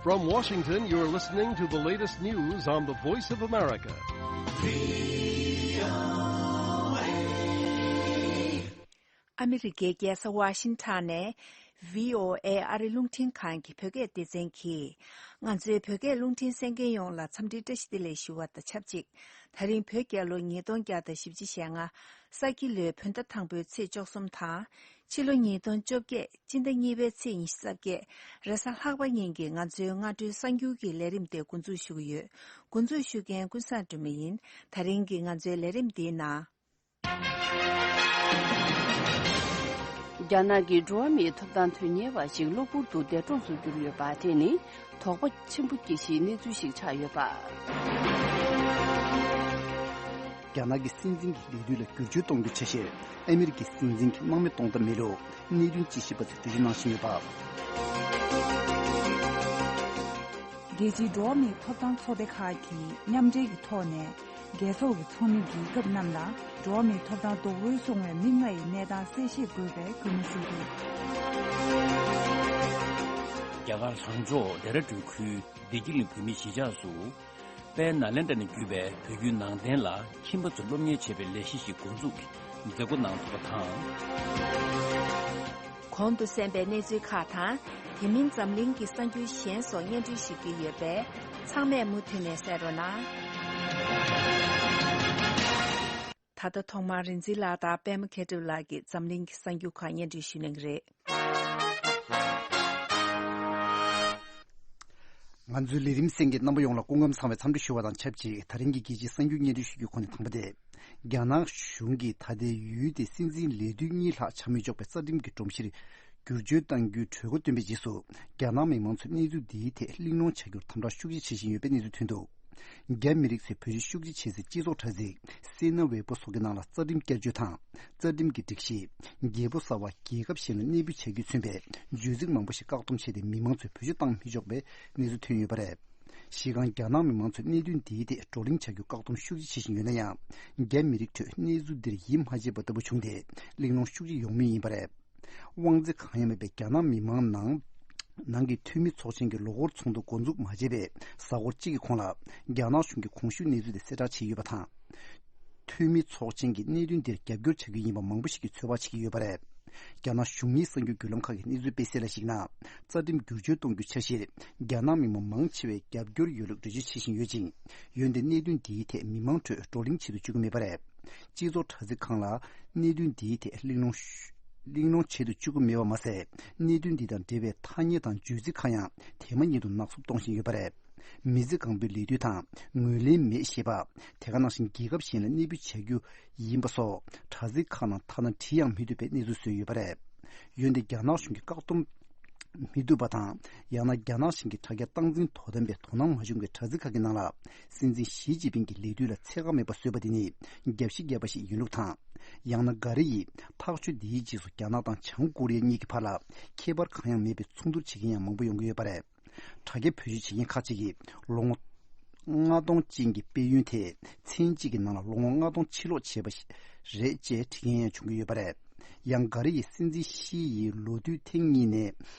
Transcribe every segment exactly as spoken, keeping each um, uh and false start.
From Washington, you're listening to the latest news on the Voice of America. ཨ་མི་རི་ཀའི་རྒྱལ་ས་ཝ་ཤིང་ཊོན་ནས་བྷི་ཨོ་ཨེ་ཨ་རི་རླུང་འཕྲིན་ཁང་གི་བོད་སྐད་སྡེ་ཚན་གྱིས། ང་ཚོའི་བོད་སྐད་རླུང་འཕྲིན་གསན་མཁན་ཡོངས་ལ་འཚམས་འདྲིའི་བཀྲ་ཤིས་བདེ་ལེགས་ཞུ་བ་དང་ཆབས་ཅིག་ད་རིང་བོད་རྒྱལ་ལོ་ཉིས་སྟོང་བརྒྱ་དང་བཞི་བཅུ་ཞེ་ལྔ། ས་ཁྱི་ལོའི་བོད་ཟླ་དང་པོའི་ཚེས་བཅུ་གསུམ་དང་། ཕྱི་ལོ་ཉིས་སྟོང་བཅོ་བརྒྱད། སྤྱི་ཟླ་གཉིས་པའི་ཚེས་ཉི་ཤུ་རྩ་བརྒྱད། རེས་གཟའ་ལྷག་པ་ཉིན་གྱི་ང་ཚོའི་སྔ་དྲོའི་གསར་འགྱུར་གྱི་ལས་རིམ་དེ་འགོ་འཛུགས་ཞུ་གི་ཡོད། འགོ་འཛུགས་ཞུ་མཁན་ཀུན་བཟང་སྒྲོལ་མ་ཡིན། ད་རིང་གི་ང་ཚོའི་ལས་རིམ་འདིའི་ནང་། རྒྱ་ནག་གི་འགྲོ་བ་མིའི་ཐོབ་ཐང་དོན་གཉེར་བ་ཞིག་གློ་བུར་དུ་འདས་གྲོངས་སུ་གྱུར་ཡོད་པ་དེ་ནི་དོགས་པ་ཆེན་པོ་སྐྱེ་གཞིའི་གནས་ཚུལ་ཞིག་ཆགས་ཡོད་པ། རྒྱ་ནག་གི་སྲིད་འཛིན་གྱི་ལས་དུས་ལ་བསྒྱུར་བཅོས་གཏོང་རྒྱུའི་ཆ་ཤས་ཨ་མི་རི་ཀའི་སྲིད་འཛིན་གྱིས་སྣང་མེད་གཏོང་ཐབས་མེད་ལུགས་གནད་དོན་དཔྱད་ཞིབ་པ་ཚོས་འགྲེལ་བརྗོད་གནང་བཞིན་ཡོད་པ། རྒྱལ་སྤྱིའི་འགྲོ་བ་མིའི་ཐོབ་ཐང་ཚོགས་སྡེ་ཁག་གིས་མཉམ་འབྲེལ་གྱི་ཐོག་ནས། རྒྱལ་ཚོགས་ཀྱི་ཚོགས་མི་རྒྱལ་ཁབ་རྣམས་ལ་འགྲོ་བ་མིའི་ཐོབ་ཐང་རྡོག་རོལ་སོང་བའི་མི་ལྔ་ཡི་གནས་སྟངས་གསལ་བཤད་དགོས་པའི་བཀའ་མོལ་ཞུས་འདུག། རྒྱ་གར་ལྷ་ལྡན་ལྡེ་ར་ལྡུན་ཁུལ་བདེ་སྐྱིད་གླིང་བོད་མིའི་གཞིས་ཆགས་སུ། དཔལ་ནཱ་ལེནྡྲ་ནས་བརྒྱུད་པའི་བོད་བརྒྱུད་ནང་བསྟན་ལ་ཁྱིམ་པ་ཚོས་སློབ་གཉེར་བྱེད་པའི་ལས་གཞི་ཞིག་འགོ་འཛུགས་ཀྱི་མཛད་སྒོ་གནང་ཐུབ་པ་དང་། གོང་དུ་གསན་པའི་གནས་ཚུལ་ཁག་དང་། དེ་མིན་འཛམ་གླིང་གི་གསར་འགྱུར་གཞན་སོགས་སྙན་སྒྲོན་ཞུ་རྒྱུ་ཡོད་པས། ཚང་མས་མུ་མཐུད་ནས་གསན་རོགས་གནང་། ད་ལྟ་ཐོག་མར་རིག་འཛིན་ལགས་དང་པད་མ་མཁས་གྲུབ་ལགས་ཀྱིས་འཛམ་གླིང་གི་གསར་འགྱུར་ཁག་སྙན་སྒྲོན་ཞུ་གནང་གི་རེད། ང་ཚོའི་ལས་རིམ་གསན་མཁན་རྣམ་པ་ཡོངས་ལ་སྐུ་ཁམས་བཟང་བའི་འཚམས་འདྲི་ཞུ་བ་དང་ཆབས་ཅིག་ད་རིང་གི་རྒྱལ་སྤྱིའི་གསར་འགྱུར་སྙན་སྒྲོན་ཞུ་རྒྱུའི་ཁོངས་ནས་དང་པོ་དེ། རྒྱ་ནག་གཞུང་གིས་ད་ལྟའི་ཡུལ་དེའི་སྲིད་འཛིན་ལས་དུས་གཉིས་ལྷག་ཆ་མི་འཇོག་པའི་རྩ་ཁྲིམས་ཀྱི་སྒྲོམ་གཞིར་བསྒྱུར་བཅོས་གཏང་རྒྱུའི་གྲོས་འགོ་བཏོན་པའི་རྗེས་སུ། རྒྱ་ནག་མི་མང་ཚོས་གནས་ཚུལ་འདིའི་ཐད་གླེང་སློང་བྱ་རྒྱུར་དམ་དྲག་ཤུགས་ཆེ་བྱེད་བཞིན་ཡོད་པའི་གནས་ཚུལ་ཐོན་འདུག། རྒྱ་མི་རིགས་ཚོས་བེད་སྤྱོད་ཤུགས་ཆེ་བྱེད་སའི་སྤྱི་ཚོགས་དྲ་ཚིགས་སི་ན་ཝེ་པོ་སོགས་ཀྱི་ནང་ལ་རྩ་ཁྲིམས་བསྐྱར་བཅོས་དང་། རྩ་ཁྲིམས་ཀྱི་སྒྲིག་གཞི། རྒྱལ་པོ་གསར་པ་རྒྱལ་ཁབ་གཞན་ལ་གནས་སྤོས་བྱ་རྒྱུས་མཚོན་པའི་བརྗོད་ཚིག་མང་པོ་ཞིག་བཀག་སྡོམ་བྱས་ཏེ། མི་མང་ཚོས་བེད་སྤྱོད་བཏང་མི་ཆོག་པའི་གནས་ཚུལ་ཐོན་ཡོད་པ་རེད། གཞི་རྐང་རྒྱ་ནག་མི་མང་ཚོས་གནད་དོན་འདིའི་ཐད་བགྲོ་གླེང་བྱ་རྒྱུ་བཀག་སྡོམ་ཤུགས་ཆེ་བྱེད་བཞིན་ཡོད་ན་ཡང་། རྒྱ་མི་རིགས་ཁྲོད་གནས་ཚུལ་འདིར་ཡིད་མ་ཆེས་པ་ལྟ་བུ་བྱུང་སྟེ། གླེང་སློང་ཤུགས་ཆེ་ཡོང་མུས་ཡིན་པ་རེད། དབང་ཚད་གང་ཡང་མེད་པའི་རྒྱ་ནག་མི་མང་ནང་། ནང་གི་འཐུས་མི་ཚོགས་ཆེན་གྱི་ལོ་འཁོར་ཚོགས་འདུ་འགོ་འཛུགས་མ་བྱས་པའི་གཟའ་འཁོར་གཅིག་གི་གོང་ལ། རྒྱ་ནག་གཞུང་གིས་གོང་ཞུས་གནས་ཚུལ་དེ་གསལ་བསྒྲགས་བྱས་ཡོད་པ་དང་། འཐུས་མི་ཚོགས་ཆེན་གྱིས་གནད་དོན་འདིར་རྒྱབ་སྐྱོར་བྱ་རྒྱུ་ཡིན་པ་མང་པོ་ཞིག་གིས་ཚོད་དཔག་བྱེད་ཀྱི་ཡོད་པ་རེད། རྒྱ་ནག་གཞུང་གཉེར་གསར་འགྱུར་བརྒྱུད་ལམ་ཁག་གིས་གནས་ཚུལ་སྤེལ་གསལ་ལ་གཞིགས་ན། རྩ་ཁྲིམས་བསྒྱུར་བཅོས་གཏོང་རྒྱུའི་འཆར་གཞིར་རྒྱ་ནག་མི་མང་མང་ཆེ་བས་རྒྱབ་སྐྱོར་ཡོད་ལུགས་འགྲེལ་བརྗོད་བྱེད་བཞིན་ཡོད་ཅིང་། འོན་ཏེ་གནད་དོན་འདིའི་ཐད་མི་མང་ཁྲོད་བགྲོ་གླེང་བྱེད་དུ་བཅུག་གི་མེད་པ་རེད། སྤྱི་ཚོགས་དྲ་ཚིགས་ཁག་ལ་གནད་དོན་འདིའི་ཐད་གླེང་སློང་། གླེང་སློང་བྱེད་དུ་བཅུག་གི་མེད་པ་མ་ཟད། གནད་དོན་འདི་དང་འབྲེལ་བའི་ཐ་སྙད་དང་བརྗོད་ཚིག་ཁག་ཡང་དེ་མ་ཉིད་དུ་ནག་བསུབ་གཏོང་བཞིན་ཡོད་པ་རེད། མི་ཚེ་གང་པོའི་ལས་དུས་དང་ངོས་ལེན་མེད་ཞེས་པ། དེ་ག་ནང་བཞིན་རྒྱལ་ཁབ་གཞན་ལ་གནས་སྤོས་བྱ་རྒྱུ་ཡིན་པ་སོགས་དྲ་ཚིགས་ཁག་ནང་ཐ་ན་བྲིས་ཡང་མི་ཐུབ་པའི་གནས་ཚུལ་བཟོས་ཡོད་པ་རེད། འོན་ཏེ་རྒྱ་ནག་གཞུང་གིས་བཀག་སྡོམ་མི་ཐུབ་པ་དང་། ཡང་ན་རྒྱ་ནག་གཞུང་གིས་དྲ་རྒྱ་སྟངས་འཛིན་དོ་དམ་པའི་དོ་སྣང་མ་བྱུང་བའི་དྲ་ཚིགས་ཁག་གི་ནང་ལ། སྲིད་འཛིན་ཞི་ཅིན་ཕིང་གི་ལས་དུས་ལ་ཚད་བཀག་མེད་པ་བཟོས་པ་དེ་ནི་རྒྱབ་བཤིག་བརྒྱབ་པ་ཞིག་ཡིན་ལུགས་དང་། ཡང་ན་འགའ་རེ་ཡིས་ཐག་གཅོད་འདིའི་རྗེས་སུ་རྒྱ་ནག་དང་བྱང་ཀོ་རི་ཡ་གཉིས་ཀྱི་བར་ལ་ཁྱད་པར་གང་ཡང་མེད་པའི་མཚུངས་བསྡུར་བྱེད་མཁན་ཡང་མང་པོ་ཡོང་གི་ཡོད་པ་རེད། དྲ་རྒྱ་བེད་སྤྱོད་བྱེད་མཁན་ཁག་ཅིག་གིས་ལོ་ངོ་ལྔ་སྟོང་ཅན་གྱི་དཔལ་ཡོན་དེ་མཚན་གཅིག་གི་ནང་ལ་ལོ་ངོ་ལྔ་སྟོང་ཕྱིར་ལོག་བྱས་པ་ཞིག་རེད་ཅེས་བྲིས་མཁན་ཡང་བྱུང་གི་ཡོད་པ་རེད། ཡང་འགའ་རེ་ཡིས་སྲིད་འཛིན་ཞི་ཡི་ལོ་དུས་ཐེངས་གཉིས་ནས་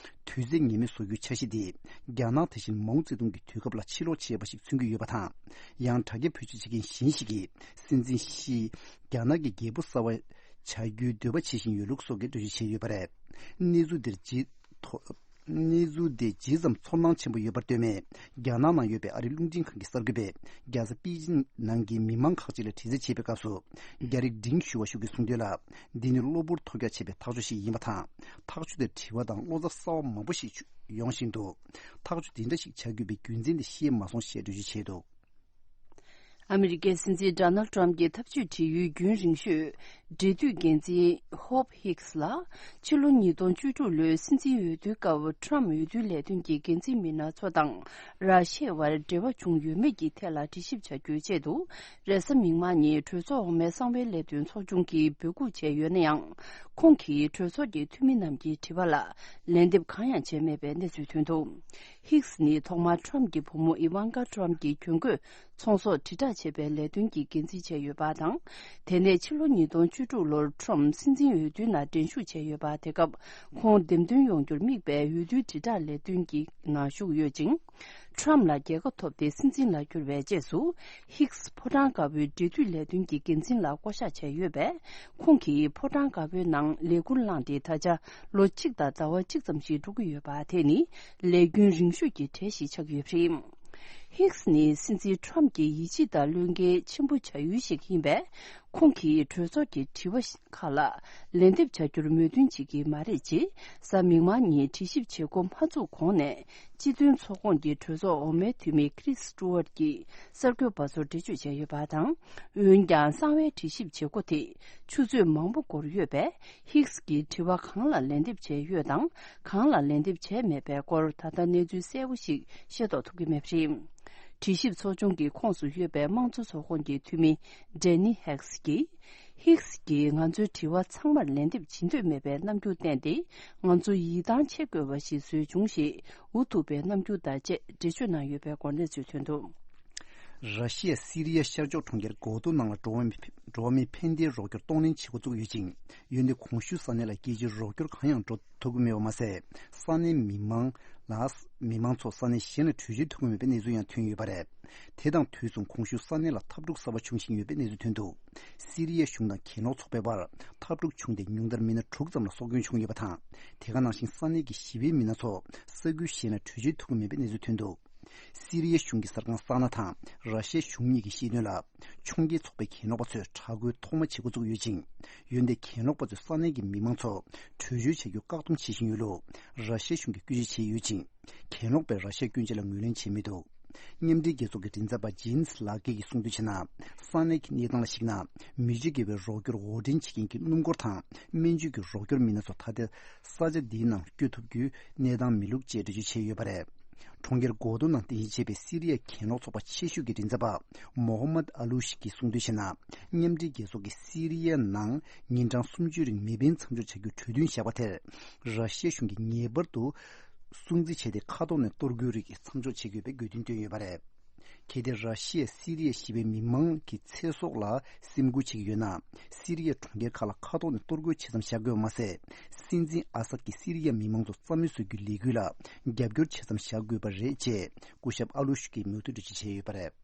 དུས་ཚོད་ངེས་མེད་བཟོ་རྒྱུའི་འཆར་གཞི་དེ་རྒྱ་ནག་དེ་བཞིན་མའོ་ཙེ་ཏུང་གི་དུས་སྐབས་ལ་ཕྱིར་ལོག་བྱས་པ་ཞིག་མཚོན་གྱི་ཡོད་པ་དང་། ཡང་དྲ་རྒྱ་བེད་སྤྱོད་བྱེད་མཁན་གཞན་ཞིག་གིས་སྲིད་འཛིན་ཞི་རྒྱ་ནག་གི་རྒྱལ་པོ་གསར་པ་བྱ་རྒྱུའི་འདོད་པ་བྱེད་བཞིན་ཡོད་ལུགས་སོགས་ཀྱི་འགྲེལ་བརྗོད་བྱས་ཡོད་པ་རེད། གནས་ཚུལ་འདིར་ཇི་ཐོ། གནས་ཚུལ་དེ་ཇི་ཙམ་ཚོར་སྣང་ཆེན་པོ་ཡོད་པར་ལྟོས་མེད། རྒྱ་ནག་ནང་ཡོད་པའི་ཨ་རིའི་རླུང་འཕྲིན་ཁང་གི་གསར་འགོད་པས་རྒྱལ་ས་པེ་ཅིན་ནང་གི་མི་མང་ཁག་ཅིག་ལ་དྲི་རྩད་བྱས་པའི་སྐབས་སུ། རྒྱ་རིགས་ཌིང་ཞུ་བ་ཞིག་གིས་གསུངས་དོན་ལ། འདི་ནི་གློ་བུར་ཐོལ་རྒྱག་བྱས་པའི་ཐག་གཅོད་ཞིག་ཡིན་པ་དང་། ཐག་གཅོད་དེར་དྲི་བ་དང་བློ་འཚབ་གསར་པ་མང་པོ་ཞིག་ཡོང་བཞིན་འདུག། ཐག་གཅོད་འདི་འདྲ་ཞིག་བྱ་དགོས་པའི་རྒྱུ་མཚན་དེ་ཤེས་མ་སོང་ཞེས་འགྲེལ་བརྗོད་བྱས་འདུག། ཨ་མི་རི་ཀའི་སྲིད་འཛིན་ཌོ་ནལ་ཊམ་གྱི་ཐབས་ཇུས་བྲིས་ཡུལ་རྒྱུན་རིང་ཤོས་འབྲེལ་མཐུད་འགན་འཛིན་ཧོབ་ཧིག་སི་ལ། ཕྱི་ལོ་ཉིས་སྟོང་བཅུ་དྲུག་ལོའི་སྲིད་འཛིན་འོས་བསྡུའི་སྐབས་ཊམ་འོས་བསྡུ་ལས་དོན་གྱི་འགན་འཛིན་མི་སྣ་ཚོ་དང་ར་ཤི་ཡའི་བར་འབྲེལ་བ་བྱུང་ཡོད་མེད་ཀྱི་ཐད་ལ་དྲི་ཞིབ་བྱ་རྒྱུའི་ཆེད་དུ། རེས་གཟའ་མིག་དམར་ཉིན་གྲོས་ཚོགས་འོག་མའི་གསང་བའི་ལས་དོན་ཚོགས་ཆུང་གིས་འབོད་འགུག་བྱས་ཡོད་ན་ཡང་། ཁོང་གིས་གྲོས་ཚོགས་ཀྱི་འཐུས་མི་རྣམས་ཀྱི་དྲི་བ་ལ་ལན་འདེབས་གང་ཡང་བྱས་མེད་པའི་གནས་ཚུལ་ཐོན་འདུག། ཧིག་སི་ནི་ཐོག་མར་ཊམ་གྱི་བུ་མོ་ཨི་ཝན་ཀ་ཊམ་གྱི་གྱོན་གོས། ཚོང་ཟོག་དྲིལ་བསྒྲགས་བྱེད་པའི་ལས་དོན་གྱི་འགན་འཛིན་བྱས་ཡོད་པ་དང་། དེ་ནས་ཕྱི་ལོ་ཉིས་སྟོང་བཅུ་དྲུག་ལོར་ཁྲོམ་སྲིད་འཛིན་འོས་བསྡུའི་ནང་འགྲན་ཞུགས་བྱས་ཡོད་པ། དེ་སྐབས་ཁོང་འདེམས་ཐོན་ཡོང་རྒྱུར་དམིགས་པའི་འོས་བསྡུའི་དྲིལ་བསྒྲགས་ལས་དོན་གྱི་ནང་ཞུགས་ཡོད་ཅིང་། ཁྲོམ་ལ་རྒྱལ་ཁ་ཐོབ་སྟེ་སྲིད་འཛིན་ལ་གྱུར་བའི་རྗེས་སུ། ཧིགས་ཕོ་བྲང་དཀར་པོའི་འབྲེལ་མཐུད་ལས་དོན་གྱི་འགན་འཛིན་ལ་བསྐོ་གཞག་བྱས་ཡོད་པས། ཁོང་གིས་ཕོ་བྲང་དཀར་པོའི་ནང་ལས་འཁུར་བླངས་ཏེ་ད་ཆ་ལོ་གཅིག་དང་ཟླ་བ་གཅིག་ཙམ་ཞིག་འགྲོ་གི་ཡོད་པ། དེ་ནི་ལས་རྒྱུན་རིང་ཤོས་ཀྱི་གྲས་ཤིག་ཆགས་ཡོད་པ་རེད། ཧིགས་ནི་སྲིད་འཛིན་ཁྲོམ་གྱི་ཡིད་ཆེས་དང་བློས་འགེལ་ཆེན་པོ་བྱ་ཡུལ་ཞིག་ཡིན་པས། ཁོང་གིས་གྲོས་ཚོགས་ཀྱི་དྲི་བ་ཁག་ལ་ལན་འདེབས་བྱ་རྒྱུར་མོས་མཐུན་བྱེད་ཀྱི་མ་རེད་ཅེས། གཟའ་མིག་དམར་ཉིན་དྲི་ཞིབ་བྱེད་འགོ་མ་བཙུགས་གོང་ནས། སྤྱི་མཐུན་ཚོགས་ཁོངས་ཀྱི་གྲོས་ཚོགས་འོག་མའི་འཐུས་མི་ཁྲིས་སི་ཊུ་ཨར་ཊི་གྱིས་གསར་འགོད་པ་ཚོར་འགྲེལ་བརྗོད་བྱས་ཡོད་པ་དང་། འོན་ཀྱང་གསང་བའི་དྲི་ཞིབ་བྱེད་སྒོ་དེ་ཆུ་ཚོད་མང་པོ་འགོར་ཡོད་པས། ཧིགས་ཀྱིས་དྲི་བ་གང་ལ་ལན་འདེབས་བྱས་ཡོད་དང་། གང་ལ་ལན་འདེབས་བྱས་མེད་པའི་སྐོར་ད་ལྟ་གནས་ཚུལ་གསལ་པོ་ཞིག་ཤེས་རྟོགས་ཐུབ་ཀྱི་མེད་པ་རེད། དྲི་ཞིབ་ཚོགས་ཆུང་གི་ཁོངས་སུ་ཡོད་པའི་དམངས་གཙོ་ཚོགས་ཁོངས་ཀྱི་འཐུས་མི་ཌེ་ནི་ཧེགས་ཀྱིས། ཧིགས་ཀྱིས་ང་ཚོའི་དྲི་བ་ཚང་མར་ལན་འདེབས་བྱེད་འདོད་མེད་པའི་རྣམ་འགྱུར་བསྟན་ཏེ། ང་ཚོ་ཡིད་ཐང་ཆད་དགོས་པ་ཞིག་བཟོས་བྱུང་ཞེས། འུ་ཐུག་པའི་རྣམ་འགྱུར་དང་བཅས་འགྲེལ་བརྗོད་གནང་ཡོད་པའི་སྐོར་གནས་ཚུལ་ཐོན་འདུག། ར་ཤི་ཡས་སི་རི་ཡ་ཤར་ཕྱོགས་གྲོང་ཁྱེར་གོ་ཏུ་ནང་ལ་འགྲོ་བ་མི་འགྲོ་བ་མིའི་ཕན་བདེའི་རོགས་སྐྱོར་གཏོང་ལེན་བྱེད་འགོ་བཙུགས་ཡོད་ཅིང་། འོན་ཏེ་གོང་ཞུས་ས་གནས་ལ་རྒྱལ་སྤྱིའི་རོགས་སྐྱོར་གང་ཡང་འགྲོ་ཐུབ་ཀྱི་མེད་པ་མ་ཟད། ས་གནས་མི་མང་ལ་མི་མང་ཚོ་ས་གནས་གཞན་ལ་བྲོས་བྱོལ་ཐུབ་ཀྱི་མེད་པའི་གནས་ཚུལ་ཡང་ཐོན་ཡོད་པ་རེད། དེ་དང་དུས་མཚུངས་གོང་ཞུས་ས་གནས་ལ་འཐབ་འཁྲུག་གསར་པ་བྱུང་བཞིན་ཡོད་པའི་གནས་ཚུལ་ཐོན་འདུག། སི་རི་ཡའི་གཞུང་དང་གྱེན་ལོག་ཚོགས་པའི་བར་འཐབ་འཁྲུག་བྱུང་སྟེ་ཉུང་མཐར་མི་སྣ་དྲུག་ཙམ་ལ་སྲོག་སྐྱོན་བྱུང་ཡོད་པ་དང་། དེ་ག་ནང་བཞིན་ས་གནས་ཀྱི་ཞི་བའི་མི་སྣ་ཚོ་ས་ཁུལ་གཞན་ལ་བྲོས་བྱོལ་ཐུབ་ཀྱི་མེད་པའི་གནས་ཚུལ་ཐོན་འདུག། སི་རི་ཡའི་གཞུང་གི་གསར་ཁང་ས་ན་དང་ར་ཤི་ཡའི་གཞུང་གཉིས་ཀྱིས་བཤད་དོན་ལ། ཕྱོགས་འགལ་ཚོགས་པའི་གྱེན་ལོག་པ་ཚོས་དྲག་རྒོལ་ཐོག་མ་བྱེད་འགོ་བཙུགས་ཡོད་ཅིང་། འོན་ཏེ་གྱེན་ལོག་པ་ཚོས་ས་གནས་ཀྱི་མི་མང་ཚོ་བྲོས་བྱོལ་བྱ་རྒྱུ་བཀག་སྡོམ་བྱེད་བཞིན་ཡོད་ལུགས་ར་ཤི་ཡའི་གཞུང་གིས་སྐྱོན་བརྗོད་བྱས་ཡོད་ཅིང་། གྱེན་ལོག་པས་ར་ཤི་ཡའི་སྐྱོན་བརྗོད་ལ་ངོས་ལེན་བྱས་མི་འདུག། མཉམ་འབྲེལ་རྒྱལ་ཚོགས་ཀྱི་མགྲིན་ཚབ་པ་ཇིན་སི་ལག་ཀི་གིས་གསུངས་དོན་བྱས་ན། ས་གནས་ཀྱི་གནས་སྟངས་ལ་གཞིགས་ན། མི་སྤྱོད་དགེ་བའི་རོགས་སྐྱོར་དབོར་འདྲེན་བྱེད་མཁན་གྱི་སྣུམ་འཁོར་དང་སྨན་བཅོས་ཀྱི་རོགས་སྐྱོར་མི་སྣ་ཚོ་ད་ལྟ་ས་ཆ་འདིའི་ནང་བསྐྱོད་ཐུབ་རྒྱུའི་གནས་སྟངས་མི་འདུག་ཅེས་འགྲེལ་བརྗོད་བྱས་ཡོད་པ་རེད། གྲོང་ཁྱེར་གོ་ཏུ་ནང་རྟེན་གཞི་བྱས་པའི་སི་རི་ཡའི་གྱེན་ལོག་ཚོགས་པ་ཆེ་ཤོས་ཀྱི་མགྲིན་ཚབ་པ་མོ་ཧ་མད་ཨ་ལུ་ཤི་གིས་གསུངས་དོན་བྱས་ན། མཉམ་འབྲེལ་རྒྱལ་ཚོགས་ཀྱིས་སི་རི་ཡའི་ནང་ཉིན་གྲངས་སུམ་ཅུའི་རིང་མེ་འཕེན་མཚམས་འཇོག་བྱ་རྒྱུའི་གྲོས་མཐུན་བཞག་པ་དེར། ར་ཤི་ཡ་གཞུང་གིས་ངེས་པར་དུ་སྲུང་བརྩི་བྱས་ཏེ། མཁའ་ཐོག་ནས་གཏོར་རྒོལ་རིགས་མཚམས་འཇོག་བྱེད་དགོས་པའི་དགོས་འདུན་བཏོན་ཡོད་པ་རེད། གལ་ཏེ་ར་ཤི་ཡས་སི་རི་ཡའི་ཞི་བའི་མི་མང་གི་ཚེ་སྲོག་ལ་སེམས་ཁུར་བྱེད་ཀྱི་ཡོད་ན། སི་རི་ཡའི་གྲོང་ཁྱེར་ཁག་ལ་མཁའ་ཐོག་ནས་གཏོར་རྒོལ་བྱེད་མཚམས་བཞག་དགོས་པ་མ་ཟད། སྲིད་འཛིན་ཨ་སད་ཀྱིས་སི་རི་ཡའི་མི་མང་ཚོ་རྩ་མེད་བཟོ་རྒྱུའི་ལས་འགུལ་ལ་རྒྱབ་སྐྱོར་བྱེད་མཚམས་བཞག་དགོས་པ་རེད་ཅེས་སྐུ་ཞབས་ཨ་ལུ་ཤུ་གིས་མུ་མཐུད་འགྲེལ་བརྗོད་བྱས་ཡོད་པ་རེད།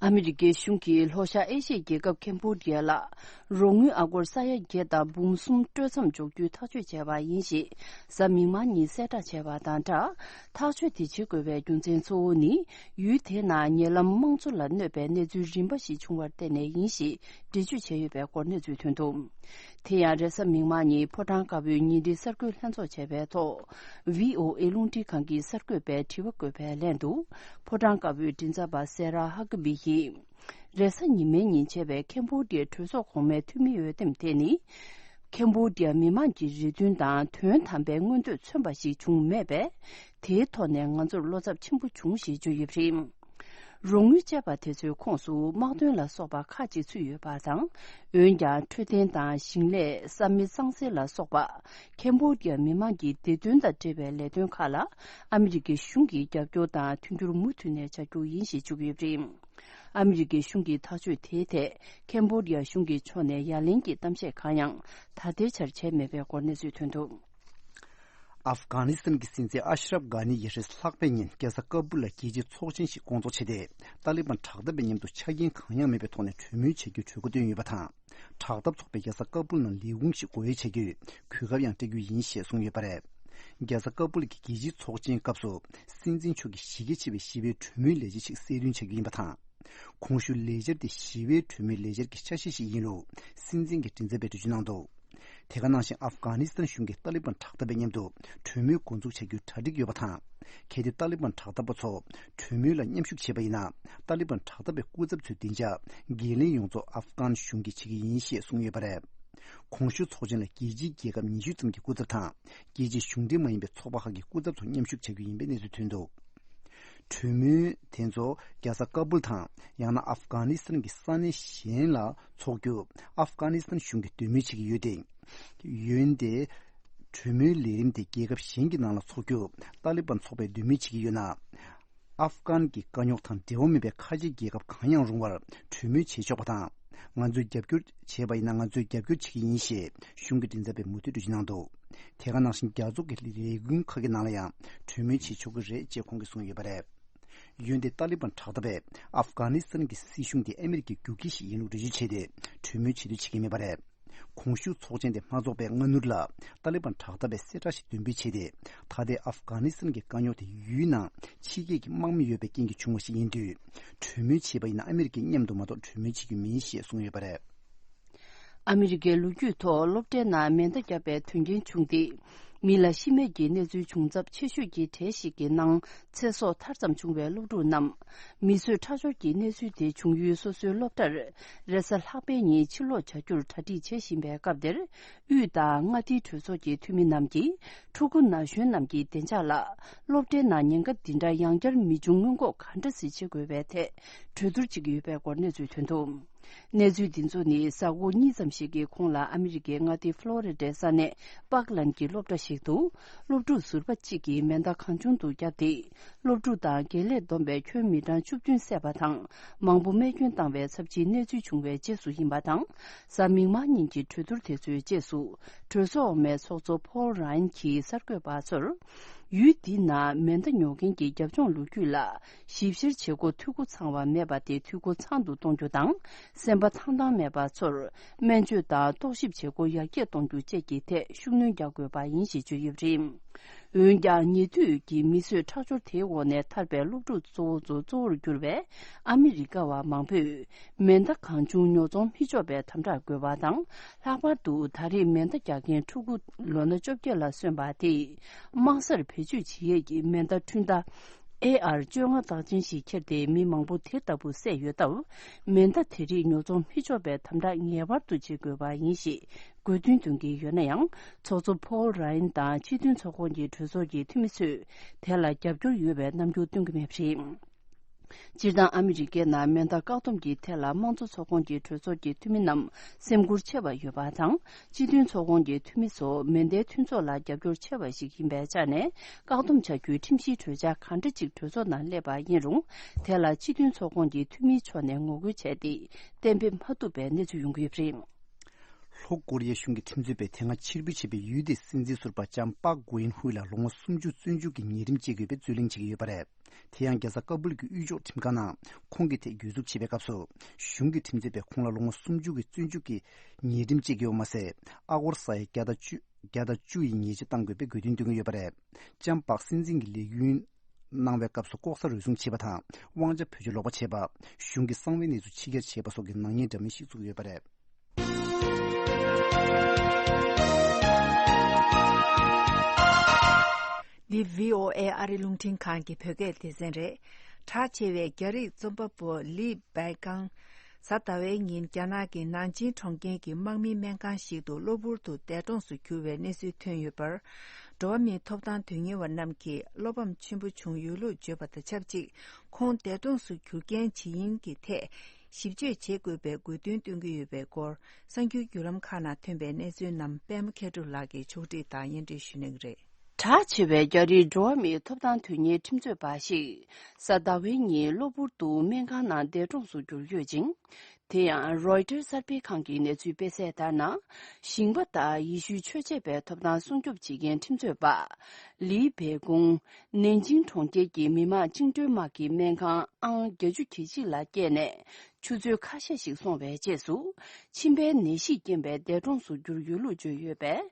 ཨ་མི་རི་ཀའི་གཞུང་གིས་ལྷོ་ཤར་ཨེ་ཤི་ཡའི་རྒྱལ་ཁབ་ཁེམ་བྷོ་ཌི་ཡ་ལ། རོགས་དངུལ་ཨ་སྒོར་ས་ཡ་བརྒྱད་དང་འབུམ་གསུམ་སྤྲོད་མཚམས་འཇོག་རྒྱུའི་ཐག་གཅོད་བྱས་པ་ཡིན་ཞེས། གཟའ་མིག་དམར་ཉིན་གསལ་བསྒྲགས་བྱས་པ་དང་སྦྲགས། ཐག་གཅོད་དེ་བྱེད་དགོས་པའི་རྒྱུ་མཚན་གཙོ་བོ་ནི། ཡུལ་དེའི་ནང་ཉེ་ལམ་དམངས་གཙོ་ལ་གནོད་པའི་གནས་ཚུལ་རིམ་པ་ཞིག་བྱུང་བར་བརྟེན་ནས་ཡིན་ཞེས་འགྲེལ་བརྗོད་བྱས་ཡོད་པའི་སྐོར་གནས་ཚུལ་ཐོན་འདུག། དེ་ཡང་རེས་གཟའ་མིག་དམར་ཉིན་ཕོ་བྲང་དཀར་པོའི་ཉིན་རེའི་གསར་འགོད་ལྷན་ཚོགས་བྱས་པའི་ཐོག། ཝི་ཨོ་ཨེ་རླུང་འཕྲིན་ཁང་གི་གསར་འགོད་པས་དྲི་བ་བཀོད་པའི་ལན་དུ། ཕོ་བྲང་དཀར་པོའི་མགྲིན་ཚབ་པ་སེ་ར་ཧ་ཀ་བི་ཡིས། རེས་གཟའ་ཉི་མའི་ཉིན་བྱས་པའི་ཁེམ་བྷོ་ཌི་ཡའི་གྲོས་ཚོགས་གོང་མའི་འཐུས་མི་འོས་འདེམས་དེ་ནི། ཁེམ་བྷོ་ཌི་ཡ་མི་མང་གི་རེ་འདུན་དང་དོན་དམ་པའི་མངོན་འདོད་མཚོན་པ་ཞིག་བྱུང་མེད་པས། དེའི་ཐོག་ནས་ང་ཚོར་བློ་འཚབ་ཆེན་པོ་བྱུང་ཞེས་བརྗོད་ཡོད་པ་རེད། རོགས་དངུལ་སྤྲད་པ་དེ་ཚོའི་ཁོངས་སུ་དམག་དོན་ལ་སོགས་པ་ཁག་ཅིག་ཚུད་ཡོད་པ་དང་། འོན་ཀྱང་འཕྲོད་བསྟེན་དང་ཞིང་ལས། ས་མིག་གཙང་སེལ་ལ་སོགས་པ། ཁེམ་བྷོ་ཌི་ཡ་མི་མང་གི་བདེ་དོན་དང་འབྲེལ་བའི་ལས་དོན་ཁག་ལ། ཨ་མི་རི་ཀའི་གཞུང་གིས་རྒྱབ་སྐྱོར་དང་མཐུན་འགྱུར་མུ་མཐུད་ནས་བྱ་རྒྱུ་ཡིན་ཞེས་བརྗོད་ཡོད་པ་རེད། ཨ་མི་རི་ཀའི་གཞུང་གི་ཐག་གཅོད་དེའི་ཐད། ཁེམ་བྷོ་ཌི་ཡ་གཞུང་གི་ཕྱོགས་ནས་ཡ་ལན་གྱི་གཏམ་བཤད་གང་ཡང་ད་ལྟའི་ཆར་བྱས་མེད་པའི་སྐོར་གནས་ཚུལ་ཐོན་འདུག། ཨབ་གྷ་ནི་སི་ཐན་གྱི་སྲིད་འཛིན་ཨ་ཤ་རབ་གྷ་ནི་ཡིས་རེས་ལྷག་པའི་ཉིན་རྒྱལ་ས་ཀ་པུལ་ལ་རྒྱལ་སྤྱིའི་ཚོགས་ཆེན་ཞིག་སྐོང་ཚོགས་བྱས་ཏེ། ཏཱ་ལི་བན་དྲག་འཐབ་པའི་མཉམ་དུ་ཆ་རྐྱེན་གང་ཡང་མེད་པའི་ཐོག་ནས་གྲོས་མོལ་བྱ་རྒྱུའི་གྲོས་འགོ་བཏོན་ཡོད་པ་དང་། དྲག་འཐབ་ཚོགས་པས་རྒྱལ་ས་ཀ་པུལ་ནང་ལས་ཁུངས་ཤིག་སྒོ་དབྱེ་བྱ་རྒྱུའི་གོ་སྐབས་ཡང་སྤྲད་རྒྱུ་ཡིན་ཞེས་གསུངས་ཡོད་པ་རེད། རྒྱལ་ས་ཀ་པུལ་གྱི་རྒྱལ་སྤྱིའི་ཚོགས་ཆེན་སྐབས་སུ། སྲིད་འཛིན་མཆོག་གིས་གཞི་རྒྱ་ཆེ་བའི་ཞི་བའི་གྲོས་མོལ་ལས་བྱེད་ཅིག་གསལ་སྟོན་བྱ་རྒྱུ་ཡིན་པ་དང་། གོང་ཞུས་ལས་འཆར་དེ་ཞི་བའི་གྲོས་མོལ་ལས་འཆར་གྱི་ཆ་ཤས་ཤིག་ཡིན་ལུགས་སྲིད་འཛིན་གྱི་མགྲིན་ཚབ་པས་འགྲེལ་བརྗོད་གནང་འདུག། དེ་ག་ནང་བཞིན་ཨབ་གྷ་ནི་སི་ཐན་གཞུང་གིས་ཏཱ་ལི་བན་དྲག་འཐབ་པའི་མཉམ་དུ་གྲོས་མོལ་འགོ་འཛུགས་བྱ་རྒྱུའི་གྲ་སྒྲིག་ཡོད་པ་དང་། གལ་ཏེ་ཏཱ་ལི་བན་དྲག་འཐབ་པ་ཚོ་གྲོས་མོལ་ལ་མཉམ་ཞུགས་བྱས་པ་ཡིན་ན། ཏཱ་ལི་བན་དྲག་འཐབ་པའི་སྐུ་ཚབ་ཚོའི་བདེ་འཇགས་འགན་ལེན་ཡོངས་རྫོགས་ཨབ་གྷན་གཞུང་གིས་བྱེད་ཀྱི་ཡིན་ཞེས་གསུངས་ཡོད་པ་རེད། གོང་ཞུས་ཚོགས་ཆེན་ལ་རྒྱལ་སྤྱིའི་རྒྱལ་ཁབ་ཉི་ཤུ་ཙམ་གྱི་སྐུ་ཚབ་དང་། རྒྱལ་སྤྱིའི་གཞུང་འབྲེལ་མ་ཡིན་པའི་ཚོགས་པ་ཁག་གི་སྐུ་ཚབ་ཚོ་མཉམ་ཞུགས་བྱ་རྒྱུ་ཡིན་པའི་གནས་ཚུལ་ཐོན་འདུག། གྲོས་མོལ་དེ་ཚོ་རྒྱལ་ས་ཀ་པུལ་དང་། ཡང་ན་ཨབ་གྷ་ནི་སི་ཐན་གྱི་ས་གནས་གཞན་ལ་འཚོགས་རྒྱུ། ཨབ་གྷ་ནི་སི་ཐན་གཞུང་གིས་འདོད་མོས་བྱེད་ཀྱི་ཡོད་དེ། འོན་ཏེ། གྲོས་མོལ་ལས་རིམ་དེ་རྒྱལ་ཁབ་གཞན་གྱི་ནང་ལ་འཚོགས་རྒྱུ། ཏཱ་ལི་བན་ཚོགས་པས་འདོད་མོས་བྱེད་ཀྱི་ཡོད་ན། ཨབ་གྷན་གྱི་དཀའ་རྙོག་དང་འབྲེལ་བ་མེད་པའི་ཁ་ཆེ་རྒྱལ་ཁབ་གང་ཡང་རུང་བར་གྲོས་མོལ་བྱེད་ཆོག་པ་དང་། ང་ཚོས་རྒྱབ་སྐྱོར་བྱས་པ་ཡིན་ན་ང་ཚོས་རྒྱབ་སྐྱོར་བྱེད་ཀྱི་ཡིན་ཞེས་གཞུང་གི་མགྲིན་ཚབ་པས་མུ་མཐུད་འགྲེལ་བརྗོད་གནང་འདུག་དེ་ག་ནང་བཞིན་རྒྱལ་ཚོགས་ཀྱི་ལས་འགུལ་ཁག་གི་ནང་ལ་ཡང་གྲོས་མོལ་བྱེད་ཆོག་གི་རེད་ཅེས་ཁོང་གིས་གསུངས་ཡོད་པ་རེད། འོན་ཏེ་ཏཱ་ལི་བན་དྲག་མདའ་བས་ཨབ་གྷ་ནི་སི་ཐན་གྱི་སྲིད་གཞུང་དེ་ཨ་མི་རི་ཀའི་རྒྱུག་ཁྱི་ཞིག་ཡིན་ལུགས་འགྲེལ་བརྗོད་བྱས་ཏེ་གྲོས་མོལ་བྱེད་འདོད་བྱེད་ཀྱི་མེད་པ་རེད། གོང་ཞུས་ཚོགས་ཆེན་དེ་མ་འཚོགས་པའི་སྔ་སྣུར་ལ་ཏཱ་ལི་བན་དྲག་མདའ་བས་གསལ་བསྒྲགས་ཤིག་འདོན་སྤེལ་བྱས་ཏེ། ད་ལྟའི་ཨབ་གྷ་ནི་སི་ཐན་གྱི་དཀའ་རྙོག་དེ་ཡུལ་ནང་ཕྱི་རྒྱལ་གྱི་དམག་མི་ཡོད་པའི་རྐྱེན་གྱིས་བྱུང་བ་ཞིག་ཡིན་དུས། གྲོས་མོལ་བྱས་པ་ཡིན་ན་ཨ་མི་རི་ཀའི་མཉམ་དུ་མ་གཏོགས་གྲོས་མོལ་བྱེད་རྒྱུ་མིན་ཞེས་གསུངས་ཡོད་པ་རེད། ཨ་མི་རི་ཀའི་ལོ་རྒྱུས་ཐོག་སློབ་གྲྭའི་ནང་མེ་མདའ་བརྒྱབ་པའི་དོན་རྐྱེན་བྱུང་སྟེ། མི་ལ་ཤི་རྨས་ཀྱི་གནས་ཚུལ་བྱུང་ཚབས་ཆེ་ཤོས་ཀྱི་གྲས་ཤིག་གི་ནང་ཚེ་སྲོག་ཐར་ཙམ་བྱུང་བའི་སློབ་ཕྲུག་རྣམས། མི་གསོད་ཁྲག་སྦྱོར་གྱི་གནས་ཚུལ་དེ་བྱུང་ཡུལ་སོ་སོའི་སློབ་གྲྭར་རེས་གཟའ་ལྷག་པའི་ཉིན་ཕྱིར་ལོག་བྱ་རྒྱུར་གྲ་སྒྲིག་བྱེད་བཞིན་པའི་སྐབས་དེར། དབུས་དང་མངའ་སྡེའི་གྲོས་ཚོགས་ཀྱི་འཐུས་མི་རྣམས་ཀྱིས་ཕྲུ་གུ་ན་གཞོན་རྣམས་ཀྱི་བདེ་འཇགས་ལ་སློབ་གྲྭའི་ནང་ཉེན་ཁ་འདི་འདྲ་ཡང་བསྐྱར་མི་འབྱུང་སྔོན་འགོག་ག་འདྲ་སེ་བྱེད་དགོས་པའི་ཐད་གྲོས་བསྡུར་བྱེད་ཀྱི་ཡོད་པའི་སྐོར་གནས་ཚུལ་ཐོན་འདུག་གནས་ཚུལ་འདི་ཚོ་ནི་གཟའ་འཁོར་གཉིས་ཙམ་ཞིག་གི་གོང་ལ་ཨ་མི་རི་ཀའི་མངའ་སྡེ་ཕློ་རི་ཌའི་ས་གནས་པག་ལན་གྱི་སློབ་གྲྭ་ཞིག་ཏུ་སློབ་ཕྲུག་ཟུར་པ་གཅིག་གིས་མེ་མདའ་གང་བྱུང་དུ་བརྒྱབ་སྟེ། སློབ་ཕྲུག་དང་དགེ་ལས་བསྡོམས་པས་ཁྱོན་མི་གྲངས་བཅུ་བདུན་བསད་པ་དང་མང་པོ་རྨས་སྐྱོན་བཏང་བའི་ཚབས་ཆེའི་གནས་ཚུལ་བྱུང་བའི་རྗེས་སུ་ཡིན་པ་དང་། གཟའ་མིག་དམར་ཉིན་གྱི་གྲོས་བསྡུར་དེ་ཚོའི་རྗེས་སུ་གྲོས་ཚོགས་འོག་མའི་ཚོགས་གཙོ་ཕོལ་རཱ་ཡན་གྱིས་གསར་འགོད་པ་ཚོར། ཡུལ་འདི་ན་མེ་མདའ་ཉོ་མཁན་གྱི་རྒྱབ་ལྗོངས་ལོ་རྒྱུས་ལ་ཞིབ་བཤེར་བྱེད་སྒོ་འཐུས་སྒོ་ཚང་བ་མེད་པ་དེ་འཐུས་སྒོ་ཚང་དུ་གཏོང་རྒྱུ་དང་། སེམས་པ་ཐང་ཐང་མེད་པ་ཚོར་སྨན་བཅོས་དང་རྟོག་ཞིབ་བྱེད་སྒོ་ཡར་རྒྱས་གཏོང་རྒྱུ་བཅས་ཀྱི་ཐད་ཤུགས་སྣོན་རྒྱག་དགོས་པ་ཡིན་ཞེས་བརྗོད་ཡོད་པ་རེད། འོན་ཀྱང་ཉེ་དུས་ཀྱི་མི་གསོད་ཁྲག་སྦྱོར་དེའི་འོག་ནས་ཐར་པའི་སློབ་ཕྲུག་གཙོ་བོ་ཚོ་གཙོ་བོར་གྱུར་བའི་ཨ་མི་རི་ཀ་བ་མང་པོས་མེ་མདའ་གང་བྱུང་ཉོ་ཚོང་མི་ཆོག་པའི་དམ་དྲག་དགོས་པ་དང་། ལྷག་པར་དུ་ད་རེས་མེ་མདའ་རྒྱག་མཁན་ཕྲུ་གུ་ལོ་ན་བཅོ་བརྒྱད་ལ་སོན་པ་དེས་དམག་སར་བེད་སྤྱོད་བྱེད་ཡས་ཀྱི་མེ་མདའ་འཕྲུལ་མདའ་ཨེ་ཨར་བཅོ་ལྔ་རྟགས་ཅན་ཞིག་ཁྱེར་ཏེ་མི་མང་པོ་དེ་ལྟ་བུ་བསད་ཡོད་སྟབས། མེ་མདའ་དེ་རིགས་ཉོ་ཚོང་མི་ཆོག་པའི་དམ་དྲག་ངེས་པར་དུ་བྱེད་དགོས་པ་ཡིན་ཞེས་དགོས་འདུན་འདོན་གྱི་ཡོད་ན་ཡང་། ཚོགས་གཙོ་ཕོལ་རཱ་ཡན་དང་སྤྱི་མཐུན་ཚོགས་ཁོངས་ཀྱི་གྲོས་ཚོགས་ཀྱི་འཐུས་མི་ཚོས་དེ་ལ་རྒྱབ་སྐྱོར་ཡོད་པའི་རྣམ་འགྱུར་སྟོན་གྱི་མེད་པ་རེད། སྤྱིར་བཏང་ཨ་མི་རི་ཀའི་ནང་མེ་མདའ་བཀག་སྡོམ་གྱི་ཐད་ལ་དམངས་གཙོ་ཚོགས་ཁོངས་ཀྱི་གྲོས་ཚོགས་ཀྱི་འཐུས་མི་རྣམས་སེམས་ཁུར་ཆེ་བ་ཡོད་པ་དང་། སྤྱི་མཐུན་ཚོགས་ཁོངས་ཀྱི་འཐུས་མི་ཚོ་མེ་མདའི་མཐུན་ཚོགས་ལ་རྒྱབ་སྐྱོར་ཆེ་བ་ཞིག་ཡིན་པའི་ཆ་ནས། བཀག་སྡོམ་བྱ་རྒྱུའི་ཁྲིམས་གཞིའི་གྲོས་འཆར་གང་འདྲ་ཅིག་གྲོས་ཚོགས་ནང་སླེབས་པ་ཡིན་རུང་། དེ་ལ་སྤྱི་མཐུན་ཚོགས་ཁོངས་ཀྱི་འཐུས་མིའི་ཕྱོགས་ནས་ངོ་རྒོལ་བྱས་ཏེ། གཏན་འབེབས་མ་ཐུབ་པའི་གནས་ཚུལ་ཡོང་གི་ཡོད་པ་རེད། ལྷོ་ཀོ་རི་ཡའི་གཞུང་གི་ཁྲིམས་རྩོད་པས་དེ་སྔ་ཕྱིར་འབུད་བྱས་པའི་ཡུལ་དེའི་སྲིད་འཛིན་ཟུར་པ་ལྕམ་པག་གོ་ཝིན་ཧུའེ་ལ་ལོ་ངོ་སུམ་ཅུ་བཙོན་འཇུག་གི་ཉེས་ཁྲིམས་བཅད་ཀྱི་ཡོད་པའི་རྩོད་གླེང་བྱེད་ཀྱི་ཡོད་པ་རེད། དེ་ཡང་རྒྱལ་ས་ཀ་སྦུལ་གྱི་དབུས་ཕྱོགས་ཁྲིམས་ཁང་ནང་ཁོང་གི་ཐད་འགྱོད་འཛུགས་བྱེད་པའི་སྐབས་སུ། གཞུང་གི་ཁྲིམས་རྩོད་པས་ཁོང་ལ་ལོ་ངོ་སུམ་ཅུ་གི་བཙོན་འཇུག་གི་ཉེས་ཁྲིམས་བཅད་ཀྱི་ཡོད་པ་མ་ཟད། ཨ་སྒོར་ས་ཡ་བརྒྱ་དང་བཅུ། བརྒྱ་དང་བཅུ་ཡི་ཉེས་ཆད་གཏང་དགོས་པའི་དགོས་འདུན་འདོན་གྱི་ཡོད་པ་རེད། ལྕམ་པག་སྲིད་འཛིན་གྱི་ལས་ཡུན་གནང་བའི་སྐབས་སུ་ལྐོག་ཟ་རུལ་སུངས་བྱས་པ་དང་། དབང་ཆ་བེད་སྤྱོད་ལོག་པ་བྱས་པ། གཞུང་གི་གསང་བའི་གནས་ཚུལ་ཕྱི་གྱར་བྱས་པ་སོགས་ཀྱི་ནག་ཉེས་འདྲ་མིན་ཞིག་བཙུགས་ཡོད་པ་རེད། འདི་བྷི་ཨོ་ཨེ་ཨ་རི་རླུང་འཕྲིན་ཁང་གི་བོད་སྐད་སྡེ་ཚན་རེད། གྲགས་ཆེ་བའི་རྒྱ་རིགས་རྩོམ་པ་པོ་ལི་བྷའེ་ཀང་། གཟའ་ཟླ་བའི་ཉིན་རྒྱ་ནག་གི་ནང་ཆིང་གྲོང་ཁྱེར་གྱི་དམག་མིའི་སྨན་ཁང་ཞིག་ཏུ་གློ་བུར་དུ་འདས་གྲོངས་སུ་གྱུར་བའི་གནས་ཚུལ་ཐོན་ཡོད་པར། འགྲོ་བ་མིའི་ཐོབ་ཐང་དོན་གཉེར་བ་རྣམས་ཀྱིས་བློ་ཕམ་ཆེན་པོ་བྱུང་ཡོད་ལུགས་བརྗོད་པ་དང་ཆབས་ཅིག་ཁོང་འདས་གྲོངས་སུ་གྱུར་རྐྱེན་ཇི་ཡིན་གྱི་ཐད་ཞིབ་དཔྱོད་བྱེད་དགོས་པའི་དགོས་འདུན་བཏོན་གྱི་ཡོད་པའི་སྐོར། གསར་འགྱུར་བརྒྱུད་ལམ་ཁག་ནང་ཐོན་པའི་གནས་ཚུལ་རྣམས་པད་མ་མཁས་གྲུབ་ལགས་ཀྱིས་ཕྱོགས་སྒྲིག་དང་སྙན་སྒྲོན་ཞུ་གནང་གི་རེད། གྲགས་ཆེ་བའི་རྒྱ་རིགས་འགྲོ་བ་མིའི་ཐོབ་ཐང་དོན་གཉེར་ཁྲིམས་རྩོད་པ་ཞིག་གཟའ་ཟླ་བའི་ཉིན་གློ་བུར་དུ་སྨན་ཁང་ནང་འདས་གྲོངས་སུ་གྱུར་ཡོད་ཅིང་། དེ་ཡང་རོའི་ཊར་གསར་སྤེལ་ཁང་གི་གནས་ཚུལ་སྤེལ་གསལ་ལྟར་ན། ཞིང་པ་དང་ཡེ་ཤུའི་ཆོས་བྱེད་པའི་ཐོབ་ཐང་སྲུང་སྐྱོབ་བྱེད་མཁན་ཁྲིམས་རྩོད་པ། ལི་བེ་ཀུང་། ནན་ཅིང་གྲོང་ཁྱེར་གྱི་མི་དམངས་བཅིངས་འགྲོལ་དམག་གི་སྨན་ཁང་ཨང་བརྒྱད་ཅུ་གྱ་གཅིག་ལ་བསྐྱལ་ནས། ཆུ་ཚོད་ཁ་ཤས་ཤིག་སོང་བའི་རྗེས་སུ། མཆིན་པའི་ནད་གཞིས་རྐྱེན་པས་འདས་གྲོངས་སུ་གྱུར་ཡོད་ལུགས་བརྗོད་ཡོད་པས།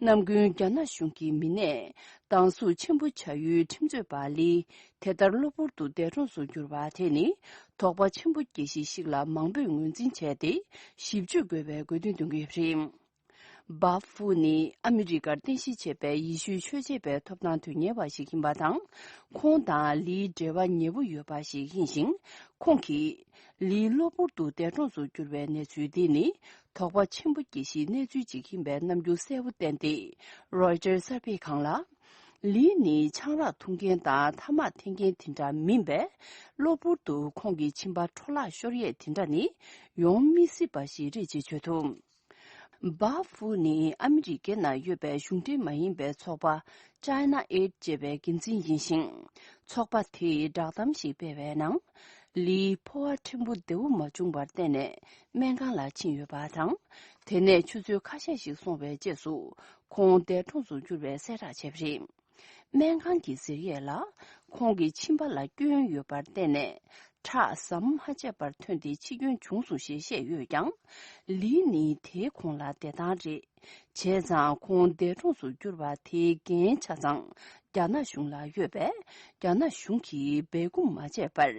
ནམ་རྒྱུན་རྒྱ་ནག་གཞུང་གི་མི་སྣས་སྡང་ཟུག་ཆེན་པོ་བྱ་ཡུལ་ཁྲིམས་རྩོད་པ་ལི། དེ་ལྟར་གློ་བུར་དུ་འདས་གྲོངས་སུ་གྱུར་བ་དེ་ནི། དོགས་པ་ཆེན་པོ་སྐྱེ་གཞི་ཞིག་ལ་མང་པོས་ངོས་འཛིན་བྱས་ཏེ། ཞིབ་དཔྱོད་དགོས་པའི་དགོས་འདུན་འདོན་གྱི་ཡོད་པ་རེད། བཱབ་ཧྥུ་ནི་ཨ་མི་རི་ཀར་རྟེན་གཞི་བྱས་པའི་ཡེ་ཤུའི་ཆོས་བྱེད་པའི་ཐོབ་ཐང་དོན་གཉེར་བ་ཞིག་ཡིན་པ་དང་། ཁོང་དང་ལིའི་འབྲེལ་བ་ཉེ་བོ་ཡོད་པ་ཞིག་ཡིན་ཞིང་། ཁོང་གིས་ལི་གློ་བུར་དུ་འདས་གྲོངས་སུ་གྱུར་བའི་གནས་ཚུལ་འདི་ནི་དོགས་པ་ཆེན་པོ་སྐྱེ་གཞིའི་གནས་ཚུལ་ཅིག་ཡིན་པའི་རྣམ་འགྱུར་གསལ་བོ་བསྟན་ཏེ། རོའི་ཊར་གསར་སྤེལ་ཁང་ལ། ལི་ནི་ཆང་རག་འཐུང་མཁན་དང་ཐ་མག་འཐེན་མཁན་དེ་འདྲ་མིན་པས། གློ་བུར་དུ་ཁོང་གི་མཆིན་པ་འཕྲོ་བརླག་ཤོར་ཡས་དེ་འདྲ་ནི་ཡོང་མི་སྲིད་པ་ཞིག་རེད་ཅེས་བརྗོད་འདུག་སྦ་ཧྥུ་ནི་ཨ་མི་རི་ཀའི་ནང་ཡོད་པའི་གཞུང་འབྲེལ་མ་ཡིན་པའི་ཚོགས་པ་China Aid ཅེས་པའི་འགན་འཛིན་ཡིན་ཞིང་། ཚོགས་པ་དེས་བསྒྲགས་གཏམ་ཞིག་སྤེལ་བའི་ནང་། ལིའི་ཕོ་བ་ཕྲན་བུ་བདེ་བོ་མ་བྱུང་བར་བརྟེན་ནས་སྨན་ཁང་ལ་ཕྱིན་ཡོད་པ་དང་། དེ་ནས་ཆུ་ཚོད་ཁ་ཤས་ཤིག་སོང་བའི་རྗེས་སུ་ཁོང་འདས་གྲོངས་སུ་གྱུར་བའི་གསལ་བསྒྲགས་བྱས་པ་རེད། སྨན་ཁང་གི་ཟེར་ཡས་ལ། ཁོང་གི་མཆིན་པ་ལ་སྐྱོན་ཡོད་པར་བརྟེན་ནས། ཁྲག་ཟམ་མ་ཆད་པར་ཐོན་ཏེ་འཆི་སྐྱོན་བྱུང་སོང་ཞེས་བཤད་ཡོད་ཀྱང་། ལི་ནི་དེའི་གོང་ལ་བདེ་ཐང་རེད། བྱས་ཙང་ཁོང་འདས་གྲོངས་སུ་གྱུར་བ་དེའི་འགན་ཆ་ཚང་རྒྱ་ནག་གཞུང་ལ་ཡོད་པས། རྒྱ་ནག་གཞུང་གིས་སྦས་སྐུང་མ་བྱས་པར།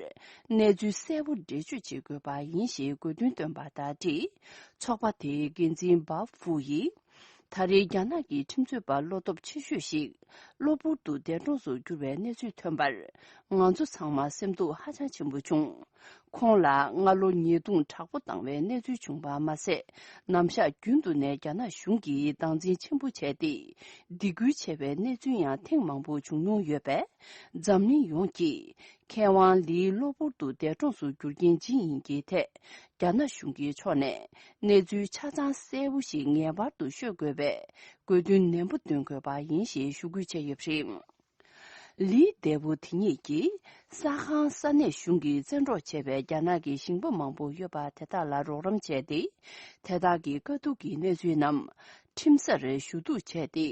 གནས་ཚུལ་གསལ་པོ་འགྲེལ་བརྗོད་བྱེད་དགོས་པ་ཡིན་ཞེས་དགོས་འདུན་བཏོན་པ་དང་འབྲེལ། ཚོགས་པ་དེའི་འགན་འཛིན་སྦ་ཧྥུ་ཡིས། ད་རེས་རྒྱ་ནག་གི་ཁྲིམས་རྩོད་པ་བློ་སྟོབས་ཆེ་ཤོས་ཤིག་གློ་བུར་དུ་འདས་གྲོངས་སུ་གྱུར་བའི་གནས་ཚུལ་ཐོན་པར། ང་ཚོ་ཚང་མ་སེམས་སྡུག་ཧ་ཅང་ཆེན་པོ་བྱུང་། ཁོང་ལ་སྔ་ལོ་ཉེས་རྡུང་དྲག་པོ་བཏང་བའི་གནས་ཚུལ་བྱུང་བ་མ་ཟད། ནམ་ཞག་རྒྱུན་དུ་ནས་རྒྱ་ནག་གཞུང་གིས་སྟངས་འཛིན་ཆེན་པོ་བྱས་ཏེ། སྡིགས་སྐུལ་བྱས་པའི་གནས་ཚུལ་ཡང་ཐེངས་མང་པོ་བྱུང་མྱོང་ཡོད་པས། འཛམ་གླིང་ཡོངས་ཀྱིས། མཁས་དབང་ལིའི་གློ་བུར་དུ་འདས་གྲོངས་སུ་གྱུར་རྐྱེན་ཇི་ཡིན་གྱི་ཐད། རྒྱ་ནག་གཞུང་གི་ཕྱོགས་ནས་གནས་ཚུལ་ཆ་ཚང་གསལ་པོ་ཞིག་ངེས་པར་དུ་ཤོད་དགོས་པའི་དགོས་འདུན་ནན་པོ་འདོན་དགོས་པ་ཡིན་ཞེས་ཞུ་སྐུལ་བྱས་ཡོད་པ་རེད། ལིའི་འདས་པོ་དེ་ཉིད་ཀྱིས་ས་ཁང་ས་གནས་གཞུང་གིས་བཙན་འཕྲོག་བྱས་པའི་རྒྱ་ནག་གི་ཞིང་པ་མང་པོ་ཡོད་པ་དེ་དག་ལ་རོགས་རམ་བྱས་ཏེ། དེ་དག་གི་དཀའ་སྡུག་གི་གནས་ཚུལ་རྣམས་ཁྲིམས་སར་ཞུ་གཏུག་བྱས་ཏེ།